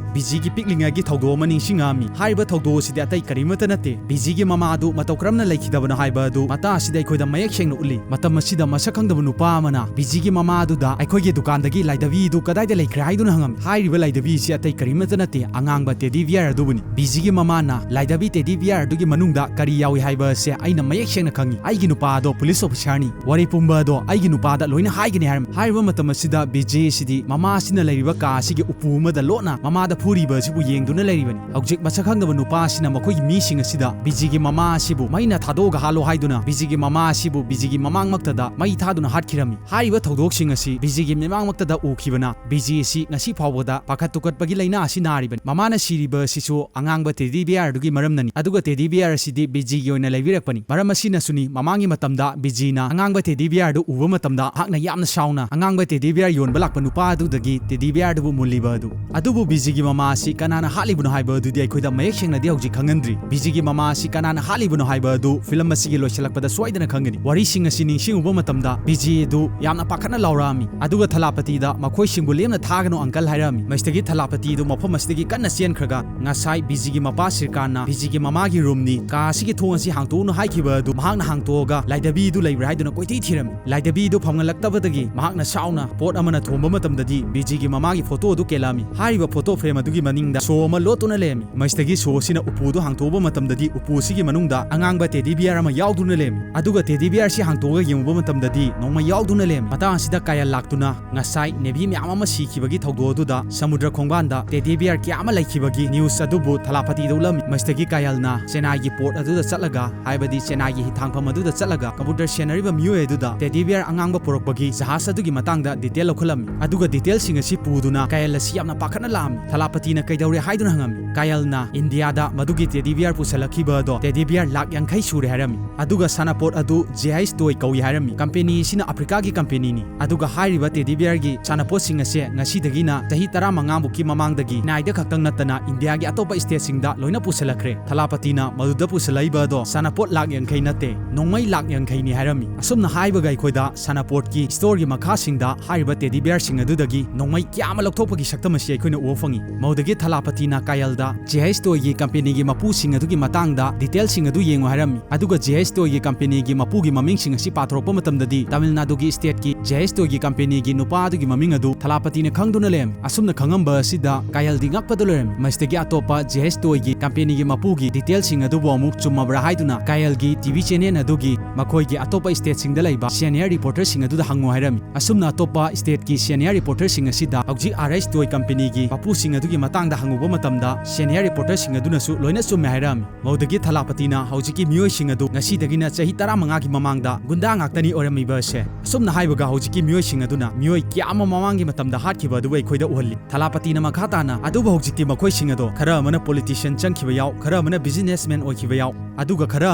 ꯕꯤꯖꯤꯒꯤ ꯄꯤꯛꯂꯤꯉꯩꯒꯤ ꯊꯧꯗꯣꯛ ꯑꯃ ꯅꯤꯡꯁꯤꯡꯉꯛꯑꯝꯃꯤ꯫ ꯍꯥꯏꯔꯤꯕ ꯊꯧꯗꯣꯛ ꯑꯁꯤꯗꯤ ꯑꯇꯩ ꯀꯔꯤꯃꯠꯇ ꯅꯠꯇꯦ, ꯕꯤꯖꯤꯒꯤ ꯃꯃꯥ ꯑꯗꯨ ꯃꯇꯧ ꯀꯔꯝꯅ ꯂꯩꯈꯤꯗꯕꯅꯣ ꯍꯥꯏꯕ ꯑꯗꯨ ꯃꯇꯥꯡ ꯑꯁꯤꯗ ꯑꯩꯈꯣꯏꯗ ꯃꯌꯦꯛ ꯁꯦꯡꯅ ꯎꯠꯂꯤ꯫ ꯃꯇꯝ ꯑꯁꯤꯗ ꯃꯁꯛ ꯈꯪꯗꯕ ꯅꯨꯄꯥ ꯑꯃꯅ ꯕꯤꯖꯤꯒꯤ ꯃꯃꯥ ꯑꯗꯨꯗ "ꯑꯩꯈꯣꯏꯒꯤ ꯗꯨꯀꯥꯟꯗꯒꯤ ꯂꯥꯏꯙꯕꯤ ꯑꯗꯨ ꯀꯗꯥꯏꯗ ꯂꯩꯈ꯭ꯔꯦ?" ꯍꯥꯏꯗꯨꯅ ꯍꯪꯉꯝꯃꯤ꯫ ꯍꯥꯏꯔꯤꯕ ꯂꯥꯏꯙꯕꯤ ꯑꯁꯤ ꯑꯇꯩ ꯀꯔꯤꯃꯠꯇ ꯅꯠꯇꯦ, ꯑꯉꯥꯡꯕ ꯇꯦꯗꯤ ꯕꯤꯌꯥꯔ ꯑꯗꯨꯕꯨꯅꯤ꯫ ꯕꯤꯖꯤꯒꯤ ꯃꯃꯥꯅ "ꯂꯥꯏꯙꯕꯤ ꯇꯦꯗꯤ ꯕꯤꯌꯥꯔ ꯑꯗꯨꯒꯤ ꯃꯅꯨꯡꯗ ꯀꯔꯤ ꯌꯥꯎꯏ ꯍꯥꯏꯕ ꯑꯁꯦ ꯑꯩꯅ ꯃꯌꯦꯛ ꯁꯦꯡꯅ ꯈꯪꯉꯤ꯫ ꯑꯩꯒꯤ ꯅꯨꯄꯥ ꯑꯗꯣ ꯄꯨꯂꯤꯁ ꯑꯣꯐꯤꯁꯥꯔꯅꯤ꯫ ꯋꯥꯔꯤ ꯄꯨꯝꯕ ꯑꯗꯣ ꯑꯩꯒꯤ ꯅꯨꯄꯥꯗ ꯂꯣꯏꯅ ꯍꯥꯏꯒꯅꯤ" ꯍꯥꯏꯔꯝꯃꯤ꯫ ꯍꯥꯏꯔꯤꯕ ꯃꯇꯝ ꯑꯁꯤꯗ ꯕꯤꯖꯤ ꯑꯁꯤꯗꯤ ꯃꯃꯥ ꯑꯁꯤꯅ ꯂꯩꯔꯤꯕ ꯀꯥ ꯑꯁꯤꯒꯤ ꯎꯄꯨ ꯑꯃꯗ ꯂꯣꯠꯅ ꯃꯃꯥꯗ ꯐꯨꯔꯤꯕ ꯑꯁꯤꯕꯨ ꯌꯦꯡꯗꯨꯅ ꯂꯩꯔꯤꯕꯅꯤ꯫ ꯍꯧꯖꯤꯛ ꯃꯁꯛ ꯈꯪꯗꯕ ꯅꯨꯄꯥ ꯑꯁꯤꯅ ꯃꯈꯣꯏꯒꯤ ꯃꯤꯁꯤꯡ ꯑꯁꯤꯗ ꯕꯤꯖꯤꯒꯤ ꯃꯃꯥ ꯑꯁꯤꯕꯨ ꯃꯩꯅ ꯊꯥꯗꯣꯛꯑꯒ ꯍꯥꯠꯂꯣ ꯍꯥꯏꯗꯨꯅ ꯕꯤꯖꯤꯒꯤ ꯃꯃꯥ ꯑꯁꯤꯕꯨ ꯕꯤꯖꯤꯒꯤ ꯃꯃꯥꯡꯃꯛꯇꯗ ꯃꯩ ꯊꯥꯗꯨꯅ ꯍꯥꯠꯈꯤꯔꯝꯃꯤ꯫ ꯍꯥꯏꯔꯤꯕ ꯊꯧꯗꯣꯛꯁꯤꯡ ꯑꯁꯤ ꯕꯤꯖꯤꯒꯤ ꯃꯤꯠꯃꯥꯡꯃꯛꯇꯗ ꯎꯈꯤꯕꯅ ꯕꯤꯖꯤ ꯑꯁꯤ ꯉꯁꯤ ꯐꯥꯎꯕꯗ ꯄꯥꯈꯠ ꯇꯨꯀꯠꯄꯒꯤ ꯂꯥꯏꯅꯥ ꯑꯁꯤ ꯅꯥꯔꯤꯕꯅꯤ꯫ ꯃꯃꯥꯅ ꯁꯤꯔꯤꯕ ꯑꯁꯤꯁꯨ ꯑꯉꯥꯡꯕ ꯇꯦꯗꯤ ꯕꯤꯌꯥꯔꯗꯨꯒꯤ ꯃꯔꯝꯅꯅꯤ꯫ ꯑꯗꯨꯒ ꯇꯦꯗꯤ ꯕꯤꯌꯥꯔ ꯑꯁꯤꯗꯤ ꯕꯤꯖꯤꯒꯤ ꯑꯣꯏꯅ ꯂꯩꯕꯤꯔꯛꯄꯅꯤ꯫ ꯃꯔꯝ ꯑꯁꯤꯅꯁꯨꯅꯤ ꯃꯃꯥꯡꯒꯤ ꯃꯇꯝꯗ ꯕꯤꯖꯤꯅ ꯑꯉꯥꯡꯕ ꯇꯦꯗꯤ ꯕꯤꯌꯥꯔꯗꯨ ꯎꯕ ꯃꯇꯝꯗ ꯃꯍꯥꯛꯅ ꯌꯥꯝꯅ ꯁꯥꯎꯅ ꯑꯉꯥꯡꯕ ꯇꯦꯗꯤ ꯕꯤꯌꯥꯔ ꯌꯣꯟꯕ ꯂꯥꯛꯄ ꯅꯨꯄꯥ ꯑꯗꯨꯗꯒꯤ ꯇꯦꯗꯤ ꯕꯤꯌꯥꯔꯗꯨꯕꯨ ꯃꯨꯜꯂꯤꯕ ꯑꯗꯨ꯫ ꯑꯗꯨꯕꯨ ꯕꯤꯖꯤꯒꯤ ꯃꯃꯥ ꯑꯁꯤ ꯀꯅꯥꯅ ꯍꯥꯠꯂꯤꯕꯅꯣ ꯍꯥꯏꯕ ꯑꯗꯨꯗꯤ ꯑꯩꯈꯣꯏꯗ ꯃꯌꯦꯛ ꯁꯦꯡꯅꯗꯤ ꯍꯧꯖꯤꯛ ꯈꯪꯍꯟꯗ꯭ꯔꯤ꯫ ꯕꯤꯖꯤꯒꯤ ꯃꯃꯥ ꯑꯁꯤ ꯀꯅꯥꯅ ꯍꯥꯠꯂꯤꯕꯅꯣ ꯍꯥꯏꯕ ꯑꯗꯨ ꯐꯤꯂꯝ ꯑꯁꯤꯒꯤ ꯂꯣꯏꯁꯤꯜꯂꯛꯄꯗ ꯁꯣꯏꯗꯅ ꯈꯪꯒꯅꯤ꯫ ꯋꯥꯔꯤꯁꯤꯡ ꯑꯁꯤ ꯅꯤꯡꯁꯤꯡꯉꯨꯕ ꯃꯇꯝꯗ ꯕꯤꯖꯤ ꯑꯗꯨ ꯌꯥꯝꯅ ꯄꯥꯈꯠꯅ ꯂꯥꯎꯔꯛꯑꯝꯃꯤ꯫ ꯑꯗꯨꯒ ꯊꯂꯥꯄꯇꯤꯗ "ꯃꯈꯣꯏꯁꯤꯡꯕꯨ ꯂꯦꯝꯅ ꯊꯥꯒꯅꯨ ꯑꯪꯀꯜ" ꯍꯥꯏꯔꯛꯑꯝꯃꯤ꯫ ꯃꯁꯤꯗꯒꯤ ꯊꯂꯥꯄꯇꯤ ꯑꯗꯨ ꯃꯐꯝ ꯑꯁꯤꯗ ꯗꯒꯤ ꯀꯟꯅ ꯆꯦꯟꯈ꯭ꯔꯒ ꯉꯁꯥꯏ ꯕꯤꯖꯤꯒꯤ ꯃꯄꯥ ꯁꯤꯔꯀꯥꯟꯅ ꯕꯤꯖꯤꯒꯤ ꯃꯃꯥꯒꯤ ꯔꯨꯝꯅꯤ, ꯀꯥ ꯑꯁꯤꯒꯤ ꯊꯣꯡ ꯑꯁꯤ ꯍꯥꯡꯇꯣꯛꯎꯅꯨ ꯍꯥꯏꯈꯤꯕ ꯑꯗꯨ ꯃꯍꯥꯛꯅ ꯍꯥꯡꯇꯣꯛꯑꯒ ꯂꯥꯏꯙꯕꯤꯗꯨ ꯂꯩꯕ꯭ꯔꯥ ꯍꯥꯏꯗꯨꯅ ꯀꯣꯏꯊꯤ ꯊꯤꯔꯝꯃꯤ꯫ ꯂꯥꯏꯙꯕꯤꯗꯨ ꯐꯪꯍꯜꯂꯛꯇꯕꯗꯒꯤ ꯃꯍꯥꯛꯅ ꯁꯥꯎꯅ ꯄꯣꯠ ꯑꯃꯅ ꯊꯣꯝꯕ ꯃꯇꯝꯗꯗꯤ ꯕꯤꯖꯤꯒꯤ ꯃꯃꯥꯒꯤ ꯐꯣꯇꯣ ꯑꯗꯨ ꯀꯦꯜꯂꯛꯑꯝꯃꯤ꯫ ꯍꯥꯏꯔꯤꯕ ꯐꯣꯇꯣ ꯐ꯭ꯔꯦꯝ ꯑꯗꯨꯒꯤ ꯃꯅꯤꯡꯗ ꯁꯣ ꯑꯃ ꯂꯣꯠꯇꯨꯅ ꯂꯩꯔꯝꯃꯤ꯫ ꯃꯁꯤꯗꯒꯤ ꯁꯣ ꯑꯁꯤꯅ ꯎꯄꯨꯗꯨ ꯍꯥꯡꯇꯣꯛꯎꯕ ꯃꯇꯝꯗꯗꯤ ꯎꯄꯨ ꯑꯁꯤꯒꯤ ꯃꯅꯨꯡꯗ ꯑꯉꯥꯡꯕ ꯇꯦꯗꯤ ꯕꯤꯌꯥꯔ ꯑꯃ ꯌꯥꯎꯗꯨꯅ ꯂꯩꯔꯝꯃꯤ꯫ ꯑꯗꯨꯒ ꯇꯦꯗꯤ ꯕꯤꯌꯥꯔ ꯑꯁꯤ ꯍꯥꯡꯇꯣꯛꯑꯒ ꯌꯦꯡꯉꯨꯕ ꯃꯇꯝꯗꯗꯤ ꯅꯣꯡꯃꯩ ꯌꯥꯎꯗꯨꯅ ꯂꯩꯔꯝꯃꯤ꯫ ꯃꯇꯥꯡ ꯑꯁꯤꯗ ꯀꯥꯌꯜ ꯂꯥꯛꯇꯨꯅ ꯉꯁꯥꯏ ꯅꯦꯚꯤ ꯃꯌꯥꯝ ꯑꯃ ꯁꯤꯈꯤꯕꯒꯤ ꯊꯧꯗꯣꯛ ꯑꯗꯨꯗ ꯁꯃꯨꯗ꯭ꯔ ꯈꯣꯡꯕꯥꯟꯗ ꯇꯦꯗꯤ ꯕꯤꯌꯥꯔ ꯀꯌꯥ ꯑꯃ ꯂꯩꯈꯤꯕꯒꯤ ꯅ꯭ꯌꯨꯁ ꯑꯗꯨꯕꯨ ꯊꯂꯥꯄꯇꯤꯗ ꯎꯠꯂꯝꯃꯤ꯫ ꯃꯁꯤꯗꯒꯤ ꯀꯥꯌꯜꯅ ꯆꯦꯟꯅꯥꯏꯒꯤ ꯄꯣꯔꯠ ꯑꯗꯨꯗ ꯆꯠꯂꯒ, ꯍꯥꯏꯕꯗꯤ ꯆꯦꯟꯅꯥꯏꯒꯤ ꯍꯤꯊꯥꯡꯐꯝ ꯑꯗꯨꯗ ꯆꯠꯂꯒ ꯀꯝꯄ꯭ꯌꯨꯇꯔ ꯁꯦꯟꯅꯔꯤꯕ ꯃꯤꯑꯣꯏ ꯑꯗꯨꯗ ꯇꯦꯗꯤ ꯕꯤꯌꯥꯔ ꯑꯉꯥꯡꯕ ꯄꯨꯔꯛꯄꯒꯤ ꯖꯍꯥꯖ ꯑꯗꯨꯒꯤ ꯃꯇꯥꯡꯗ ꯗꯤꯇꯦꯜ ꯂꯧꯈꯠꯂꯝꯃꯤ꯫ ꯑꯗꯨꯒ ꯗꯤꯇꯦꯜꯁꯤꯡ ꯑꯁꯤ ꯄꯨꯗꯨꯅ ꯀꯥꯌꯜ ꯑꯁꯤ ꯌꯥꯝꯅ ꯄꯥꯈꯠꯅ ꯂꯥꯛꯑꯝꯃꯤ꯫ ꯊꯂꯥꯄꯇꯤꯅ ꯀꯩꯗꯧꯔꯦ ꯍꯥꯏꯗꯨꯅ ꯍꯪꯉꯝꯃꯤ꯫ ꯀꯥꯌꯜꯅ ꯏꯟꯗꯤꯌꯥꯗ ꯃꯗꯨꯒꯤ ꯇꯦꯗꯤ ꯕꯤꯌꯥꯔ ꯄꯨꯁꯜꯂꯛꯈꯤꯕ ꯑꯗꯣ ꯇꯦꯗꯤ ꯕꯤꯌꯥꯔ ꯂꯥꯛ ꯌꯥꯡꯈꯩ ꯁꯨꯔꯦ ꯍꯥꯏꯔꯝꯃꯤ꯫ ꯑꯗꯨꯒ ꯁꯥꯟꯅꯄꯣꯠ ꯑꯗꯨ ꯖꯦ ꯑꯥꯏꯁ ꯇꯣꯏ ꯀꯧꯏ ꯍꯥꯏꯔꯝꯃꯤ꯫ ꯀꯝꯄꯦꯅꯤ ꯑꯁꯤꯅ ꯑꯐ꯭ꯔꯤꯀꯥꯒꯤ ꯀꯝꯄꯦꯅꯤꯅꯤ꯫ ꯑꯗꯨꯒ ꯍꯥꯏꯔꯤꯕ ꯇꯦꯗꯤ ꯕꯤꯌꯥꯔꯒꯤ ꯁꯥꯟꯅꯄꯣꯠꯁꯤꯡ ꯑꯁꯦ ꯉꯁꯤꯗꯒꯤꯅ ꯆꯍꯤ ꯇꯔꯥꯃꯉꯥꯃꯨꯛꯀꯤ ꯃꯃꯥꯡꯗꯒꯤ ꯆꯦꯟꯅꯥꯏꯗ ꯈꯛꯇꯪ ꯅꯠꯇꯅ ꯏꯟꯗꯤꯌꯥꯒꯤ ꯑꯇꯣꯞꯄ ꯁ꯭ꯇꯦꯠꯁꯤꯡꯗ ꯂꯣꯏꯅ ꯄꯨꯁꯜꯂꯛꯈ꯭ꯔꯦ꯫ ꯊꯂꯥꯄꯇꯤꯅ ꯃꯗꯨꯗ ꯄꯨꯁꯜꯂꯛꯏꯕ ꯑꯗꯣ ꯁꯥꯟꯅꯄꯣꯠ ꯂꯥꯛ ꯌꯥꯡꯈꯩ ꯅꯠꯇꯦ, ꯅꯣꯡꯃꯩ ꯂꯥꯛ ꯌꯥꯡꯈꯩꯅꯤ ꯍꯥꯏꯔꯝꯃꯤ꯫ ꯑꯁꯨꯝꯅ ꯍꯥꯏꯕꯒ ꯑꯩꯈꯣꯏꯗ ꯁꯥꯟꯅꯄꯣꯠꯀꯤ ꯁ꯭ꯇꯣꯔꯒꯤ ꯃꯈꯥꯁꯤꯡꯗ ꯍꯥꯏꯔꯤꯕ ꯇꯦꯗꯤ ꯕꯤꯌꯥꯔꯁꯤꯡ ꯑꯗꯨꯗꯒꯤ ꯅꯣꯡꯃꯩ ꯀꯌꯥ ꯑꯃ ꯂꯧꯊꯣꯛꯄꯒꯤ ꯁꯛꯇꯝ ꯑꯁꯤ ꯑꯩꯈꯣꯏꯅ ꯎꯕ ꯐꯪꯉꯤ꯫ ꯃꯗꯨꯗꯒꯤ ꯊꯂꯥꯄꯇꯤꯅ ꯀꯥꯌꯜꯗ ꯖꯦ ꯑꯥꯏꯁ ꯇꯣꯏꯒꯤ ꯀꯝꯄꯦꯅꯤꯒꯤ ꯃꯄꯨꯁꯤꯡ ꯑꯗꯨꯒꯤ ꯃꯇꯥꯡꯗ ꯗꯤꯇꯦꯜꯁꯤꯡ ꯑꯗꯨ ꯌꯦꯡꯉꯨ ꯍꯥꯏꯔꯝꯃꯤ꯫ ꯑꯗꯨꯒ ꯖꯦ ꯑꯥꯏꯁ ꯇꯣꯏꯒꯤ ꯀꯝꯄꯦꯅꯤꯒꯤ ꯃꯄꯨꯒꯤ ꯃꯃꯤꯡꯁꯤꯡ ꯑꯁꯤ ꯄꯥꯊꯣꯔꯛꯄ ꯃꯇꯝꯗꯗꯤ ꯇꯥꯃꯤꯜ ꯅꯥꯗꯨꯒꯤ ꯁ꯭ꯇꯦꯠꯀꯤ ꯖꯦ ꯑꯥꯏꯁ ꯇꯣꯏꯒꯤ ꯀꯝꯄꯦꯅꯤꯒꯤ ꯅꯨꯄꯥ ꯑꯗꯨꯒꯤ ꯃꯃꯤꯡ ꯑꯗꯨ ꯊꯂꯥꯄꯇꯤꯅ ꯈꯪꯗꯨꯅ ꯂꯩꯔꯝꯃꯤ꯫ ꯑꯁꯨꯝꯅ ꯈꯪꯉꯝꯕ ꯑꯁꯤꯗ ꯀꯥꯌꯜꯗꯤ ꯉꯛꯄꯗ ꯂꯣꯏꯔꯝꯃꯤ꯫ ꯃꯁꯤꯗꯒꯤ ꯑꯇꯣꯞꯄ ꯖꯦ ꯑꯥꯏꯁ ꯇꯣꯏꯒꯤ ꯀꯝꯄꯦꯅꯤꯒꯤ ꯃꯄꯨꯒꯤ ꯗꯤꯇꯦꯜꯁꯤꯡ ꯑꯗꯨꯕꯨ ꯑꯃꯨꯛ ꯆꯨꯝꯃꯕ꯭ꯔꯥ ꯍꯥꯏꯗꯨꯅ ꯀꯥꯌꯜꯒꯤ ꯇꯤ ꯚꯤ ꯆꯦꯅꯦꯜ ꯑꯗꯨꯒꯤ ꯃꯈꯣꯏꯒꯤ ꯑꯇꯣꯞꯄ ꯁ꯭ꯇꯦꯠꯁꯤꯡꯗ ꯂꯩꯕ ꯁꯦꯅꯤꯌꯔ ꯔꯤꯄꯣꯔꯇꯔꯁꯤꯡ ꯑꯗꯨꯗ ꯍꯪꯉꯨ ꯍꯥꯏꯔꯝꯃꯤ꯫ ꯑꯁꯨꯝꯅ ꯑꯇꯣꯞꯄ ꯁ꯭ꯇꯦꯠꯀꯤ ꯁꯦꯅꯤꯌꯔ ꯔꯤꯄꯣꯔꯇꯔꯁꯤꯡ ꯑꯁꯤꯗ ꯍꯧꯖꯤꯛ ꯑꯥꯔ ꯑꯥꯏꯁ ꯇꯣꯏ ꯀꯝꯄꯦꯅꯤꯒꯤ ꯃꯄꯨꯁꯤꯡ ꯑꯗꯨꯒꯤ ꯃꯇꯥꯡꯗ ꯍꯪꯉꯨꯕ ꯃꯇꯝꯗ ꯁꯦꯅꯤꯌꯔ ꯔꯤꯄꯣꯔꯇꯔꯁꯤꯡ ꯑꯗꯨꯅꯁꯨ ꯂꯣꯏꯅ ꯆꯨꯝꯃꯦ ꯍꯥꯏꯔꯝꯃꯤ꯫ ꯃꯗꯨꯗꯒꯤ ꯊꯂꯥꯄꯇꯤꯅ ꯍꯧꯖꯤꯛꯀꯤ ꯃꯤꯑꯣꯏꯁꯤꯡ ꯑꯗꯨ ꯉꯁꯤꯗꯒꯤꯅ ꯆꯍꯤ ꯇꯔꯥꯃꯉꯥꯒꯤ ꯃꯃꯥꯡꯗ ꯒꯨꯟꯗꯥ ꯉꯥꯛꯇꯅꯤ ꯑꯣꯏꯔꯝꯃꯤꯕ ꯑꯁꯦ꯫ ꯑꯁꯨꯝꯅ ꯍꯥꯏꯕꯒ ꯍꯧꯖꯤꯛꯀꯤ ꯃꯤꯑꯣꯏꯁꯤꯡ ꯑꯗꯨꯅ ꯃꯤꯑꯣꯏ ꯀꯌꯥ ꯑꯃ ꯃꯃꯥꯡꯒꯤ ꯃꯇꯝꯗ ꯍꯥꯠꯈꯤꯕ ꯑꯗꯨꯕꯨ ꯑꯩꯈꯣꯏꯗ ꯎꯍꯜꯂꯤ꯫ ꯊꯂꯥꯄꯇꯤꯅ ꯃꯈꯥ ꯇꯥꯅ, "ꯑꯗꯨꯕꯨ ꯍꯧꯖꯤꯛꯇꯤ ꯃꯈꯣꯏꯁꯤꯡ ꯑꯗꯣ ꯈꯔ ꯑꯃꯅ ꯄꯣꯂꯤꯇꯤꯁꯤꯌꯟ ꯆꯪꯈꯤꯕ ꯌꯥꯎ, ꯈꯔ ꯑꯃꯅ ꯕꯤꯖꯤꯅꯦꯁꯃꯦꯟ ꯑꯣꯏꯈꯤꯕ ꯌꯥꯎ, ꯑꯗꯨꯒ ꯈꯔ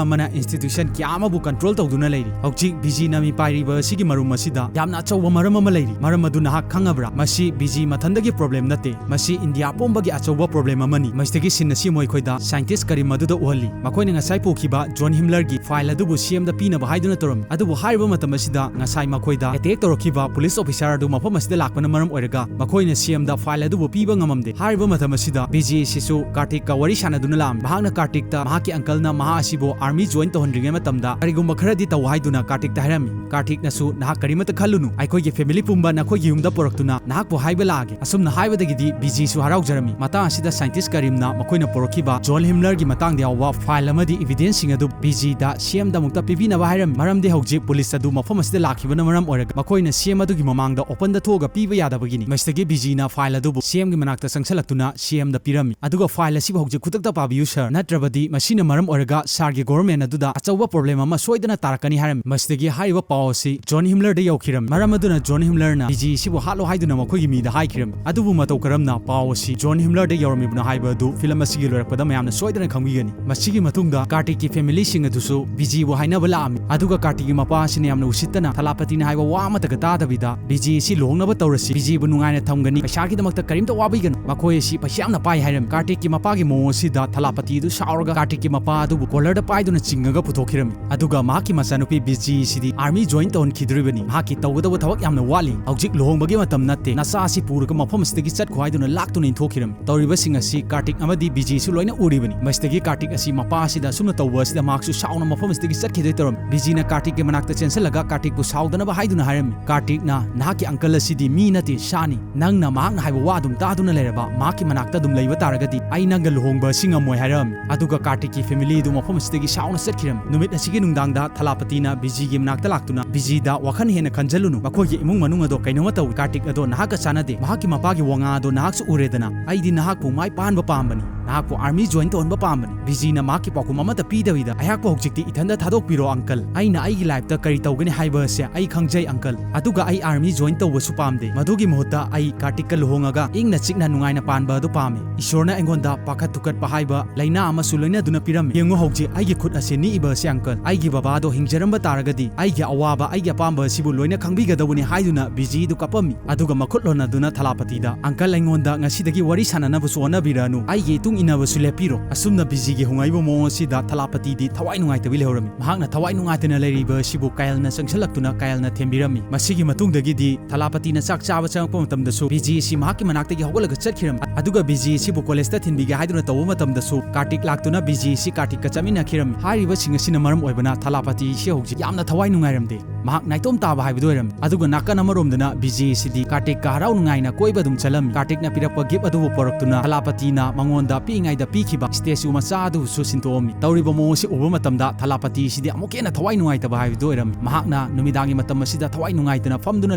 ꯑꯃꯅ ꯏꯟꯁꯇꯤꯇ꯭ꯌꯨꯁꯟ ꯀꯌꯥ ꯑꯃꯕꯨ ꯀꯟꯇ꯭ꯔꯣꯜ ꯇꯧꯗꯨꯅ ꯂꯩꯔꯤ꯫ ꯍꯧꯖꯤꯛ ꯕꯤꯖꯤꯅ ꯃꯤ ꯄꯥꯏꯔꯤꯕ ꯑꯁꯤꯒꯤ ꯃꯔꯨꯝ ꯑꯁꯤꯗ ꯌꯥꯝꯅ ꯑꯆꯧꯕ ꯃꯔꯝ ꯑꯃ ꯂꯩꯔꯤ꯫ ꯃꯔꯝ ꯑꯗꯨ ꯅꯍꯥꯛ ꯈꯪꯉꯕ꯭ꯔꯥ? ꯃꯁꯤ ꯕꯤꯖꯤ ꯃꯊꯟꯗꯒꯤ ꯄ꯭ꯔꯣꯕ꯭ꯂꯦꯝ ꯅꯠꯇꯦ꯫ ꯃꯁꯤ ꯏꯟꯗꯤꯌꯥ ꯄꯨꯝꯕꯒꯤ ꯑꯆꯧꯕ ꯄ꯭ꯔꯣꯕ꯭ꯂꯦꯝ ꯑꯃꯅꯤ꯫" ꯃꯁꯤꯗꯒꯤ ꯁꯤꯟ ꯑꯁꯤ ꯃꯈꯣꯏꯗ ꯁꯥꯏꯟꯇꯤꯁ ꯀꯔꯤꯝ ꯑꯗꯨꯗ ꯎꯍꯜꯂꯤ꯫ ꯃꯈꯣꯏꯅ ꯉꯁꯥꯏ ꯄꯨꯈꯤꯕ ꯖꯣꯟ ꯍꯤꯝꯂꯔꯒꯤ ꯐꯥꯏꯜ ꯑꯗꯨꯕꯨ ꯁꯤ ꯑꯦꯝꯗ ꯄꯤꯅꯕ ꯍꯥꯏꯗꯨꯅ ꯇꯧꯔꯝꯃꯤ꯫ ꯑꯗꯨꯕꯨ ꯍꯥꯏꯔꯤꯕ ꯃꯇꯝ ꯑꯁꯤꯗ ꯉꯁꯥꯏ ꯃꯈꯣꯏꯗ ꯑꯦꯇꯦꯛ ꯇꯧꯔꯛꯈꯤꯕ ꯄꯨꯂꯤꯁ ꯑꯣꯐꯤꯁꯥꯔ ꯑꯗꯨ ꯃꯐꯝ ꯑꯁꯤꯗ ꯂꯥꯛꯄꯅ ꯃꯔꯝ ꯑꯣꯏꯔꯒ ꯃꯈꯣꯏꯅ ꯁꯤ ꯑꯦꯝꯗ ꯐꯥꯏꯜ ꯑꯗꯨꯕꯨ ꯄꯤꯕ ꯉꯝꯃꯝꯗꯦ꯫ ꯍꯥꯏꯔꯤꯕ ꯍꯥꯏꯕ ꯃꯇꯝ ꯑꯁꯤꯗ ꯕꯤꯖꯤ ꯑꯁꯤꯁꯨ ꯀꯥꯔꯇꯤꯛꯀ ꯋꯥꯔꯤ ꯁꯥꯟꯅꯗꯨꯅ ꯂꯥꯛꯑꯝꯃꯤ꯫ ꯃꯍꯥꯛꯅ ꯀꯥꯔꯇꯤꯛꯇ ꯃꯍꯥꯛꯀꯤ ꯑꯪꯀꯜꯅ ꯃꯍꯥꯛ ꯑꯁꯤꯕꯨ ꯑꯥꯔꯃꯤ ꯖꯣꯏꯟ ꯇꯧꯍꯟꯗ꯭ꯔꯤꯉꯩ ꯃꯇꯝꯗ ꯀꯔꯤꯒꯨꯝꯕ ꯈꯔꯗꯤ ꯇꯧ ꯍꯥꯏꯗꯨꯅ ꯀꯥꯔꯇꯤꯛꯇ ꯍꯥꯏꯔꯝꯃꯤ꯫ ꯀꯥꯔꯇꯤꯛꯅꯁꯨ "ꯅꯍꯥꯛ ꯀꯔꯤꯃꯠꯇ ꯈꯜꯂꯨꯅꯨ, ꯑꯩꯈꯣꯏꯒꯤ ꯐꯦꯃꯤꯂꯤ ꯄꯨꯝꯕ ꯅꯈꯣꯏꯒꯤ ꯌꯨꯝꯗ ꯄꯨꯔꯛꯇꯨꯅ ꯅꯍꯥꯛꯄꯨ ꯍꯥꯏꯕ ꯂꯥꯛꯑꯒꯦ"꯫ ꯑꯁꯨꯝꯅ ꯍꯥꯏꯕꯗꯒꯤꯗꯤ ꯕꯤꯖꯤꯁꯨ ꯍꯔꯥꯎꯖꯔꯝꯃꯤ꯫ ꯃꯇꯥꯡ ꯑꯁꯤꯗ ꯁꯥꯏꯟꯇꯤꯁ ꯀꯔꯤꯝꯅ ꯃꯈꯣꯏꯅ ꯄꯨꯔꯛꯈꯤꯕ ꯖꯣꯟ ꯍꯤꯝꯂꯔꯒꯤ ꯃꯇꯥꯡꯗ ꯌꯥꯎꯕ ꯐꯥꯏꯜ ꯑꯃꯗꯤ ꯏꯚꯤꯗꯦꯟꯁꯁꯤꯡ ꯑꯗꯨ ꯕꯤꯖꯤꯗ ꯁꯤ ꯑꯦꯝꯗ ꯑꯃꯨꯛꯇ ꯄꯤꯕꯤꯅꯕ ꯍꯥꯏꯔꯝꯃꯤ꯫ ꯃꯔꯝꯗꯤ ꯍꯧꯖꯤꯛ ꯄꯨꯂꯤꯁ ꯑꯗꯨ ꯃꯐꯝ ꯑꯁꯤꯗ ꯂꯥꯛꯈꯤꯕꯅ ꯃꯔꯝ ꯑꯣꯏꯔꯒ ꯃꯈꯣꯏꯅ ꯁꯤ ꯑꯦꯝ ꯑꯗꯨꯒꯤ ꯃꯃꯥꯡꯗ ꯑꯣꯄꯟꯗ ꯊꯣꯛꯑꯒ ꯄꯤꯕ ꯌꯥꯗꯕꯒꯤꯅꯤ꯫ ꯃꯁꯤꯗꯒꯤ ꯕꯤꯖꯤꯅ ꯐꯥꯏꯜ ꯑꯗꯨꯕꯨ ꯁꯤ ꯑꯦꯝꯒꯤ ꯃꯅꯥꯛꯇ ꯆꯪꯁꯤꯜꯂꯛꯇꯨꯅ ꯁꯤ ꯑꯦꯝꯗ ꯄꯤꯔꯝꯃꯤ꯫ ꯑꯗꯨꯒ "ꯐꯥꯏꯜ ꯑꯁꯤꯕꯨ ꯍꯧꯖꯤꯛ ꯈꯨꯗꯛꯇ ꯄꯥꯕꯤꯌꯨ ꯁꯥꯔ, ꯅꯠꯇ꯭ꯔꯕꯗꯤ ꯃꯁꯤꯅ ꯃꯔꯝ ꯑꯣꯏꯔꯒ ꯁꯥꯔꯒꯤ ꯒꯣꯚꯔꯟꯃꯦꯟꯠ ꯑꯗꯨꯗ ꯑꯆꯧꯕ ꯄ꯭ꯔꯣꯕ꯭ꯂꯦꯝ ꯑꯃ ꯁꯣꯏꯗꯅ ꯇꯥꯔꯛꯀꯅꯤ" ꯍꯥꯏꯔꯝꯃꯤ꯫ ꯃꯁꯤꯗꯒꯤ ꯍꯥꯏꯔꯤꯕ ꯄꯥꯎ ꯑꯁꯤ ꯖꯣꯟ ꯍꯤꯝꯂꯔꯗ ꯌꯧꯈꯤꯔꯝꯃꯤ꯫ ꯃꯔꯝ ꯑꯗꯨꯅ ꯖꯣꯟ ꯍꯤꯝꯂꯔꯅ ꯕꯤꯖꯤ ꯑꯁꯤꯕꯨ ꯍꯥꯠꯂꯣ ꯍꯥꯏꯗꯨꯅ ꯃꯈꯣꯏꯒꯤ ꯃꯤꯗ ꯍꯥꯏꯈꯤꯔꯝꯃꯤ꯫ ꯑꯗꯨꯕꯨ ꯃꯇꯧ ꯀꯔꯝꯅ ꯄꯥꯎ ꯑꯁꯤ ꯖꯣꯟ ꯍꯤꯝꯂꯔꯗ ꯌꯧꯔꯝꯃꯤꯕꯅꯣ ꯍꯥꯏꯕ ꯑꯗꯨ ꯐꯤꯂꯝ ꯑꯁꯤꯒꯤ ꯂꯣꯏꯔꯛꯄꯗ ꯃꯌꯥꯝꯅ ꯁꯣꯏꯗꯅ ꯈꯪꯕꯤꯒꯅꯤ꯫ ꯃꯁꯤꯒꯤ ꯃꯇꯨꯡꯗ ꯀꯥꯔꯇꯤꯛꯀꯤ ꯐꯦꯃꯤꯂꯤꯁꯤꯡ ꯑꯗꯨꯁꯨ ꯕꯤꯖꯤꯕꯨ ꯍꯥꯏꯅꯕ ꯂꯥꯛꯑꯝꯃꯤ꯫ ꯑꯗꯨꯒ ꯀꯥꯔꯇꯤꯛꯀꯤ ꯃꯄꯥ ꯑꯁꯤꯅ ꯌꯥꯝꯅ ꯎꯁꯤꯠꯇꯅ ꯊꯂꯥꯄꯇꯤꯅ ꯍꯥꯏꯕ ꯋꯥ ꯑꯃꯠꯇꯒ ꯇꯥꯗꯕꯤꯗ "ꯕꯤꯖꯤ ꯑꯁꯤ ꯂꯨꯍꯣꯡꯅꯕ ꯇꯧꯔꯁꯤ, ꯕꯤꯖꯤꯕꯨ ꯅꯨꯡꯉꯥꯏꯅ ꯊꯝꯒꯅꯤ, ꯄꯩꯁꯥꯒꯤꯗꯃꯛꯇ ꯀꯔꯤꯝꯇ ꯋꯥꯕꯤꯒꯅꯨ, ꯃꯈꯣꯏ ꯑꯁꯤ ꯄꯩꯁꯥ ꯌꯥꯝꯅ ꯄꯥꯏ" ꯍꯥꯏꯔꯝꯃꯤ꯫ ꯀꯥꯔꯇꯤꯛꯀꯤ ꯃꯄꯥꯒꯤ ꯃꯑꯣꯡ ꯑꯁꯤꯗ ꯊꯂꯥꯄꯇꯤ ꯑꯗꯨ ꯁꯥꯎꯔꯒ ꯀꯥꯔꯇꯤꯛꯀꯤ ꯃꯄꯥ ꯑꯗꯨꯕꯨ ꯀꯣꯂꯔꯗ ꯄꯥꯏꯗꯨꯅ ꯆꯤꯡꯉꯒ ꯄꯨꯊꯣꯛꯈꯤꯔꯝꯃꯤ꯫ ꯑꯗꯨꯒ ꯃꯍꯥꯛꯀꯤ ꯃꯆꯥꯅꯨꯄꯤ ꯕꯤꯖꯤ ꯑꯁꯤꯗꯤ ꯑꯥꯔꯃꯤ ꯖꯣꯏꯟ ꯇꯧꯍꯟꯈꯤꯗꯣꯔꯤꯕꯅꯤ꯫ ꯃꯍꯥꯛꯀꯤ ꯇꯧꯒꯗꯧꯕ ꯊꯕꯛ ꯌꯥꯝꯅ ꯋꯥꯠꯂꯤ꯫ ꯍꯧꯖꯤꯛ ꯂꯨꯍꯣꯡꯕꯒꯤ ꯃꯇꯝ ꯅꯠꯇꯦ꯫ ꯅꯆꯥ ꯑꯁꯤ ꯄꯨꯔꯒ ꯃꯐꯝ ꯑꯁꯤꯗꯒꯤ ꯆꯠꯈꯣ ꯍꯥꯏꯗꯨꯅ ꯂꯥꯛꯇꯨꯅ ꯏꯟꯊꯣꯛꯈꯤꯔꯝꯃꯤ꯫ ꯇꯧꯔꯤꯕꯁꯤꯡ ꯑꯁꯤ ꯀꯥꯔꯇꯤꯛ ꯑꯃꯗꯤ ꯕꯤꯖꯤꯁꯨ ꯂꯣꯏꯅ ꯎꯔꯤꯕꯅꯤ꯫ ꯃꯁꯤꯗꯒꯤ ꯀꯥꯔꯇꯤꯛ ꯑꯁꯤ ꯃꯄꯥ ꯑꯁꯤꯗ ꯑꯁꯨꯝꯅ ꯇꯧꯕ ꯑꯁꯤꯗ ꯃꯍꯥꯛꯁꯨ ꯁꯥꯎꯅ ꯃꯐꯝ ꯑꯁꯤꯗꯒꯤ ꯆꯠꯈꯤꯗꯣꯏ ꯇꯧꯔꯝꯃꯤ꯫ ꯕꯤꯖꯤꯅ ꯀꯥꯔꯇꯤꯛꯀꯤ ꯃꯅꯥꯛꯇ ꯆꯦꯟꯁꯤꯜꯂꯒ ꯀꯥꯔꯇꯤꯛꯄꯨ ꯁꯥꯎꯗꯅꯕ ꯍꯥꯏꯗꯨꯅ ꯍꯥꯏꯔꯝꯃꯤ꯫ ꯀꯥꯔꯇꯤꯛꯅ, "ꯅꯍꯥꯛꯀꯤ ꯑꯪꯀꯜ ꯑꯁꯤꯗꯤ ꯃꯤ ꯅꯠꯇꯦ, ꯁꯥꯅꯤ꯫ ꯅꯪꯅ ꯃꯍꯥꯛꯅ ꯍꯥꯏꯕ ꯋꯥ ꯑꯗꯨꯝ ꯇꯥꯗꯨꯅ ꯂꯩꯔꯕ ꯃꯍꯥꯛꯀꯤ ꯃꯅꯥꯛꯇ ꯑꯗꯨꯝ ꯂꯩꯕ ꯇꯥꯔꯒꯗꯤ ꯑꯩ ꯅꯪꯒ ꯂꯨꯍꯣꯡꯕ ꯑꯁꯤ ꯉꯝꯃꯣꯏ" ꯍꯥꯏꯔꯝꯃꯤ꯫ ꯑꯗꯨꯒ ꯀꯥꯔꯇꯤꯛꯀꯤ ꯐꯦꯃꯤꯂꯤ ꯑꯗꯨ ꯃꯐꯝ ꯑꯁꯤꯗꯒꯤ ꯁꯥꯎꯅ ꯆꯠꯈꯤꯔꯝꯃꯤ꯫ ꯅꯨꯃꯤꯠ ꯑꯁꯤꯒꯤ ꯅꯨꯡꯗꯥꯡꯗ ꯊꯂꯥꯄꯇꯤꯅ ꯕꯤꯖꯤꯒꯤ ꯃꯅꯥꯛꯇ ꯂꯥꯛꯇꯨꯅ ꯕꯤꯖꯤꯗ, "ꯋꯥꯈꯜ ꯍꯦꯟꯅ ꯈꯟꯖꯜꯂꯨꯅꯨ, ꯃꯈꯣꯏꯒꯤ ꯏꯃꯨꯡ ꯃꯅꯨꯡ ꯑꯗꯣ ꯀꯩꯅꯣꯝꯃ ꯇꯧꯏ꯫ ꯀꯥꯔꯇꯤꯛ ꯑꯗꯣ ꯅꯍꯥꯛꯀ ꯆꯥꯟꯅꯗꯦ꯫ ꯃꯍꯥꯛꯀꯤ ꯃꯄꯥꯒꯤ ꯋꯥꯉꯥꯡ ꯑꯗꯣ ꯅꯍꯥꯛꯁꯨ ꯎꯔꯦꯗꯅ꯫ ꯑꯩꯗꯤ ꯅꯍꯥꯛꯄꯨ ꯃꯥꯏ ꯄꯥꯛꯍꯟꯕ ꯄꯥꯝꯕꯅꯤ, ꯅꯍꯥꯛꯄꯨ ꯑꯥꯔꯃꯤ ꯖꯣꯏꯟ ꯇꯧꯍꯟꯕ ꯄꯥꯝꯕꯅꯤ"꯫ ꯕꯤꯖꯤꯅ ꯃꯍꯥꯛꯀꯤ ꯄꯥꯎꯈꯨꯝ ꯑꯃꯠꯇ ꯄꯤꯗꯕꯤꯗ, "ꯑꯩꯍꯥꯛꯄꯨ ꯍꯧꯖꯤꯛꯇꯤ ꯏꯊꯟꯗ ꯊꯥꯗꯣꯛꯄꯤꯔꯣ ꯑꯪꯀꯜ꯫ ꯑꯩꯅ ꯑꯩꯒꯤ ꯂꯥꯏꯐꯇ ꯀꯔꯤ ꯇꯧꯒꯅꯤ ꯍꯥꯏꯕ ꯑꯁꯦ ꯑꯩ ꯈꯪꯖꯩ ꯑꯪꯀꯜ꯫ ꯑꯗꯨꯒ ꯑꯩ ꯑꯥꯔꯃꯤ ꯖꯣꯏꯟ ꯇꯧꯕꯁꯨ ꯄꯥꯝꯗꯦ꯫ ꯃꯗꯨꯒꯤ ꯃꯍꯨꯠꯇ ꯑꯩ ꯀꯥꯔꯇꯤꯛꯀ ꯂꯨꯍꯣꯡꯉꯒ ꯏꯪꯅ ꯆꯤꯛꯅ ꯅꯨꯡꯉꯥꯏꯅ ꯄꯥꯟꯕ ꯑꯗꯨ ꯄꯥꯝꯃꯤ꯫ ꯏꯁꯣꯔꯅ ꯑꯩꯉꯣꯟꯗ ꯄꯥꯈꯠ ꯊꯨꯀꯠꯄ ꯍꯥꯏꯕ ꯂꯥꯏꯅꯥ ꯑꯃꯁꯨ ꯂꯣꯏꯅꯗꯨꯅ ꯄꯤꯔꯝꯃꯤ꯫ ꯌꯦꯡꯉꯨ, ꯍꯧꯖꯤꯛ ꯑꯩꯒꯤ ꯈꯨꯠ ꯑꯁꯤ ꯅꯤꯛꯏꯕ ꯑꯁꯤ ꯑꯪꯀꯜ꯫ ꯑꯩꯒꯤ ꯕꯕꯥꯗꯣ ꯍꯤꯡꯖꯔꯝꯕ ꯇꯥꯔꯒꯗꯤ ꯑꯩꯒꯤ ꯑꯋꯥꯕ, ꯑꯩꯒꯤ ꯑꯄꯥꯝꯕ ꯑꯁꯤꯕꯨ ꯂꯣꯏꯅ ꯈꯪꯕꯤꯒꯗꯧꯕꯅꯤ" ꯍꯥꯏꯗꯨꯅ ꯕꯤꯖꯤꯗꯨ ꯀꯞꯄꯝꯃꯤ꯫ ꯑꯗꯨꯒ ꯃꯈꯨꯠ ꯂꯣꯟꯅꯗꯨꯅ ꯊꯂꯥꯄꯇꯤꯗ, "ꯑꯪꯀꯜ, ꯑꯩꯉꯣꯟꯗ ꯉꯁꯤꯗꯒꯤ ꯋꯥꯔꯤ ꯁꯥꯟꯅꯅꯕꯁꯨ ꯍꯣꯠꯅꯕꯤꯔꯅꯨ꯫ ꯑꯩꯒꯤ ꯏꯇꯨꯡ ꯏꯟꯅꯕꯁꯨ ꯂꯦꯞꯄꯤꯔꯣ"꯫ ꯑꯁꯨꯝꯅ ꯕꯤꯖꯤꯒꯤ ꯍꯣꯡꯉꯛꯏꯕ ꯃꯑꯣꯡ ꯑꯁꯤꯗ ꯊꯂꯥꯄꯇꯤꯗꯤ ꯊꯋꯥꯏ ꯅꯨꯡꯉꯥꯏꯇꯕꯤ ꯂꯩꯍꯧꯔꯝꯃꯤ꯫ ꯃꯍꯥꯛꯅ ꯊꯋꯥꯏ ꯅꯨꯡꯉꯥꯏꯇꯅ ꯂꯩꯔꯤꯕ ꯑꯁꯤꯕꯨ ꯀꯥꯏꯜꯅ ꯆꯪꯁꯤꯜꯂꯛꯇꯨꯅ ꯀꯥꯏꯜꯅ ꯊꯦꯝꯕꯤꯔꯝꯃꯤ꯫ ꯃꯁꯤꯒꯤ ꯃꯇꯨꯡꯗꯒꯤꯗꯤ ꯊꯂꯥꯄꯇꯤꯅ ꯆꯥꯛ ꯆꯥꯕ ꯆꯪꯉꯛꯄ ꯃꯇꯝꯗꯁꯨ ꯕꯤꯖꯤ ꯑꯁꯤ ꯃꯍꯥꯛꯀꯤ ꯃꯅꯥꯛꯇꯒꯤ ꯍꯧꯒꯠꯂꯒ ꯆꯠꯈꯤꯔꯝꯃꯤ꯫ ꯑꯗꯨꯒ ꯕꯤꯖꯤ ꯑꯁꯤꯕꯨ ꯀꯣꯂꯦꯖꯇ ꯊꯤꯟꯕꯤꯒꯦ ꯍꯥꯏꯗꯨꯅ ꯇꯧꯕ ꯃꯇꯝꯗꯁꯨ ꯀꯥꯔꯇꯤꯛ ꯂꯥꯛꯇꯨꯅ ꯕꯤꯖꯤ ꯑꯁꯤ ꯀꯥꯔꯇꯤꯛꯀ ꯆꯠꯃꯤꯟꯅꯈꯤꯔꯝꯃꯤ꯫ ꯍꯥꯏꯔꯤꯕꯁꯤꯡ ꯑꯁꯤꯅ ꯃꯔꯝ ꯑꯣꯏꯕꯅ ꯊꯂꯥꯄꯇꯤ ꯑꯁꯤ ꯍꯧꯖꯤꯛ ꯌꯥꯝꯅ ꯊꯋꯥꯏ ꯅꯨꯡꯉꯥꯏꯔꯝꯗꯦ꯫ ꯃꯍꯥꯛ ꯅꯥꯏꯇꯣꯝ ꯇꯥꯕ ꯍꯥꯏꯕꯗꯨ ꯑꯣꯏꯔꯝꯃꯤ꯫ ꯑꯗꯨꯒ ꯅꯥꯀꯟ ꯑꯃꯔꯣꯝꯗꯅ ꯕꯤꯖꯤ ꯑꯁꯤꯗꯤ ꯀꯥꯔꯇꯤꯛꯀ ꯍꯔꯥꯎ ꯅꯨꯡꯉꯥꯏꯅ ꯀꯣꯏꯕ ꯑꯗꯨꯝ ꯆꯠꯂꯝꯃꯤ꯫ ꯀꯥꯔꯇꯤꯛꯅ ꯄꯤꯔꯛꯄ ꯒꯤꯐ ꯑꯗꯨꯕꯨ ꯄꯣꯔꯛꯇꯨꯅ ꯊꯂꯥꯄꯇꯤꯅ ꯃꯉꯣꯟꯗ ꯄꯤꯛꯏꯉꯩꯗ ꯄꯤꯈꯤꯕ ꯁ꯭ꯇꯦꯆꯨ ꯃꯆꯥ ꯑꯗꯨꯕꯨꯁꯨ ꯁꯤꯟꯇꯣꯛꯑꯝꯃꯤ꯫ ꯇꯧꯔꯤꯕ ꯃꯑꯣꯡ ꯑꯁꯤ ꯎꯕ ꯃꯇꯝꯗ ꯊꯂꯥꯄꯇꯤ ꯑꯁꯤꯗꯤ ꯑꯃꯨꯛꯀ ꯍꯦꯟꯅ ꯊꯋꯥꯏ ꯅꯨꯡꯉꯥꯏꯇꯕ ꯍꯥꯏꯕꯗꯨ ꯑꯣꯏꯔꯝꯃꯤ꯫ ꯃꯍꯥꯛꯅ ꯅꯨꯃꯤꯗꯥꯡꯒꯤ ꯃꯇꯝ ꯑꯁꯤꯗ ꯊꯋꯥꯏ ꯅꯨꯡꯉꯥꯏꯇꯅ ꯐꯝꯗꯨꯅ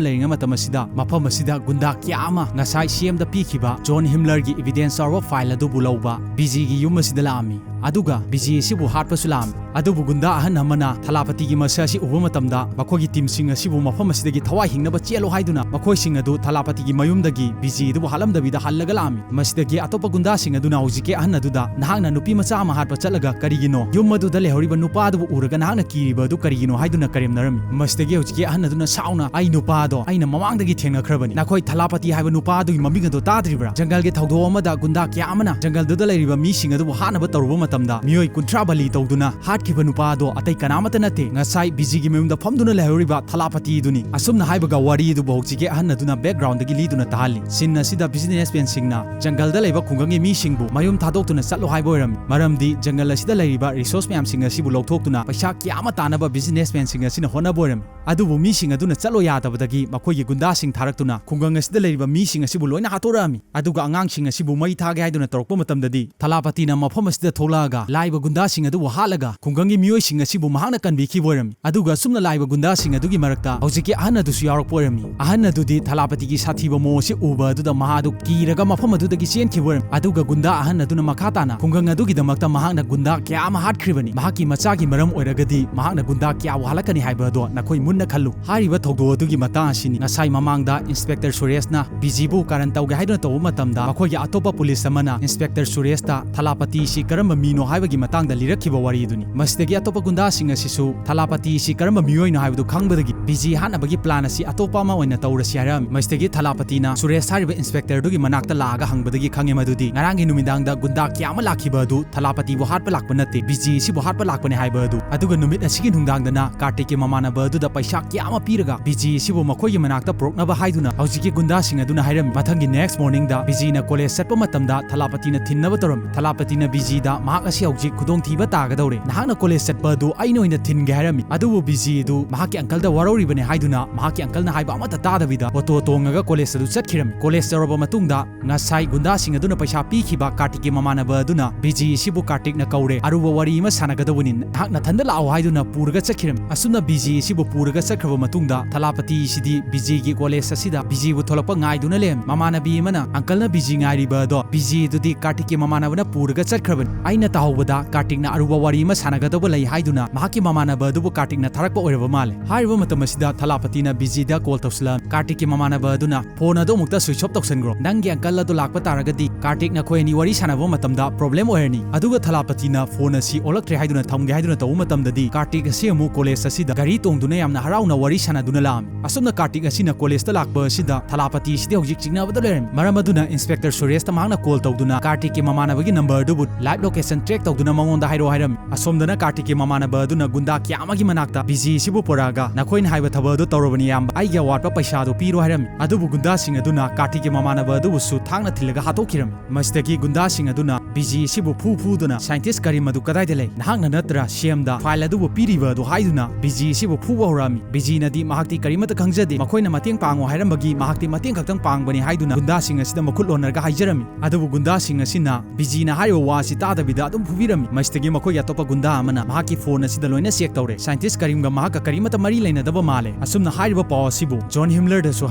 ꯂꯩꯔꯤꯉꯩ ꯃꯇꯝ ꯑꯁꯤꯗ ꯃꯐꯝ ꯑꯁꯤꯗ ꯒꯨꯟꯗꯥ ꯀꯌꯥ ꯑꯃ ꯉꯁꯥꯏ ꯁꯤ ꯑꯦꯝꯗ ꯄꯤꯈꯤꯕ ꯖꯣꯟ ꯍꯤꯝꯂꯔꯒꯤ ꯏꯕꯤꯗꯦꯟꯁ ꯌꯥꯎꯔꯕ ꯐꯥꯏꯜ ꯑꯗꯨꯕꯨ ꯂꯧꯕ ꯕꯤꯖꯤꯒꯤ ꯌꯨꯝ ꯑꯁꯤꯗ ꯂꯥꯛꯑꯝꯃꯤ꯫ ꯑꯗꯨꯒ ꯕꯤꯖꯤ ꯑꯁꯤꯕꯨ ꯍꯥꯠꯄꯁꯨ ꯂꯥꯛꯑꯝꯃꯤ꯫ ꯑꯗꯨꯕꯨ ꯒꯨꯟꯗꯥ ꯑꯍꯟ ꯑꯃꯅ ꯊꯂꯥꯄꯇꯤꯒꯤ ꯃꯁꯛ ꯑꯁꯤ ꯎꯕ ꯃꯇꯝꯗ ꯃꯈꯣꯏꯒꯤ ꯇꯤꯝꯁꯤꯡ ꯑꯁꯤꯕꯨ ꯃꯐꯝ ꯑꯁꯤꯗꯒꯤ ꯊꯋꯥꯏ ꯍꯤꯡꯅꯕ ꯆꯦꯜꯂꯣ ꯍꯥꯏꯗꯨꯅ ꯃꯈꯣꯏꯁꯤꯡ ꯑꯗꯨ ꯊꯂꯥꯄꯇꯤꯒꯤ ꯃꯌꯨꯝꯗꯒꯤ ꯕꯤꯖꯤ ꯑꯗꯨꯕꯨ ꯍꯥꯠꯂꯝꯗꯕꯤꯗ ꯍꯜꯂꯒ ꯂꯥꯛꯑꯝꯃꯤ꯫ ꯃꯁꯤꯗꯒꯤ ꯑꯇꯣꯞꯄ ꯒꯨꯟꯗꯥꯁꯤꯡ ꯑꯗꯨꯅ ꯍꯧꯖꯤꯛꯀꯤ ꯑꯍꯟ ꯑꯗꯨꯗ, "ꯅꯍꯥꯛꯅ ꯅꯨꯄꯤ ꯃꯆꯥ ꯑꯃ ꯍꯥꯠꯄ ꯆꯠꯂꯒ ꯀꯔꯤꯒꯤꯅꯣ? ꯌꯨꯝ ꯑꯗꯨꯗ ꯂꯩꯍꯧꯔꯤꯕ ꯅꯨꯄꯥ ꯑꯗꯨꯕꯨ ꯎꯔꯒ ꯅꯍꯥꯛꯅ ꯀꯤꯔꯤꯕ ꯑꯗꯨ ꯀꯔꯤꯒꯤꯅꯣ?" ꯍꯥꯏꯗꯨꯅ ꯀꯔꯦꯝꯅꯔꯝꯃꯤ꯫ ꯃꯁꯤꯗꯒꯤ ꯍꯧꯖꯤꯛꯀꯤ ꯑꯍꯟ ꯑꯗꯨꯅ ꯁꯥꯎꯅ, "ꯑꯩ ꯅꯨꯄꯥ ꯑꯗꯣ ꯑꯩꯅ ꯃꯃꯥꯡꯗꯒꯤ ꯊꯦꯡꯅꯈ꯭ꯔꯕꯅꯤ꯫ ꯅꯈꯣꯏ ꯊꯂꯥꯄꯇꯤ ꯍꯥꯏꯕ ꯅꯨꯄꯥ ꯑꯗꯨꯒꯤ ꯃꯃꯤꯡ ꯑꯗꯣ ꯇꯥꯗ꯭ꯔꯤꯕ꯭ꯔꯥ? ꯖꯪꯒꯜꯒꯤ ꯊꯧꯗꯣꯛ ꯑꯃꯗ ꯒꯨꯟꯗꯥ ꯀꯌꯥ ꯑꯃꯅ ꯖꯪꯒꯜꯗꯨꯗ ꯂꯩꯔꯤꯕ ꯃꯤꯁꯤꯡ ꯑꯗꯨꯕꯨ ꯍꯥꯠꯅꯕ ꯇꯧꯔꯨꯕ ꯃꯇꯝꯗ ꯃꯤꯑꯣꯏ ꯀꯨꯟꯊ꯭ꯔꯥ ꯕꯂꯤ ꯇꯧꯗꯨꯅ ꯍꯥꯠꯈꯤꯕ ꯅꯨꯄꯥ ꯑꯗꯣ ꯑꯇꯩ ꯀꯅꯥꯃꯠꯇ ꯅꯠꯇꯦ, ꯉꯁꯥꯏ ꯕꯤꯖꯤꯒꯤ ꯃꯌꯨꯝꯗ ꯐꯝꯗꯨꯅ ꯂꯩꯍꯧꯔꯤꯕ ꯊꯂꯥꯄꯇꯤꯗꯨꯅꯤ꯫" ꯑꯁꯨꯝꯅ ꯍꯥꯏꯕꯒ ꯋꯥꯔꯤ ꯑꯗꯨꯕꯨ ꯍꯧꯖꯤꯛꯀꯤ ꯑꯍꯟ ꯑꯗꯨꯅ ꯕꯦꯛꯒ꯭ꯔꯥꯎꯟꯗꯒꯤ ꯂꯤꯗꯨꯅ ꯇꯥꯍꯜꯂꯤ꯫ ꯁꯤꯟ ꯑꯁꯤꯗ ꯕꯤꯖꯤꯅꯦꯁꯃꯦꯟꯁꯤꯡꯅ ꯖꯪꯒꯜꯗ ꯂꯩꯕ ꯈꯨꯡꯒꯪꯒꯤ ꯃꯤꯁꯤꯡꯕꯨ ꯃꯌꯨꯝ ꯊꯥꯗꯣꯛꯇꯨꯅ ꯆꯠꯂꯣ ꯍꯥꯏꯕ ꯑꯣꯏꯔꯝꯃꯤ, ꯃꯔꯝꯗꯤ ꯖꯪꯒꯜ ꯑꯁꯤꯗ ꯂꯩꯔꯤꯕ ꯔꯤꯁꯣꯔꯁ ꯃꯌꯥꯝꯁꯤꯡ ꯑꯁꯤꯕꯨ ꯂꯧꯊꯣꯛꯇꯨꯅ ꯄꯩꯁꯥ ꯀꯌꯥ ꯑꯃ ꯇꯥꯅꯕ ꯕꯤꯖꯤꯅꯦꯁꯃꯦꯟꯁꯤꯡ ꯑꯁꯤꯅ ꯍꯣꯠꯅꯕ ꯑꯣꯏꯔꯝꯃꯤ꯫ ꯑꯗꯨꯕꯨ ꯃꯤꯁꯤꯡ ꯑꯗꯨꯅ ꯆꯠꯂꯣ ꯌꯥꯗꯕꯗꯒꯤ ꯃꯈꯣꯏꯒꯤ ꯒꯨꯟꯗꯥꯁꯤꯡ ꯊꯥꯔꯛꯇꯨꯅ ꯈꯨꯡꯒꯪ ꯑꯁꯤꯗ ꯂꯩꯔꯤꯕ ꯃꯤꯁꯤꯡ ꯑꯁꯤꯕꯨ ꯂꯣꯏꯅ ꯍꯥꯠꯇꯣꯔꯛꯑꯝꯃꯤ꯫ ꯑꯗꯨꯒ ꯑꯉꯥꯡꯁꯤꯡ ꯑꯁꯤꯕꯨ ꯃꯩ ꯊꯥꯒꯦ ꯍꯥꯏꯗꯨꯅ ꯇꯧꯔꯛꯄ ꯃꯇꯝꯗꯗꯤ ꯊꯂꯥꯄꯇꯤꯅ ꯃꯐꯝ ꯑꯁꯤꯗ ꯊꯣꯛꯂꯛꯑꯒ ꯂꯥꯛꯏꯕ ꯒꯨꯟꯗꯥꯁꯤꯡ ꯑꯗꯨꯕꯨ ꯍꯥꯠꯂꯒ ꯈꯨꯡꯒꯪꯒꯤ ꯃꯤꯑꯣꯏꯁꯤꯡ ꯑꯁꯤꯕꯨ ꯃꯍꯥꯛꯅ ꯀꯟꯕꯤꯈꯤꯕ ꯑꯣꯏꯔꯝꯃꯤ꯫ ꯑꯗꯨꯒ ꯑꯁꯨꯝꯅ ꯂꯥꯛꯏꯕ ꯒꯨꯟꯗꯥꯁꯤꯡ ꯑꯗꯨꯒꯤ ꯃꯔꯛꯇ ꯍꯧꯖꯤꯛꯀꯤ ꯑꯍꯟ ꯑꯗꯨꯁꯨ ꯌꯥꯎꯔꯛꯄ ꯑꯣꯏꯔꯝꯃꯤ꯫ ꯑꯍꯟ ꯑꯗꯨꯗꯤ ꯊꯂꯥꯄꯇꯤꯒꯤ ꯁꯥꯊꯤꯕ ꯃꯑꯣꯡ ꯑꯁꯤ ꯎꯕ ꯑꯗꯨꯗ ꯃꯍꯥꯛ ꯑꯗꯨ ꯀꯤꯔꯒ ꯃꯐꯝ ꯑꯗꯨꯗꯒꯤ ꯆꯦꯟꯈꯤꯕ ꯑꯣꯏꯔꯝꯃꯤ꯫ ꯑꯗꯨꯒ ꯒꯨꯟꯗꯥ ꯑꯍꯟ ꯑꯗꯨꯅ ꯃꯈꯥ ꯇꯥꯅ ꯈꯨꯡꯒꯪ ꯑꯗꯨꯒꯤꯗꯃꯛꯇ ꯃꯍꯥꯛꯅ ꯒꯨꯟꯗꯥ ꯀꯌꯥ ꯑꯃ ꯍꯥꯠꯈ꯭ꯔꯤꯕꯅꯤ꯫ ꯃꯍꯥꯛꯀꯤ ꯃꯆꯥꯒꯤ ꯃꯔꯝ ꯑꯣꯏꯔꯒꯗꯤ ꯃꯍꯥꯛꯅ ꯒꯨꯟꯗꯥ ꯀꯌꯥꯕꯨ ꯍꯥꯠꯂꯛꯀꯅꯤ ꯍꯥꯏꯕ ꯑꯗꯣ ꯅꯈꯣꯏ ꯃꯨꯟꯅ ꯈꯜꯂꯨ꯫ ꯍꯥꯏꯔꯤꯕ ꯊꯧꯗꯣꯛ ꯑꯗꯨꯒꯤ ꯃꯇꯥꯡ ꯑꯁꯤꯅꯤ ꯉꯁꯥꯏ ꯃꯃꯥꯡꯗ ꯏꯟꯁꯄꯦꯛꯇꯔ ꯁꯨꯔꯦꯁꯅ ꯕꯤꯖꯤꯕꯨ ꯀꯥꯔꯟ ꯇꯧꯒꯦ ꯍꯥꯏꯗꯨꯅ ꯇꯧꯕ ꯃꯇꯝꯗ ꯃꯈꯣꯏꯒꯤ ꯑꯇꯣꯞꯄ ꯄꯨꯂꯤꯁ ꯑꯃꯅ ꯏꯟꯁꯄꯦꯛꯇꯔ ꯁꯨꯔꯦꯁꯇ ꯊꯂꯥꯄꯇꯤ ꯑꯁꯤ ꯀꯔꯝꯕ ꯃꯤꯅꯣ ꯍꯥꯏꯕꯒꯤ ꯃꯇꯥꯡꯗ ꯂꯤꯔꯛꯈꯤꯕ ꯋꯥꯔꯤꯗꯨꯅꯤ꯫ ꯃꯁꯤꯗꯒꯤ ꯑꯇꯣꯞꯄ ꯒꯨꯟꯗꯥꯁꯤꯡ ꯑꯁꯤꯁꯨ ꯊꯂꯥꯄꯇꯤ ꯑꯁꯤ ꯀꯔꯝꯕ ꯃꯤꯑꯣꯏꯅꯣ ꯍꯥꯏꯕꯗꯨ ꯈꯪꯕꯗꯒꯤ ꯕꯤꯖꯤ ꯍꯥꯠꯅꯕꯒꯤ ꯄ꯭ꯂꯥꯟ ꯑꯁꯤ ꯑꯇꯣꯞꯄ ꯑꯃ ꯑꯣꯏꯅ ꯇꯧꯔꯁꯤ ꯍꯥꯏꯔꯛꯑꯝꯃꯤ꯫ ꯃꯁꯤꯗꯒꯤ ꯊꯂꯥꯄꯇꯤꯅ ꯁꯨꯔꯦꯁ ꯍꯥꯏꯔꯤꯕ ꯏꯟꯁꯄꯦꯛꯇꯔꯗꯨꯒꯤ ꯃꯅꯥꯛꯇ ꯂꯥꯛꯑꯒ ꯍꯪꯕꯗꯒꯤ ꯈꯪꯉꯦ ꯃꯗꯨꯗꯤ ꯉꯔꯥꯡꯒꯤ ꯅꯨꯃꯤꯗꯥꯡꯗ ꯒꯨꯟꯗꯥ ꯀꯌꯥ ꯑꯃ ꯂꯥꯛꯈꯤꯕ ꯑꯗꯨ ꯊꯂꯥꯄꯇꯤꯕꯨ ꯍꯥꯠꯄ ꯂꯥꯛꯄ ꯅꯠꯇꯦ, ꯕꯤꯖꯤ ꯑꯁꯤꯕꯨ ꯍꯥꯠꯄ ꯂꯥꯛꯄꯅꯦ ꯍꯥꯏꯕ ꯑꯗꯨ꯫ ꯑꯗꯨꯒ ꯅꯨꯃꯤꯠ ꯑꯁꯤꯒꯤ ꯅꯨꯡꯗꯥꯡꯗꯅ ꯀꯥꯔꯇꯤꯛꯀꯤ ꯃꯃꯥꯟꯅꯕ ꯑꯗꯨꯗ ꯄꯩꯁꯥ ꯀꯌꯥ ꯑꯃ ꯄꯤꯔꯒ ꯕꯤꯖꯤ ꯑꯁꯤꯕꯨ ꯃꯈꯣꯏꯒꯤ ꯃꯅꯥꯛꯇ ꯄꯨꯔꯛꯅꯕ ꯍꯥꯏꯗꯨꯅ ꯍꯧꯖꯤꯛꯀꯤ ꯒꯨꯟꯗꯥꯁꯤꯡ ꯑꯗꯨꯅ ꯍꯥꯏꯔꯝꯃꯤ꯫ ꯃꯊꯪꯒꯤ ꯅꯦꯛꯁ ꯃꯣꯔꯅꯤꯡꯗ ꯕꯤꯖꯤ ꯅ ꯀꯣꯂꯦꯖ ꯆꯠꯄ ꯃꯇꯝꯗ ꯊꯂꯥꯄꯇꯤꯅ ꯊꯤꯟꯅꯕ ꯇꯧꯔꯝꯃꯤ꯫ ꯊꯂꯥꯄꯇꯤꯅ ꯕꯤꯖꯤꯗ ꯃꯍꯥꯛ ꯑꯁꯤ ꯍꯧꯖꯤꯛ ꯈꯨꯗꯣꯡꯊꯤꯕ ꯇꯥꯒꯗꯧꯔꯦ, ꯅꯍꯥꯛꯅ ꯀꯣꯂꯦꯖ ꯆꯠꯄ ꯑꯗꯨ ꯑꯩꯅ ꯑꯣꯏꯅ ꯊꯤꯟꯒꯦ ꯍꯥꯏꯔꯝꯃꯤ꯫ ꯑꯗꯨꯕꯨ ꯕꯤꯖꯤ ꯑꯗꯨ ꯃꯍꯥꯛꯀꯤ ꯑꯪꯀꯜꯗ ꯋꯥꯔꯧꯔꯤꯕꯅꯦ ꯍꯥꯏꯗꯨꯅ ꯃꯍꯥꯛꯀꯤ ꯑꯪꯀꯜꯅ ꯍꯥꯏꯕ ꯑꯃꯠꯇ ꯇꯥꯗꯕꯤꯗ ꯑꯣꯇꯣ ꯇꯣꯡꯉꯒ ꯀꯣꯂꯦꯖ ꯑꯗꯨ ꯆꯠꯈꯤꯔꯝꯃꯤ꯫ ꯀꯣꯂꯦꯖ ꯌꯧꯔꯕ ꯃꯇꯨꯡꯗ ꯉꯁꯥꯏ ꯒꯨꯟꯗꯥꯁꯤꯡ ꯑꯗꯨꯅ ꯄꯩꯁꯥ ꯄꯤꯈꯤꯕ ꯀꯥꯔꯇꯤꯛꯀꯤ ꯃꯃꯥꯟꯅꯕ ꯑꯗꯨꯅ ꯕꯤꯖꯤ ꯑꯁꯤꯕꯨ ꯀꯥꯔꯇꯤꯛꯅ ꯀꯧꯔꯦ, ꯑꯔꯨꯕ ꯋꯥꯔꯤ ꯑꯃ ꯁꯥꯟꯅꯒꯗꯧꯕꯅꯤ, ꯅꯍꯥꯛ ꯅꯊꯟꯗ ꯂꯥꯛꯑꯣ ꯍꯥꯏꯗꯨꯅ ꯄꯨꯔꯒ ꯆꯠꯈꯤꯔꯝꯃꯤ꯫ ꯑꯁꯨꯝꯅ ꯕꯤꯖꯤ ꯑꯁꯤꯕꯨ ꯄꯨꯔꯒ ꯆꯠꯈ꯭ꯔꯕ ꯃꯇꯨꯡꯗ ꯊꯂꯥꯄꯇꯤ ꯑꯁꯤꯗꯤ ꯕꯤꯖꯤꯒꯤ ꯀꯣꯂꯦꯖ ꯑꯁꯤꯗ ꯕꯤꯖꯤꯕꯨ ꯊꯣꯛꯂꯛꯄ ꯉꯥꯏꯗꯨꯅ ꯂꯩꯔꯝꯃꯤ꯫ ꯃꯃꯥꯟꯅꯕꯤ ꯑꯃꯅ ꯑꯪꯀꯜꯅ ꯕꯤꯖꯤ ꯉꯥꯏꯔꯤꯕ ꯑꯗꯣ ꯕꯤꯖꯤ ꯑꯗꯨꯗꯤ ꯀꯥꯔꯇꯤꯛꯀꯤ ꯃꯃꯥꯟꯅꯕꯅ ꯄꯨꯔꯒ ꯆꯠꯈ꯭ꯔꯕꯅꯤ꯫ ꯑꯩꯅ ꯇꯥꯍꯧꯕꯗ ꯀꯥꯔꯇꯤꯛꯅ ꯑꯔꯨꯕ ꯋꯥꯔꯤ ꯑꯃ ꯁꯥꯟꯅꯒꯗꯧꯕ ꯂꯩ ꯍꯥꯏꯗꯨꯅ ꯃꯍꯥꯛꯀꯤ ꯃꯃꯥꯟꯅꯕ ꯑꯗꯨꯕꯨ ꯀꯥꯔꯇꯤꯛꯅ ꯊꯥꯔꯛꯄ ꯑꯣꯏꯔꯕ ꯃꯥꯜꯂꯦ꯫ ꯍꯥꯏꯔꯤꯕ ꯃꯇꯝ ꯑꯁꯤꯗ ꯊꯂꯥꯄꯇꯤꯅ ꯕꯤꯖꯤꯗ ꯀꯣꯜ ꯇꯧꯁꯤꯜꯂꯛꯑꯝꯃꯤ꯫ ꯀꯥꯔꯇꯤꯛꯀꯤ ꯃꯃꯥꯟꯅꯕ ꯑꯗꯨꯅ ꯐꯣꯟ ꯑꯗꯨ ꯑꯃꯨꯛꯇ ꯁ꯭ꯋꯤꯆ ꯑꯣꯐ ꯇꯧꯁꯟꯈ꯭ꯔꯣ, ꯅꯪꯒꯤ ꯑꯪꯀꯜ ꯑꯗꯨ ꯂꯥꯛꯄ ꯇꯥꯔꯒꯗꯤ ꯀꯥꯔꯇꯤꯛ ꯅꯈꯣꯏ ꯑꯅꯤ ꯋꯥꯔꯤ ꯁꯥꯟꯅꯕ ꯃꯇꯝꯗ ꯄ꯭ꯔꯣꯕ꯭ꯂꯦꯝ ꯑꯣꯏꯔꯅꯤ꯫ ꯑꯗꯨꯒ ꯊꯂꯥꯄꯇꯤꯅ ꯐꯣꯟ ꯑꯁꯤ ꯑꯣꯜꯂꯛꯇ꯭ꯔꯦ ꯍꯥꯏꯗꯨꯅ ꯊꯝꯒꯦ ꯍꯥꯏꯗꯨꯅ ꯇꯧꯕ ꯃꯇꯝꯗꯗꯤ ꯀꯥꯔꯇꯤꯛ ꯑꯁꯤ ꯑꯃꯨꯛ ꯀꯣꯂꯦꯖ ꯑꯁꯤꯗ ꯒꯥꯔꯤ ꯇꯣꯡꯗꯨꯅ ꯌꯥꯝꯅ ꯍꯔꯥꯎꯅ ꯋꯥꯔꯤ ꯁꯥꯟꯅꯗꯨꯅ ꯂꯥꯛꯑꯝꯃꯤ꯫ ꯑꯁꯨꯝꯅ ꯀꯥꯔꯇꯤꯛ ꯑꯁꯤꯅ ꯀꯣꯂꯦꯖꯇ ꯂꯥꯛꯄ ꯑꯁꯤꯗ ꯊꯂꯥꯄꯇꯤ ꯑꯁꯤꯗꯤ ꯍꯧꯖꯤꯛ ꯆꯤꯡꯅꯕꯗ ꯂꯩꯔꯝꯃꯤ꯫ ꯃꯔꯝ ꯑꯗꯨꯅ ꯏꯟꯁꯄꯦꯛꯇꯔ ꯁꯨꯔꯦꯁꯇ ꯃꯍꯥꯛꯅ ꯀꯣꯜ ꯇꯧꯗꯨꯅ ꯀꯥꯔꯇꯤꯛꯀꯤ ꯃꯃꯥꯟꯅꯕꯒꯤ ꯅꯝꯕꯔ ꯑꯗꯨꯕꯨ ꯂꯥꯏꯚ ꯂꯣꯀꯦꯁꯟ ꯇ꯭ꯔꯦꯛ ꯇꯧꯗꯨꯅ ꯃꯉꯣꯟꯗ ꯍꯥꯏꯔꯛꯑꯣ ꯍꯥꯏꯔꯝꯃꯤ꯫ ꯑꯁꯣꯝꯗꯅ ꯀꯥꯔꯇꯤꯛꯀꯤ ꯃꯃꯥꯟꯅꯕ ꯑꯗꯨꯅ ꯒꯨꯟꯗꯥ ꯀꯌꯥ ꯑꯃꯒꯤ ꯃꯅꯥꯛꯇ ꯕꯤꯖꯤ ꯑꯁꯤꯕꯨ ꯄꯨꯔꯛꯑꯒ ꯅꯈꯣꯏꯅ ꯍꯥꯏꯕ ꯊꯕꯛ ꯑꯗꯨ ꯇꯧꯔꯕꯅꯤ ꯏꯌꯥꯝꯕ, ꯑꯩꯒꯤ ꯑꯋꯥꯠꯄ ꯄꯩꯁꯥ ꯑꯗꯨ ꯄꯤꯔꯣ ꯍꯥꯏꯔꯝꯃꯤ꯫ ꯑꯗꯨꯕꯨ ꯒꯨꯟꯗꯥꯁꯤꯡ ꯑꯗꯨꯅ ꯀꯥꯔꯇꯤꯛꯀꯤ ꯃꯃꯥꯟꯅꯕ ꯑꯗꯨꯕꯨꯁꯨ ꯊꯥꯡꯅ ꯊꯤꯜꯂꯒ ꯍꯥꯠꯇꯣꯛꯈꯤꯔꯝꯃꯤ꯫ ꯃꯁꯤꯗꯒꯤ ꯒꯨꯟꯗꯥꯁꯤꯡ ꯑꯗꯨꯅ ꯕꯤꯖꯤ ꯑꯁꯤꯕꯨ ꯐꯨ ꯐꯨꯗꯨꯅ ꯁꯥꯏꯟꯇꯤꯁ ꯀꯔꯤꯝ ꯑꯗꯨ ꯀꯗꯥꯏꯗ ꯂꯩ? ꯅꯍꯥꯛꯅ ꯅꯠꯇ꯭ꯔꯥ ꯁꯤ ꯑꯦꯝꯗ ꯐꯥꯏꯜ ꯑꯗꯨꯕꯨ ꯄꯤꯔꯤꯕ ꯑꯗꯨ ꯍꯥꯏꯗꯨꯅ ꯕꯤꯖꯤ ꯑꯁꯤꯕꯨ ꯐꯨꯕ ꯍꯧꯔꯛꯑꯝꯃꯤ꯫ ꯕꯤꯖꯤꯅꯗꯤ ꯃꯍꯥꯛꯇꯤ ꯀꯔꯤꯃꯠꯇ ꯈꯪꯖꯗꯦ, ꯃꯈꯣꯏꯅ ꯃꯇꯦꯡ ꯄꯥꯡꯉꯨ ꯍꯥꯏꯔꯝꯕꯒꯤ ꯃꯍꯥꯛꯇꯤ ꯃꯇꯦꯡ ꯈꯛꯇꯪ ꯄꯥꯡꯕꯅꯤ ꯍꯥꯏꯗꯨꯅ ꯒꯨꯟꯗꯥꯁꯤꯡ ꯑꯁꯤꯗ ꯃꯈꯨꯠ ꯂꯣꯟꯅꯔꯒ ꯍꯥꯏꯖꯔꯝꯃꯤ꯫ ꯑꯗꯨꯕꯨ ꯒꯨꯟꯗꯥꯁꯤꯡ ꯑꯁꯤꯅ ꯕꯤꯖꯤꯅ ꯍꯥꯏꯔꯤꯕ ꯋꯥ ꯑꯁꯤ ꯇꯥꯗꯕꯤꯗ ꯑꯗꯨꯝ ꯐꯨꯕꯤꯔꯝꯃꯤ꯫ ꯃꯁꯤꯗꯒꯤ ꯃꯈꯣꯏꯒꯤ ꯑꯇꯣꯞꯄ ꯒꯨꯟꯗꯥ ꯑꯃꯅ ꯃꯍꯥꯛꯀꯤ ꯐꯣꯟ ꯑꯁꯤꯗ ꯂꯣꯏꯅ ꯆꯦꯛ ꯇꯧꯔꯦ꯫ ꯁꯥꯏꯟꯇꯤꯁ ꯀꯔꯤꯝꯒ ꯃꯍꯥꯛꯀ ꯀꯔꯤꯃꯠꯇ ꯃꯔꯤ ꯂꯩꯅꯗꯕ ꯃꯥꯜꯂꯦ꯫ ꯑꯁꯨꯝꯅ ꯍꯥꯏꯔꯤꯕ ꯄꯥꯎ ꯑꯁꯤꯕꯨ ꯖꯣꯟ ꯍꯤꯝꯂꯔꯗꯁꯨ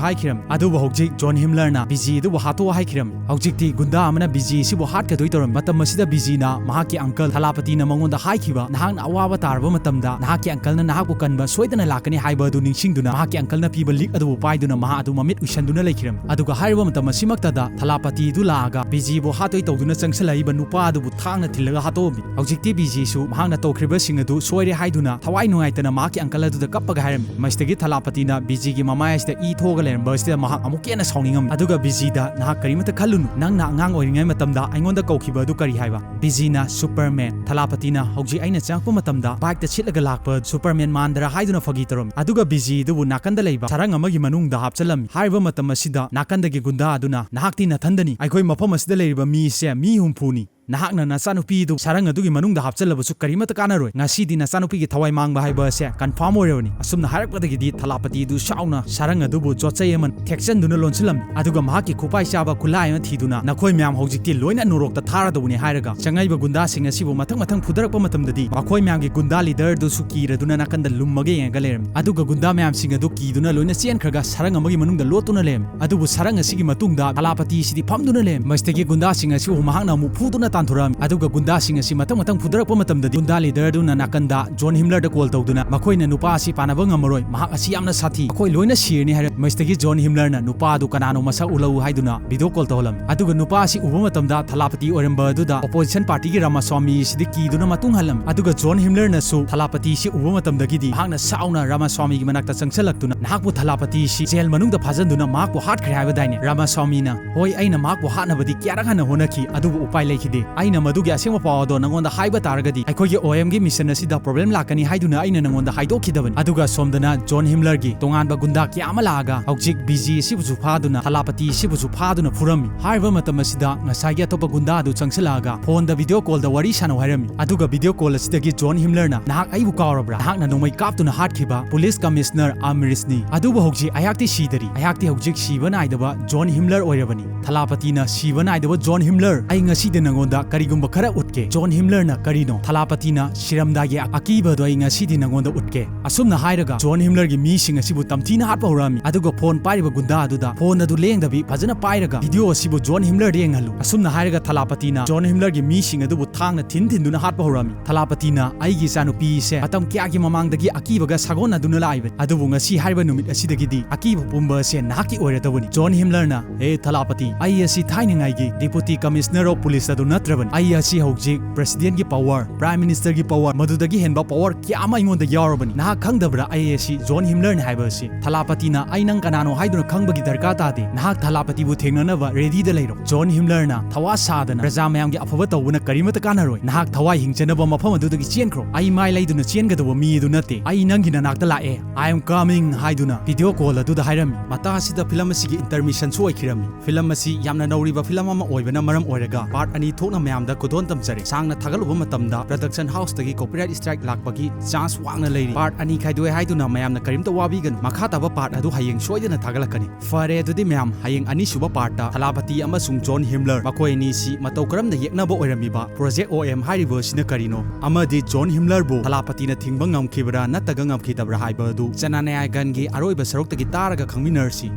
ꯍꯥꯏꯈꯤꯔꯝꯃꯤ꯫ ꯑꯗꯨꯕꯨ ꯍꯧꯖꯤꯛ ꯖꯣꯟ ꯍꯤꯝꯂꯔꯅ ꯕꯤꯖꯤ ꯑꯗꯨꯕꯨ ꯍꯥꯠꯇꯣꯛꯑꯣ ꯍꯥꯏꯈꯤꯔꯝꯃꯤ꯫ ꯍꯧꯖꯤꯛꯇꯤ ꯒꯨꯟꯗꯥ ꯑꯃꯅ ꯕꯤꯖꯤ ꯑꯁꯤꯕꯨ ꯍꯥꯠꯀꯗꯣꯏ ꯇꯧꯔꯝꯃꯤ꯫ ꯃꯇꯝ ꯑꯁꯤꯗ ꯕꯤꯖꯤꯅ ꯃꯍꯥꯛꯀꯤ ꯑꯪꯀꯜ ꯊꯂꯥꯄꯇꯤꯅ ꯃꯉꯣꯟꯗ ꯍꯥꯏꯈꯤꯕ, "ꯅꯍꯥꯛꯅ ꯑꯋꯥꯕ ꯇꯥꯔꯕ ꯃꯇꯝꯗ ꯅꯍꯥꯛꯀꯤ ꯑꯪꯀꯜꯅ ꯅꯍꯥꯛꯄꯨ ꯀꯟꯕ ꯁꯣꯏꯗꯅ ꯂꯥꯛꯀꯅꯤ" ꯍꯥꯏꯕ ꯑꯗꯨ ꯅꯤꯡꯁꯤꯡꯗꯨꯅ ꯃꯍꯥꯛꯀꯤ ꯑꯪꯀꯜꯅ ꯄꯤꯕ ꯂꯤꯛ ꯑꯗꯨꯕꯨ ꯄꯥꯏꯗꯨꯅ ꯃꯍꯥꯛ ꯑꯗꯨ ꯃꯃꯤꯠ ꯎꯏꯁꯟꯗꯨꯅ ꯂꯩꯈꯤꯔꯝꯃꯤ꯫ ꯑꯗꯨꯒ ꯍꯥꯏꯔꯤꯕ ꯃꯇꯝ ꯑꯁꯤꯃꯛꯇꯗ ꯊꯂꯥꯄꯇꯤ ꯑꯗꯨ ꯂꯥꯛꯑꯒ ꯕꯤꯖꯤꯕꯨ ꯍꯥꯠꯇꯣꯏ ꯇꯧꯗꯨꯅ ꯆꯪꯁꯤꯜꯂꯛꯏꯕ ꯅꯨꯄꯥ ꯑꯗꯨꯕꯨ ꯊꯥꯡꯅ ꯊꯤꯜꯂꯒ ꯍꯥꯠꯇꯣꯛꯑꯝꯃꯤ꯫ ꯍꯧꯖꯤꯛꯇꯤ ꯕꯤꯖꯤꯁꯨ ꯃꯍꯥꯛꯅ ꯇꯧꯈ꯭ꯔꯤꯕꯁꯤꯡ ꯑꯗꯨ ꯁꯣꯏꯔꯦ ꯍꯥꯏꯗꯨꯅ ꯊꯋꯥꯏ ꯅꯨꯡꯉꯥꯏꯇꯅ ꯃꯍꯥꯛꯀꯤ ꯑꯪꯀꯜ ꯑꯗꯨꯗ ꯀꯞꯄꯒ ꯍꯥꯏꯔꯝꯃꯤ꯫ ꯃꯁꯤꯗꯒꯤ ꯊꯂꯥꯄꯇꯤꯅ ꯕꯤꯖꯤꯒꯤ ꯃꯃꯥꯏ ꯑꯁꯤꯗ ꯏ ꯊꯣꯛꯑꯒ ꯂꯩꯔꯝꯕ ꯑꯁꯤꯗ ꯃꯍꯥꯛ ꯑꯃꯨꯛꯀ ꯍꯦꯟꯅ ꯁꯥꯎꯅꯤꯡꯉꯝꯃꯤ꯫ ꯑꯗꯨꯒ ꯕꯤꯖꯤꯗ, "ꯅꯍꯥꯛ ꯀꯔꯤꯃꯠꯇ ꯈꯜꯂꯨꯅꯨ, ꯅꯪꯅ ꯑꯉꯥꯡ ꯑꯣꯏꯔꯤꯉꯩ ꯃꯇꯝꯗ ꯑꯩꯉꯣꯟꯗ ꯀꯧꯈꯤꯕ ꯑꯗꯨ ꯀꯔꯤ ꯍꯥꯏꯕ?" ꯕꯤꯖꯤꯅ, "ꯁꯨꯄꯔꯃꯦꯟ"꯫ ꯊꯂꯥꯄꯇꯤꯅ, "ꯍꯧꯖꯤꯛ ꯑꯩꯅ ꯆꯪꯉꯛꯄ ꯃꯇꯝꯗ ꯕꯥꯏꯛꯇ ꯁꯤꯠꯂꯒ ꯂꯥꯛꯄ ꯁꯨꯄꯔꯃꯦꯟ ꯃꯥꯟꯗ꯭ꯔꯥ?" ꯍꯥꯏꯗꯨꯅ ꯐꯥꯒꯤ ꯇꯧꯔꯝꯃꯤ꯫ ꯑꯗꯨꯒ ꯕꯤꯖꯤ ꯑꯗꯨꯕꯨ ꯅꯥꯀꯟꯗ ꯂꯩꯕ ꯁꯔꯪ ꯑꯃꯒꯤ ꯃꯅꯨꯡꯗ ꯍꯥꯞꯆꯜꯂꯝꯃꯤ꯫ ꯍꯥꯏꯔꯤꯕ ꯃꯇꯝ ꯑꯁꯤꯗ ꯅꯥꯀꯟꯗꯒꯤ ꯒꯨꯟꯗꯥ ꯑꯗꯨꯅ, "ꯅꯍꯥꯛꯇꯤ ꯅꯊꯟ ꯏꯊꯟꯗꯅꯤ꯫ ꯑꯩꯈꯣꯏ ꯃꯐꯝ ꯑꯁꯤꯗ ꯂꯩꯔꯤꯕ ꯃꯤꯁꯦ ꯃꯤ ꯍꯨꯝꯐꯨꯅꯤ꯫ ꯅꯍꯥꯛꯅ ꯅꯆꯥꯅꯨꯄꯤꯗꯨ ꯁꯔꯪ ꯑꯗꯨꯒꯤ ꯃꯅꯨꯡꯗ ꯍꯥꯞꯆꯜꯂꯕꯁꯨ ꯀꯔꯤꯃꯠꯇ ꯀꯥꯟꯅꯔꯣꯏ꯫ ꯉꯁꯤꯗꯤ ꯅꯆꯥꯅꯨꯄꯤꯒꯤ ꯊꯋꯥꯏ ꯃꯥꯡꯕ ꯍꯥꯏꯕ ꯑꯁꯦ ꯀꯟꯐꯥꯔꯝ ꯑꯣꯏꯔꯕꯅꯤ꯫ ꯑꯁꯨꯝꯅ ꯍꯥꯏꯔꯛꯄꯗꯒꯤꯗꯤ ꯊꯂꯥꯄꯇꯤꯗꯨ ꯁꯥꯎꯅ ꯁꯔꯪ ꯑꯗꯨꯕꯨ ꯆꯣꯠꯆꯩ ꯑꯃꯅ ꯊꯦꯛꯆꯟꯗꯨꯅ ꯂꯣꯟꯁꯤꯜꯂꯝꯃꯤ꯫ ꯑꯗꯨꯒ ꯃꯍꯥꯛꯀꯤ ꯈꯨꯄꯥꯏ ꯆꯥꯕ ꯈꯨꯠꯂꯥꯏ ꯑꯃ ꯊꯤꯗꯨꯅ, "ꯅꯈꯣꯏ ꯃꯌꯥꯝ ꯍꯧꯖꯤꯛꯇꯤ ꯂꯣꯏꯅ ꯅꯣꯔꯣꯛꯇ ꯊꯥꯔꯗꯧꯕꯅꯤ" ꯍꯥꯏꯔꯒ ꯆꯪꯉꯛꯏꯕ ꯒꯨꯟꯗꯥꯁꯤꯡ ꯑꯁꯤꯕꯨ ꯃꯊꯪ ꯃꯊꯪ ꯐꯨꯗꯔꯛꯄ ꯃꯇꯝꯗꯗꯤ ꯃꯈꯣꯏ ꯃꯌꯥꯝꯒꯤ ꯒꯨꯟꯗꯥ ꯂꯤꯗꯔꯗꯨꯁꯨ ꯀꯤꯔꯗꯨꯅ ꯅꯥꯀꯟꯗ ꯂꯨꯝꯃꯒ ꯌꯦꯡꯉꯒ ꯂꯩꯔꯝꯃꯤ꯫ ꯑꯗꯨꯒ ꯒꯨꯟꯗꯥ ꯃꯌꯥꯝꯁꯤꯡ ꯑꯗꯨ ꯀꯤꯗꯨꯅ ꯂꯣꯏꯅ ꯆꯦꯟꯈ꯭ꯔꯒ ꯁꯔꯪ ꯑꯃꯒꯤ ꯃꯅꯨꯡꯗ ꯂꯣꯠꯇꯨꯅ ꯂꯩꯔꯝꯃꯤ꯫ ꯑꯗꯨꯕꯨ ꯁꯔꯪ ꯑꯁꯤꯒꯤ ꯃꯇꯨꯡꯗ ꯊꯂꯥꯄꯇꯤ ꯑꯁꯤꯗꯤ ꯐꯝꯗꯨꯅ ꯂꯩꯔꯝꯃꯤ꯫ ꯃꯁꯤꯗꯒꯤ ꯒꯨꯟꯗꯥꯁꯤꯡ ꯑꯁꯤꯕꯨ ꯃꯍꯥꯛꯅ ꯑꯃꯨꯛ ꯐꯨꯗꯨꯅ ꯇꯥꯟꯊꯣꯔꯛꯑꯝꯃꯤ꯫ ꯑꯗꯨꯒ ꯒꯨꯟꯗꯥꯁꯤꯡ ꯑꯁꯤ ꯃꯊꯪ ꯃꯊꯪ ꯐꯨꯗꯔꯛꯄ ꯃꯇꯝꯗꯗꯤ ꯒꯨꯟꯗꯥ ꯂꯤꯗꯔꯗꯨꯅ ꯅꯥꯀꯟꯗ ꯖꯣꯟ ꯍꯤꯝꯂꯔꯗ ꯀꯣꯜ ꯇꯧꯗꯨꯅ, "ꯃꯈꯣꯏꯅ ꯅꯨꯄꯥ ꯑꯁꯤ ꯄꯥꯟꯅꯕ ꯉꯝꯃꯔꯣꯏ, ꯃꯍꯥꯛ ꯑꯁꯤ ꯌꯥꯝꯅ ꯁꯥꯊꯤ, ꯑꯩꯈꯣꯏ ꯂꯣꯏꯅ ꯁꯤꯔꯅꯤ" ꯍꯥꯏꯔꯦ꯫ ꯃꯁꯤꯗꯒꯤ ꯖꯣꯟ ꯍꯤꯝꯂꯔꯅ ꯅꯨꯄꯥ ꯑꯗꯨ ꯀꯅꯥꯅꯣ ꯃꯁꯛ ꯎꯠꯂꯛꯎ ꯍꯥꯏꯗꯨꯅ ꯚꯤꯗꯤꯑꯣ ꯀꯣꯜ ꯇꯧꯍꯜꯂꯝꯃꯤ꯫ ꯑꯗꯨꯒ ꯅꯨꯄꯥ ꯑꯁꯤ ꯎꯕ ꯃꯇꯝꯗ ꯊꯂꯥꯄꯇꯤ ꯑꯣꯏꯔꯝꯕ ꯑꯗꯨꯗ ꯑꯣꯄꯣꯖꯤꯁꯟ ꯄꯥꯔꯇꯤꯒꯤ ꯔꯥꯃꯥꯁ꯭ꯋꯥꯃꯤ ꯑꯁꯤꯗꯤ ꯀꯤꯗꯨꯅ ꯃꯇꯨꯡ ꯍꯜꯂꯝꯃꯤ꯫ ꯑꯗꯨꯒ ꯖꯣꯟ ꯍꯤꯝꯂꯔꯅꯁꯨ ꯊꯂꯥꯄꯇꯤ ꯑꯁꯤ ꯎꯕ ꯃꯇꯝꯗꯒꯤꯗꯤ ꯃꯍꯥꯛꯅ ꯁꯥꯎꯅ ꯔꯥꯃꯥꯁ꯭ꯋꯥꯃꯤꯒꯤ ꯃꯅꯥꯛꯇ ꯆꯪꯁꯤꯜꯂꯛꯇꯨꯅ, "ꯅꯍꯥꯛꯄꯨ ꯊꯂꯥꯄꯇꯤ ꯑꯁꯤ ꯖꯦꯜ ꯃꯅꯨꯡꯗ ꯐꯥꯖꯟꯗꯨꯅ ꯃꯍꯥꯛꯄꯨ ꯍꯥꯠꯈ꯭ꯔꯦ ꯍꯥꯏꯕꯗꯥꯏꯅꯦ?" ꯔꯥꯃꯥꯁ꯭ꯋꯥꯃꯤꯅ, "ꯍꯣꯏ, ꯑꯩꯅ ꯃꯍꯥꯛꯄꯨ ꯍꯥꯠꯅꯕꯗꯤ ꯀꯌꯥꯔꯛ ꯍꯟꯅ ꯍꯣꯠꯅꯈꯤ, ꯑꯗꯨꯕꯨ ꯎꯄꯥꯏ ꯂꯩꯈꯤꯗꯦ꯫ ꯑꯩꯅ ꯃꯗꯨꯒꯤ ꯑꯁꯦꯡꯕ ꯄꯥꯎ ꯑꯗꯣ ꯅꯉꯣꯟꯗ ꯍꯥꯏꯕ ꯇꯥꯔꯒꯗꯤ ꯑꯩꯈꯣꯏꯒꯤ ꯑꯣ ꯑꯦꯝꯒꯤ ꯃꯤꯁꯟ ꯑꯁꯤꯗ ꯄ꯭ꯔꯣꯕ꯭ꯂꯦꯝ ꯂꯥꯛꯀꯅꯤ ꯍꯥꯏꯗꯨꯅ ꯑꯩꯅ ꯅꯉꯣꯟꯗ ꯍꯥꯏꯗꯣꯛꯈꯤꯗꯕꯅꯤ"꯫ ꯑꯗꯨꯒ ꯁꯣꯝꯗꯅ ꯖꯣꯟ ꯍꯤꯝꯂꯔꯒꯤ ꯇꯣꯉꯥꯟꯕ ꯒꯨꯟꯗꯥ ꯀꯌꯥ ꯑꯃ ꯂꯥꯛꯑꯒ ꯍꯧꯖꯤꯛ ꯕꯤꯖꯤ ꯑꯁꯤꯕꯨꯁꯨ ꯐꯥꯗꯨꯅ ꯊꯂꯥꯄꯇꯤ ꯑꯁꯤꯕꯨꯁꯨ ꯐꯥꯗꯨꯅ ꯐꯨꯔꯝꯃꯤ꯫ ꯍꯥꯏꯔꯤꯕ ꯃꯇꯝ ꯑꯁꯤꯗ ꯉꯁꯥꯏꯒꯤ ꯑꯇꯣꯞꯄ ꯒꯨꯟꯗꯥ ꯑꯗꯨ ꯆꯪꯁꯤꯜꯂꯛꯑꯒ ꯐꯣꯟꯗ ꯚꯤꯗꯤꯑꯣ ꯀꯣꯜꯗ ꯋꯥꯔꯤ ꯁꯥꯟꯅꯧ ꯍꯥꯏꯔꯝꯃꯤ꯫ ꯑꯗꯨꯒ ꯚꯤꯗꯤꯑꯣ ꯀꯣꯜ ꯑꯁꯤꯗꯒꯤ ꯖꯣꯟ ꯍꯤꯝꯂꯔꯅ, "ꯅꯍꯥꯛ ꯑꯩꯕꯨ ꯀꯥꯎꯔꯕ꯭ꯔꯥ? ꯅꯍꯥꯛꯅ ꯅꯣꯡꯃꯩ ꯀꯥꯞꯇꯨꯅ ꯍꯥꯠꯈꯤꯕ ꯄꯨꯂꯤꯁ ꯀꯃꯤꯁꯅꯔ ꯑꯃꯔꯤꯁꯅꯤ꯫ ꯑꯗꯨꯕꯨ ꯍꯧꯖꯤꯛ ꯑꯩꯍꯥꯛꯇꯤ ꯁꯤꯗꯔꯤ꯫ ꯑꯩꯍꯥꯛꯇꯤ ꯍꯧꯖꯤꯛ ꯁꯤꯕ ꯅꯥꯏꯗꯕ ꯖꯣꯟ ꯍꯤꯝꯂꯔ ꯑꯣꯏꯔꯕꯅꯤ꯫ ꯊꯂꯥꯄꯇꯤꯅ ꯁꯤꯕ ꯅꯥꯏꯗꯕ ꯖꯣꯟ ꯍꯤꯝꯂꯔ, ꯑꯩ ꯉꯁꯤꯗꯤ ꯅꯉꯣꯟꯗ ꯀꯔꯤꯒꯨꯝꯕ ꯈꯔ ꯎꯠꯀꯦ꯫ ꯖꯣꯟ ꯍꯤꯝꯂꯔꯅ ꯀꯔꯤꯅꯣ? ꯊꯂꯥꯄꯇꯤꯅ ꯁꯤꯔꯝꯗꯥꯏꯒꯤ ꯑꯀꯤꯕꯗꯣ ꯑꯩ ꯉꯁꯤꯗꯤ ꯅꯉꯣꯟꯗ ꯎꯠꯀꯦ"꯫ ꯑꯁꯨꯝꯅ ꯍꯥꯏꯔꯒ ꯖꯣꯟ ꯍꯤꯝꯂꯔꯒꯤ ꯃꯤꯁꯤꯡ ꯑꯁꯤꯕꯨ ꯇꯝꯊꯤꯅ ꯍꯥꯠꯄ ꯍꯧꯔꯛꯑꯝꯃꯤ꯫ ꯑꯗꯨꯒ ꯐꯣꯟ ꯄꯥꯏꯔꯤꯕ ꯒꯨꯟꯗꯥ ꯑꯗꯨꯗ ꯐꯣꯟ ꯑꯗꯨ ꯂꯦꯡꯗꯕꯤ ꯐꯖꯅ ꯄꯥꯏꯔꯒ ꯚꯤꯗꯤꯑꯣ ꯑꯁꯤꯕꯨ ꯖꯣꯟ ꯍꯤꯝꯂꯔꯗ ꯌꯦꯡꯍꯜꯂꯨ꯫ ꯑꯁꯨꯝꯅ ꯍꯥꯏꯔꯒ ꯊꯂꯥꯄꯇꯤꯅ ꯖꯣꯟ ꯍꯤꯝꯂꯔꯒꯤ ꯃꯤꯁꯤꯡ ꯑꯗꯨꯕꯨ ꯊꯥꯡꯅ ꯊꯤꯟ ꯊꯤꯟꯗꯨꯅ ꯍꯥꯠꯄ ꯍꯧꯔꯛꯑꯝꯃꯤ꯫ ꯊꯂꯥꯄꯇꯤꯅ, "ꯑꯩꯒꯤ ꯏꯆꯥꯅꯨꯄꯤꯁꯦ ꯃꯇꯝ ꯀꯌꯥꯒꯤ ꯃꯃꯥꯡꯗꯒꯤ ꯑꯀꯤꯕꯒ ꯁꯥꯒꯣꯟꯅꯗꯨꯅ ꯂꯥꯛꯏꯕꯅꯤ, ꯑꯗꯨꯕꯨ ꯉꯁꯤ ꯍꯥꯏꯔꯤꯕ ꯅꯨꯃꯤꯠ ꯑꯁꯤꯗꯒꯤꯗꯤ ꯑꯀꯤꯕ ꯄꯨꯝꯕ ꯑꯁꯦ ꯅꯍꯥꯛꯀꯤ ꯑꯣꯏꯔꯗꯕꯅꯤ"꯫ ꯖꯣꯟ ꯍꯤꯝꯂꯔꯅ, "ꯍꯦ ꯊꯂꯥꯄꯇꯤ, ꯑꯩ ꯑꯁꯤ ꯊꯥꯏꯅꯉꯥꯏꯒꯤ Deputy Commissioner of Police ꯑꯗꯨ ꯅꯠꯇ꯭ꯔꯥ? ꯅꯠꯇ꯭ꯔꯕꯅꯤ꯫ ꯑꯩ ꯑꯁꯤ ꯍꯧꯖꯤꯛ President ꯀꯤ power, Prime Minister ꯒꯤ power, ꯃꯗꯨꯗꯒꯤ ꯍꯦꯟꯕ power ꯀꯌꯥ ꯑꯃ ꯑꯩꯉꯣꯟꯗ ꯌꯥꯎꯔꯕꯅꯤ꯫ ꯅꯍꯥꯛ ꯈꯪꯗꯕ꯭ꯔꯥ? ꯑꯩ ꯑꯁꯤ John Himmler ꯅꯤ ꯍꯥꯏꯕ ꯑꯁꯤ꯫ ꯊꯂꯥꯄꯇꯤꯅ ꯑꯩ ꯅꯪ ꯀꯅꯥꯅꯣ ꯍꯥꯏꯗꯨꯅ ꯈꯪꯕꯒꯤ ꯗꯔꯀꯥꯔ ꯇꯥꯗꯦ꯫ ꯅꯍꯥꯛ ꯊꯂꯥꯄꯇꯤꯕꯨ ꯊꯦꯡꯅꯅꯕ ready ꯗ ꯂꯩꯔꯣ꯫ John Himmler ꯅ ꯊꯋꯥ ꯁꯥꯗꯅ ꯄ꯭ꯔꯖꯥ ꯃꯌꯥꯝꯒꯤ ꯑꯐꯕ ꯇꯧꯕꯅ ꯀꯔꯤꯃꯠꯇ ꯀꯥꯟꯅꯔꯣꯏ꯫ ꯅꯍꯥꯛ ꯊꯋꯥꯏ ꯍꯤꯡꯆꯅꯕ ꯃꯐꯝ ꯑꯗꯨꯗꯒꯤ ꯆꯦꯟꯈ꯭ꯔꯣ꯫ ꯑꯩ ꯃꯥꯏ ꯂꯩꯗꯨꯅ ꯆꯦꯟꯒꯗꯧꯕ ꯃꯤ ꯑꯗꯨ ꯅꯠꯇꯦ꯫ ꯑꯩ ꯅꯪꯒꯤ ꯅꯅꯥꯛꯇ ꯂꯥꯛꯑꯦ꯫ "I am coming" ꯍꯥꯏꯗꯨꯅ video call ꯑꯗꯨꯗ ꯍꯥꯏꯔꯝꯃꯤ꯫ ꯃꯇꯥꯡ ꯑꯁꯤꯗ film ꯑꯁꯤꯒꯤ intermission ꯁꯨ ꯑꯣꯏꯈꯤꯔꯝꯃꯤ꯫ Film ꯑꯁꯤ ꯌꯥꯝꯅ ꯅꯧꯔꯤꯕ film ꯑꯃ ꯑꯣꯏꯕꯅ ꯃꯔꯝ ꯑꯣꯏꯔꯒ part ꯑꯅꯤ ꯊꯣꯛꯅ ꯃꯌꯥꯝꯗ ꯈꯨꯗꯣꯜ ꯇꯝꯖꯔꯤ꯫ ꯁꯥꯡꯅ ꯊꯥꯒꯠꯂꯨꯕ ꯃꯇꯝꯗ production house ꯇꯒꯤ copyright strike ꯂꯥꯛꯄꯒꯤ chance ꯋꯥꯡꯅ ꯂꯩꯔꯤ꯫ Part ꯑꯅꯤ ꯈꯥꯏꯗꯣꯛꯑꯦ ꯍꯥꯏꯗꯨꯅ ꯃꯌꯥꯝꯅ ꯀꯔꯤꯝꯇ ꯋꯥꯕꯤꯒꯅꯨ꯫ ꯃꯈꯥ ꯇꯥꯕ part ꯑꯗꯨ ꯍꯌꯦꯡ ꯁꯣꯏꯗꯅ ꯊꯥꯒꯠꯂꯛꯀꯅꯤ꯫ ꯐꯔꯦ, ꯑꯗꯨꯗꯤ ꯃꯌꯥꯝ, ꯍꯌꯦꯡ ꯑꯅꯤꯁꯨꯕ part ꯊꯂꯥꯄꯇꯤ ꯑꯃꯁꯨꯡ John Himmler, ꯃꯈꯣꯏ ꯑꯅꯤꯁꯤ ꯃꯇꯧ ꯀꯔꯝꯅ ꯌꯦꯛꯅꯕ ꯑꯣꯏꯔꯝꯃꯤꯕ, Project O M ꯍꯥꯏꯔꯤꯕ ꯑꯁꯤꯅ ꯀꯔꯤꯅꯣ, ꯑꯃꯗꯤ John Himmler ꯕꯨ ꯊꯂꯥꯄꯇꯤꯅ ꯊꯤꯡꯕ ꯉꯝꯈꯤꯕ꯭ꯔꯥ ꯅꯠꯇ꯭ꯔꯒ ꯉꯝꯈꯤꯗꯕ꯭ꯔꯥ ꯍꯥꯏꯕ ꯑꯗꯨ ꯖꯅꯅꯥꯌꯥꯒꯟꯒꯤ ꯑꯔꯣꯏꯕ ꯁꯔꯨꯛꯇꯒꯤ ꯇꯥꯔꯒ ꯈꯪꯃꯤꯟꯅꯔꯁꯤ꯫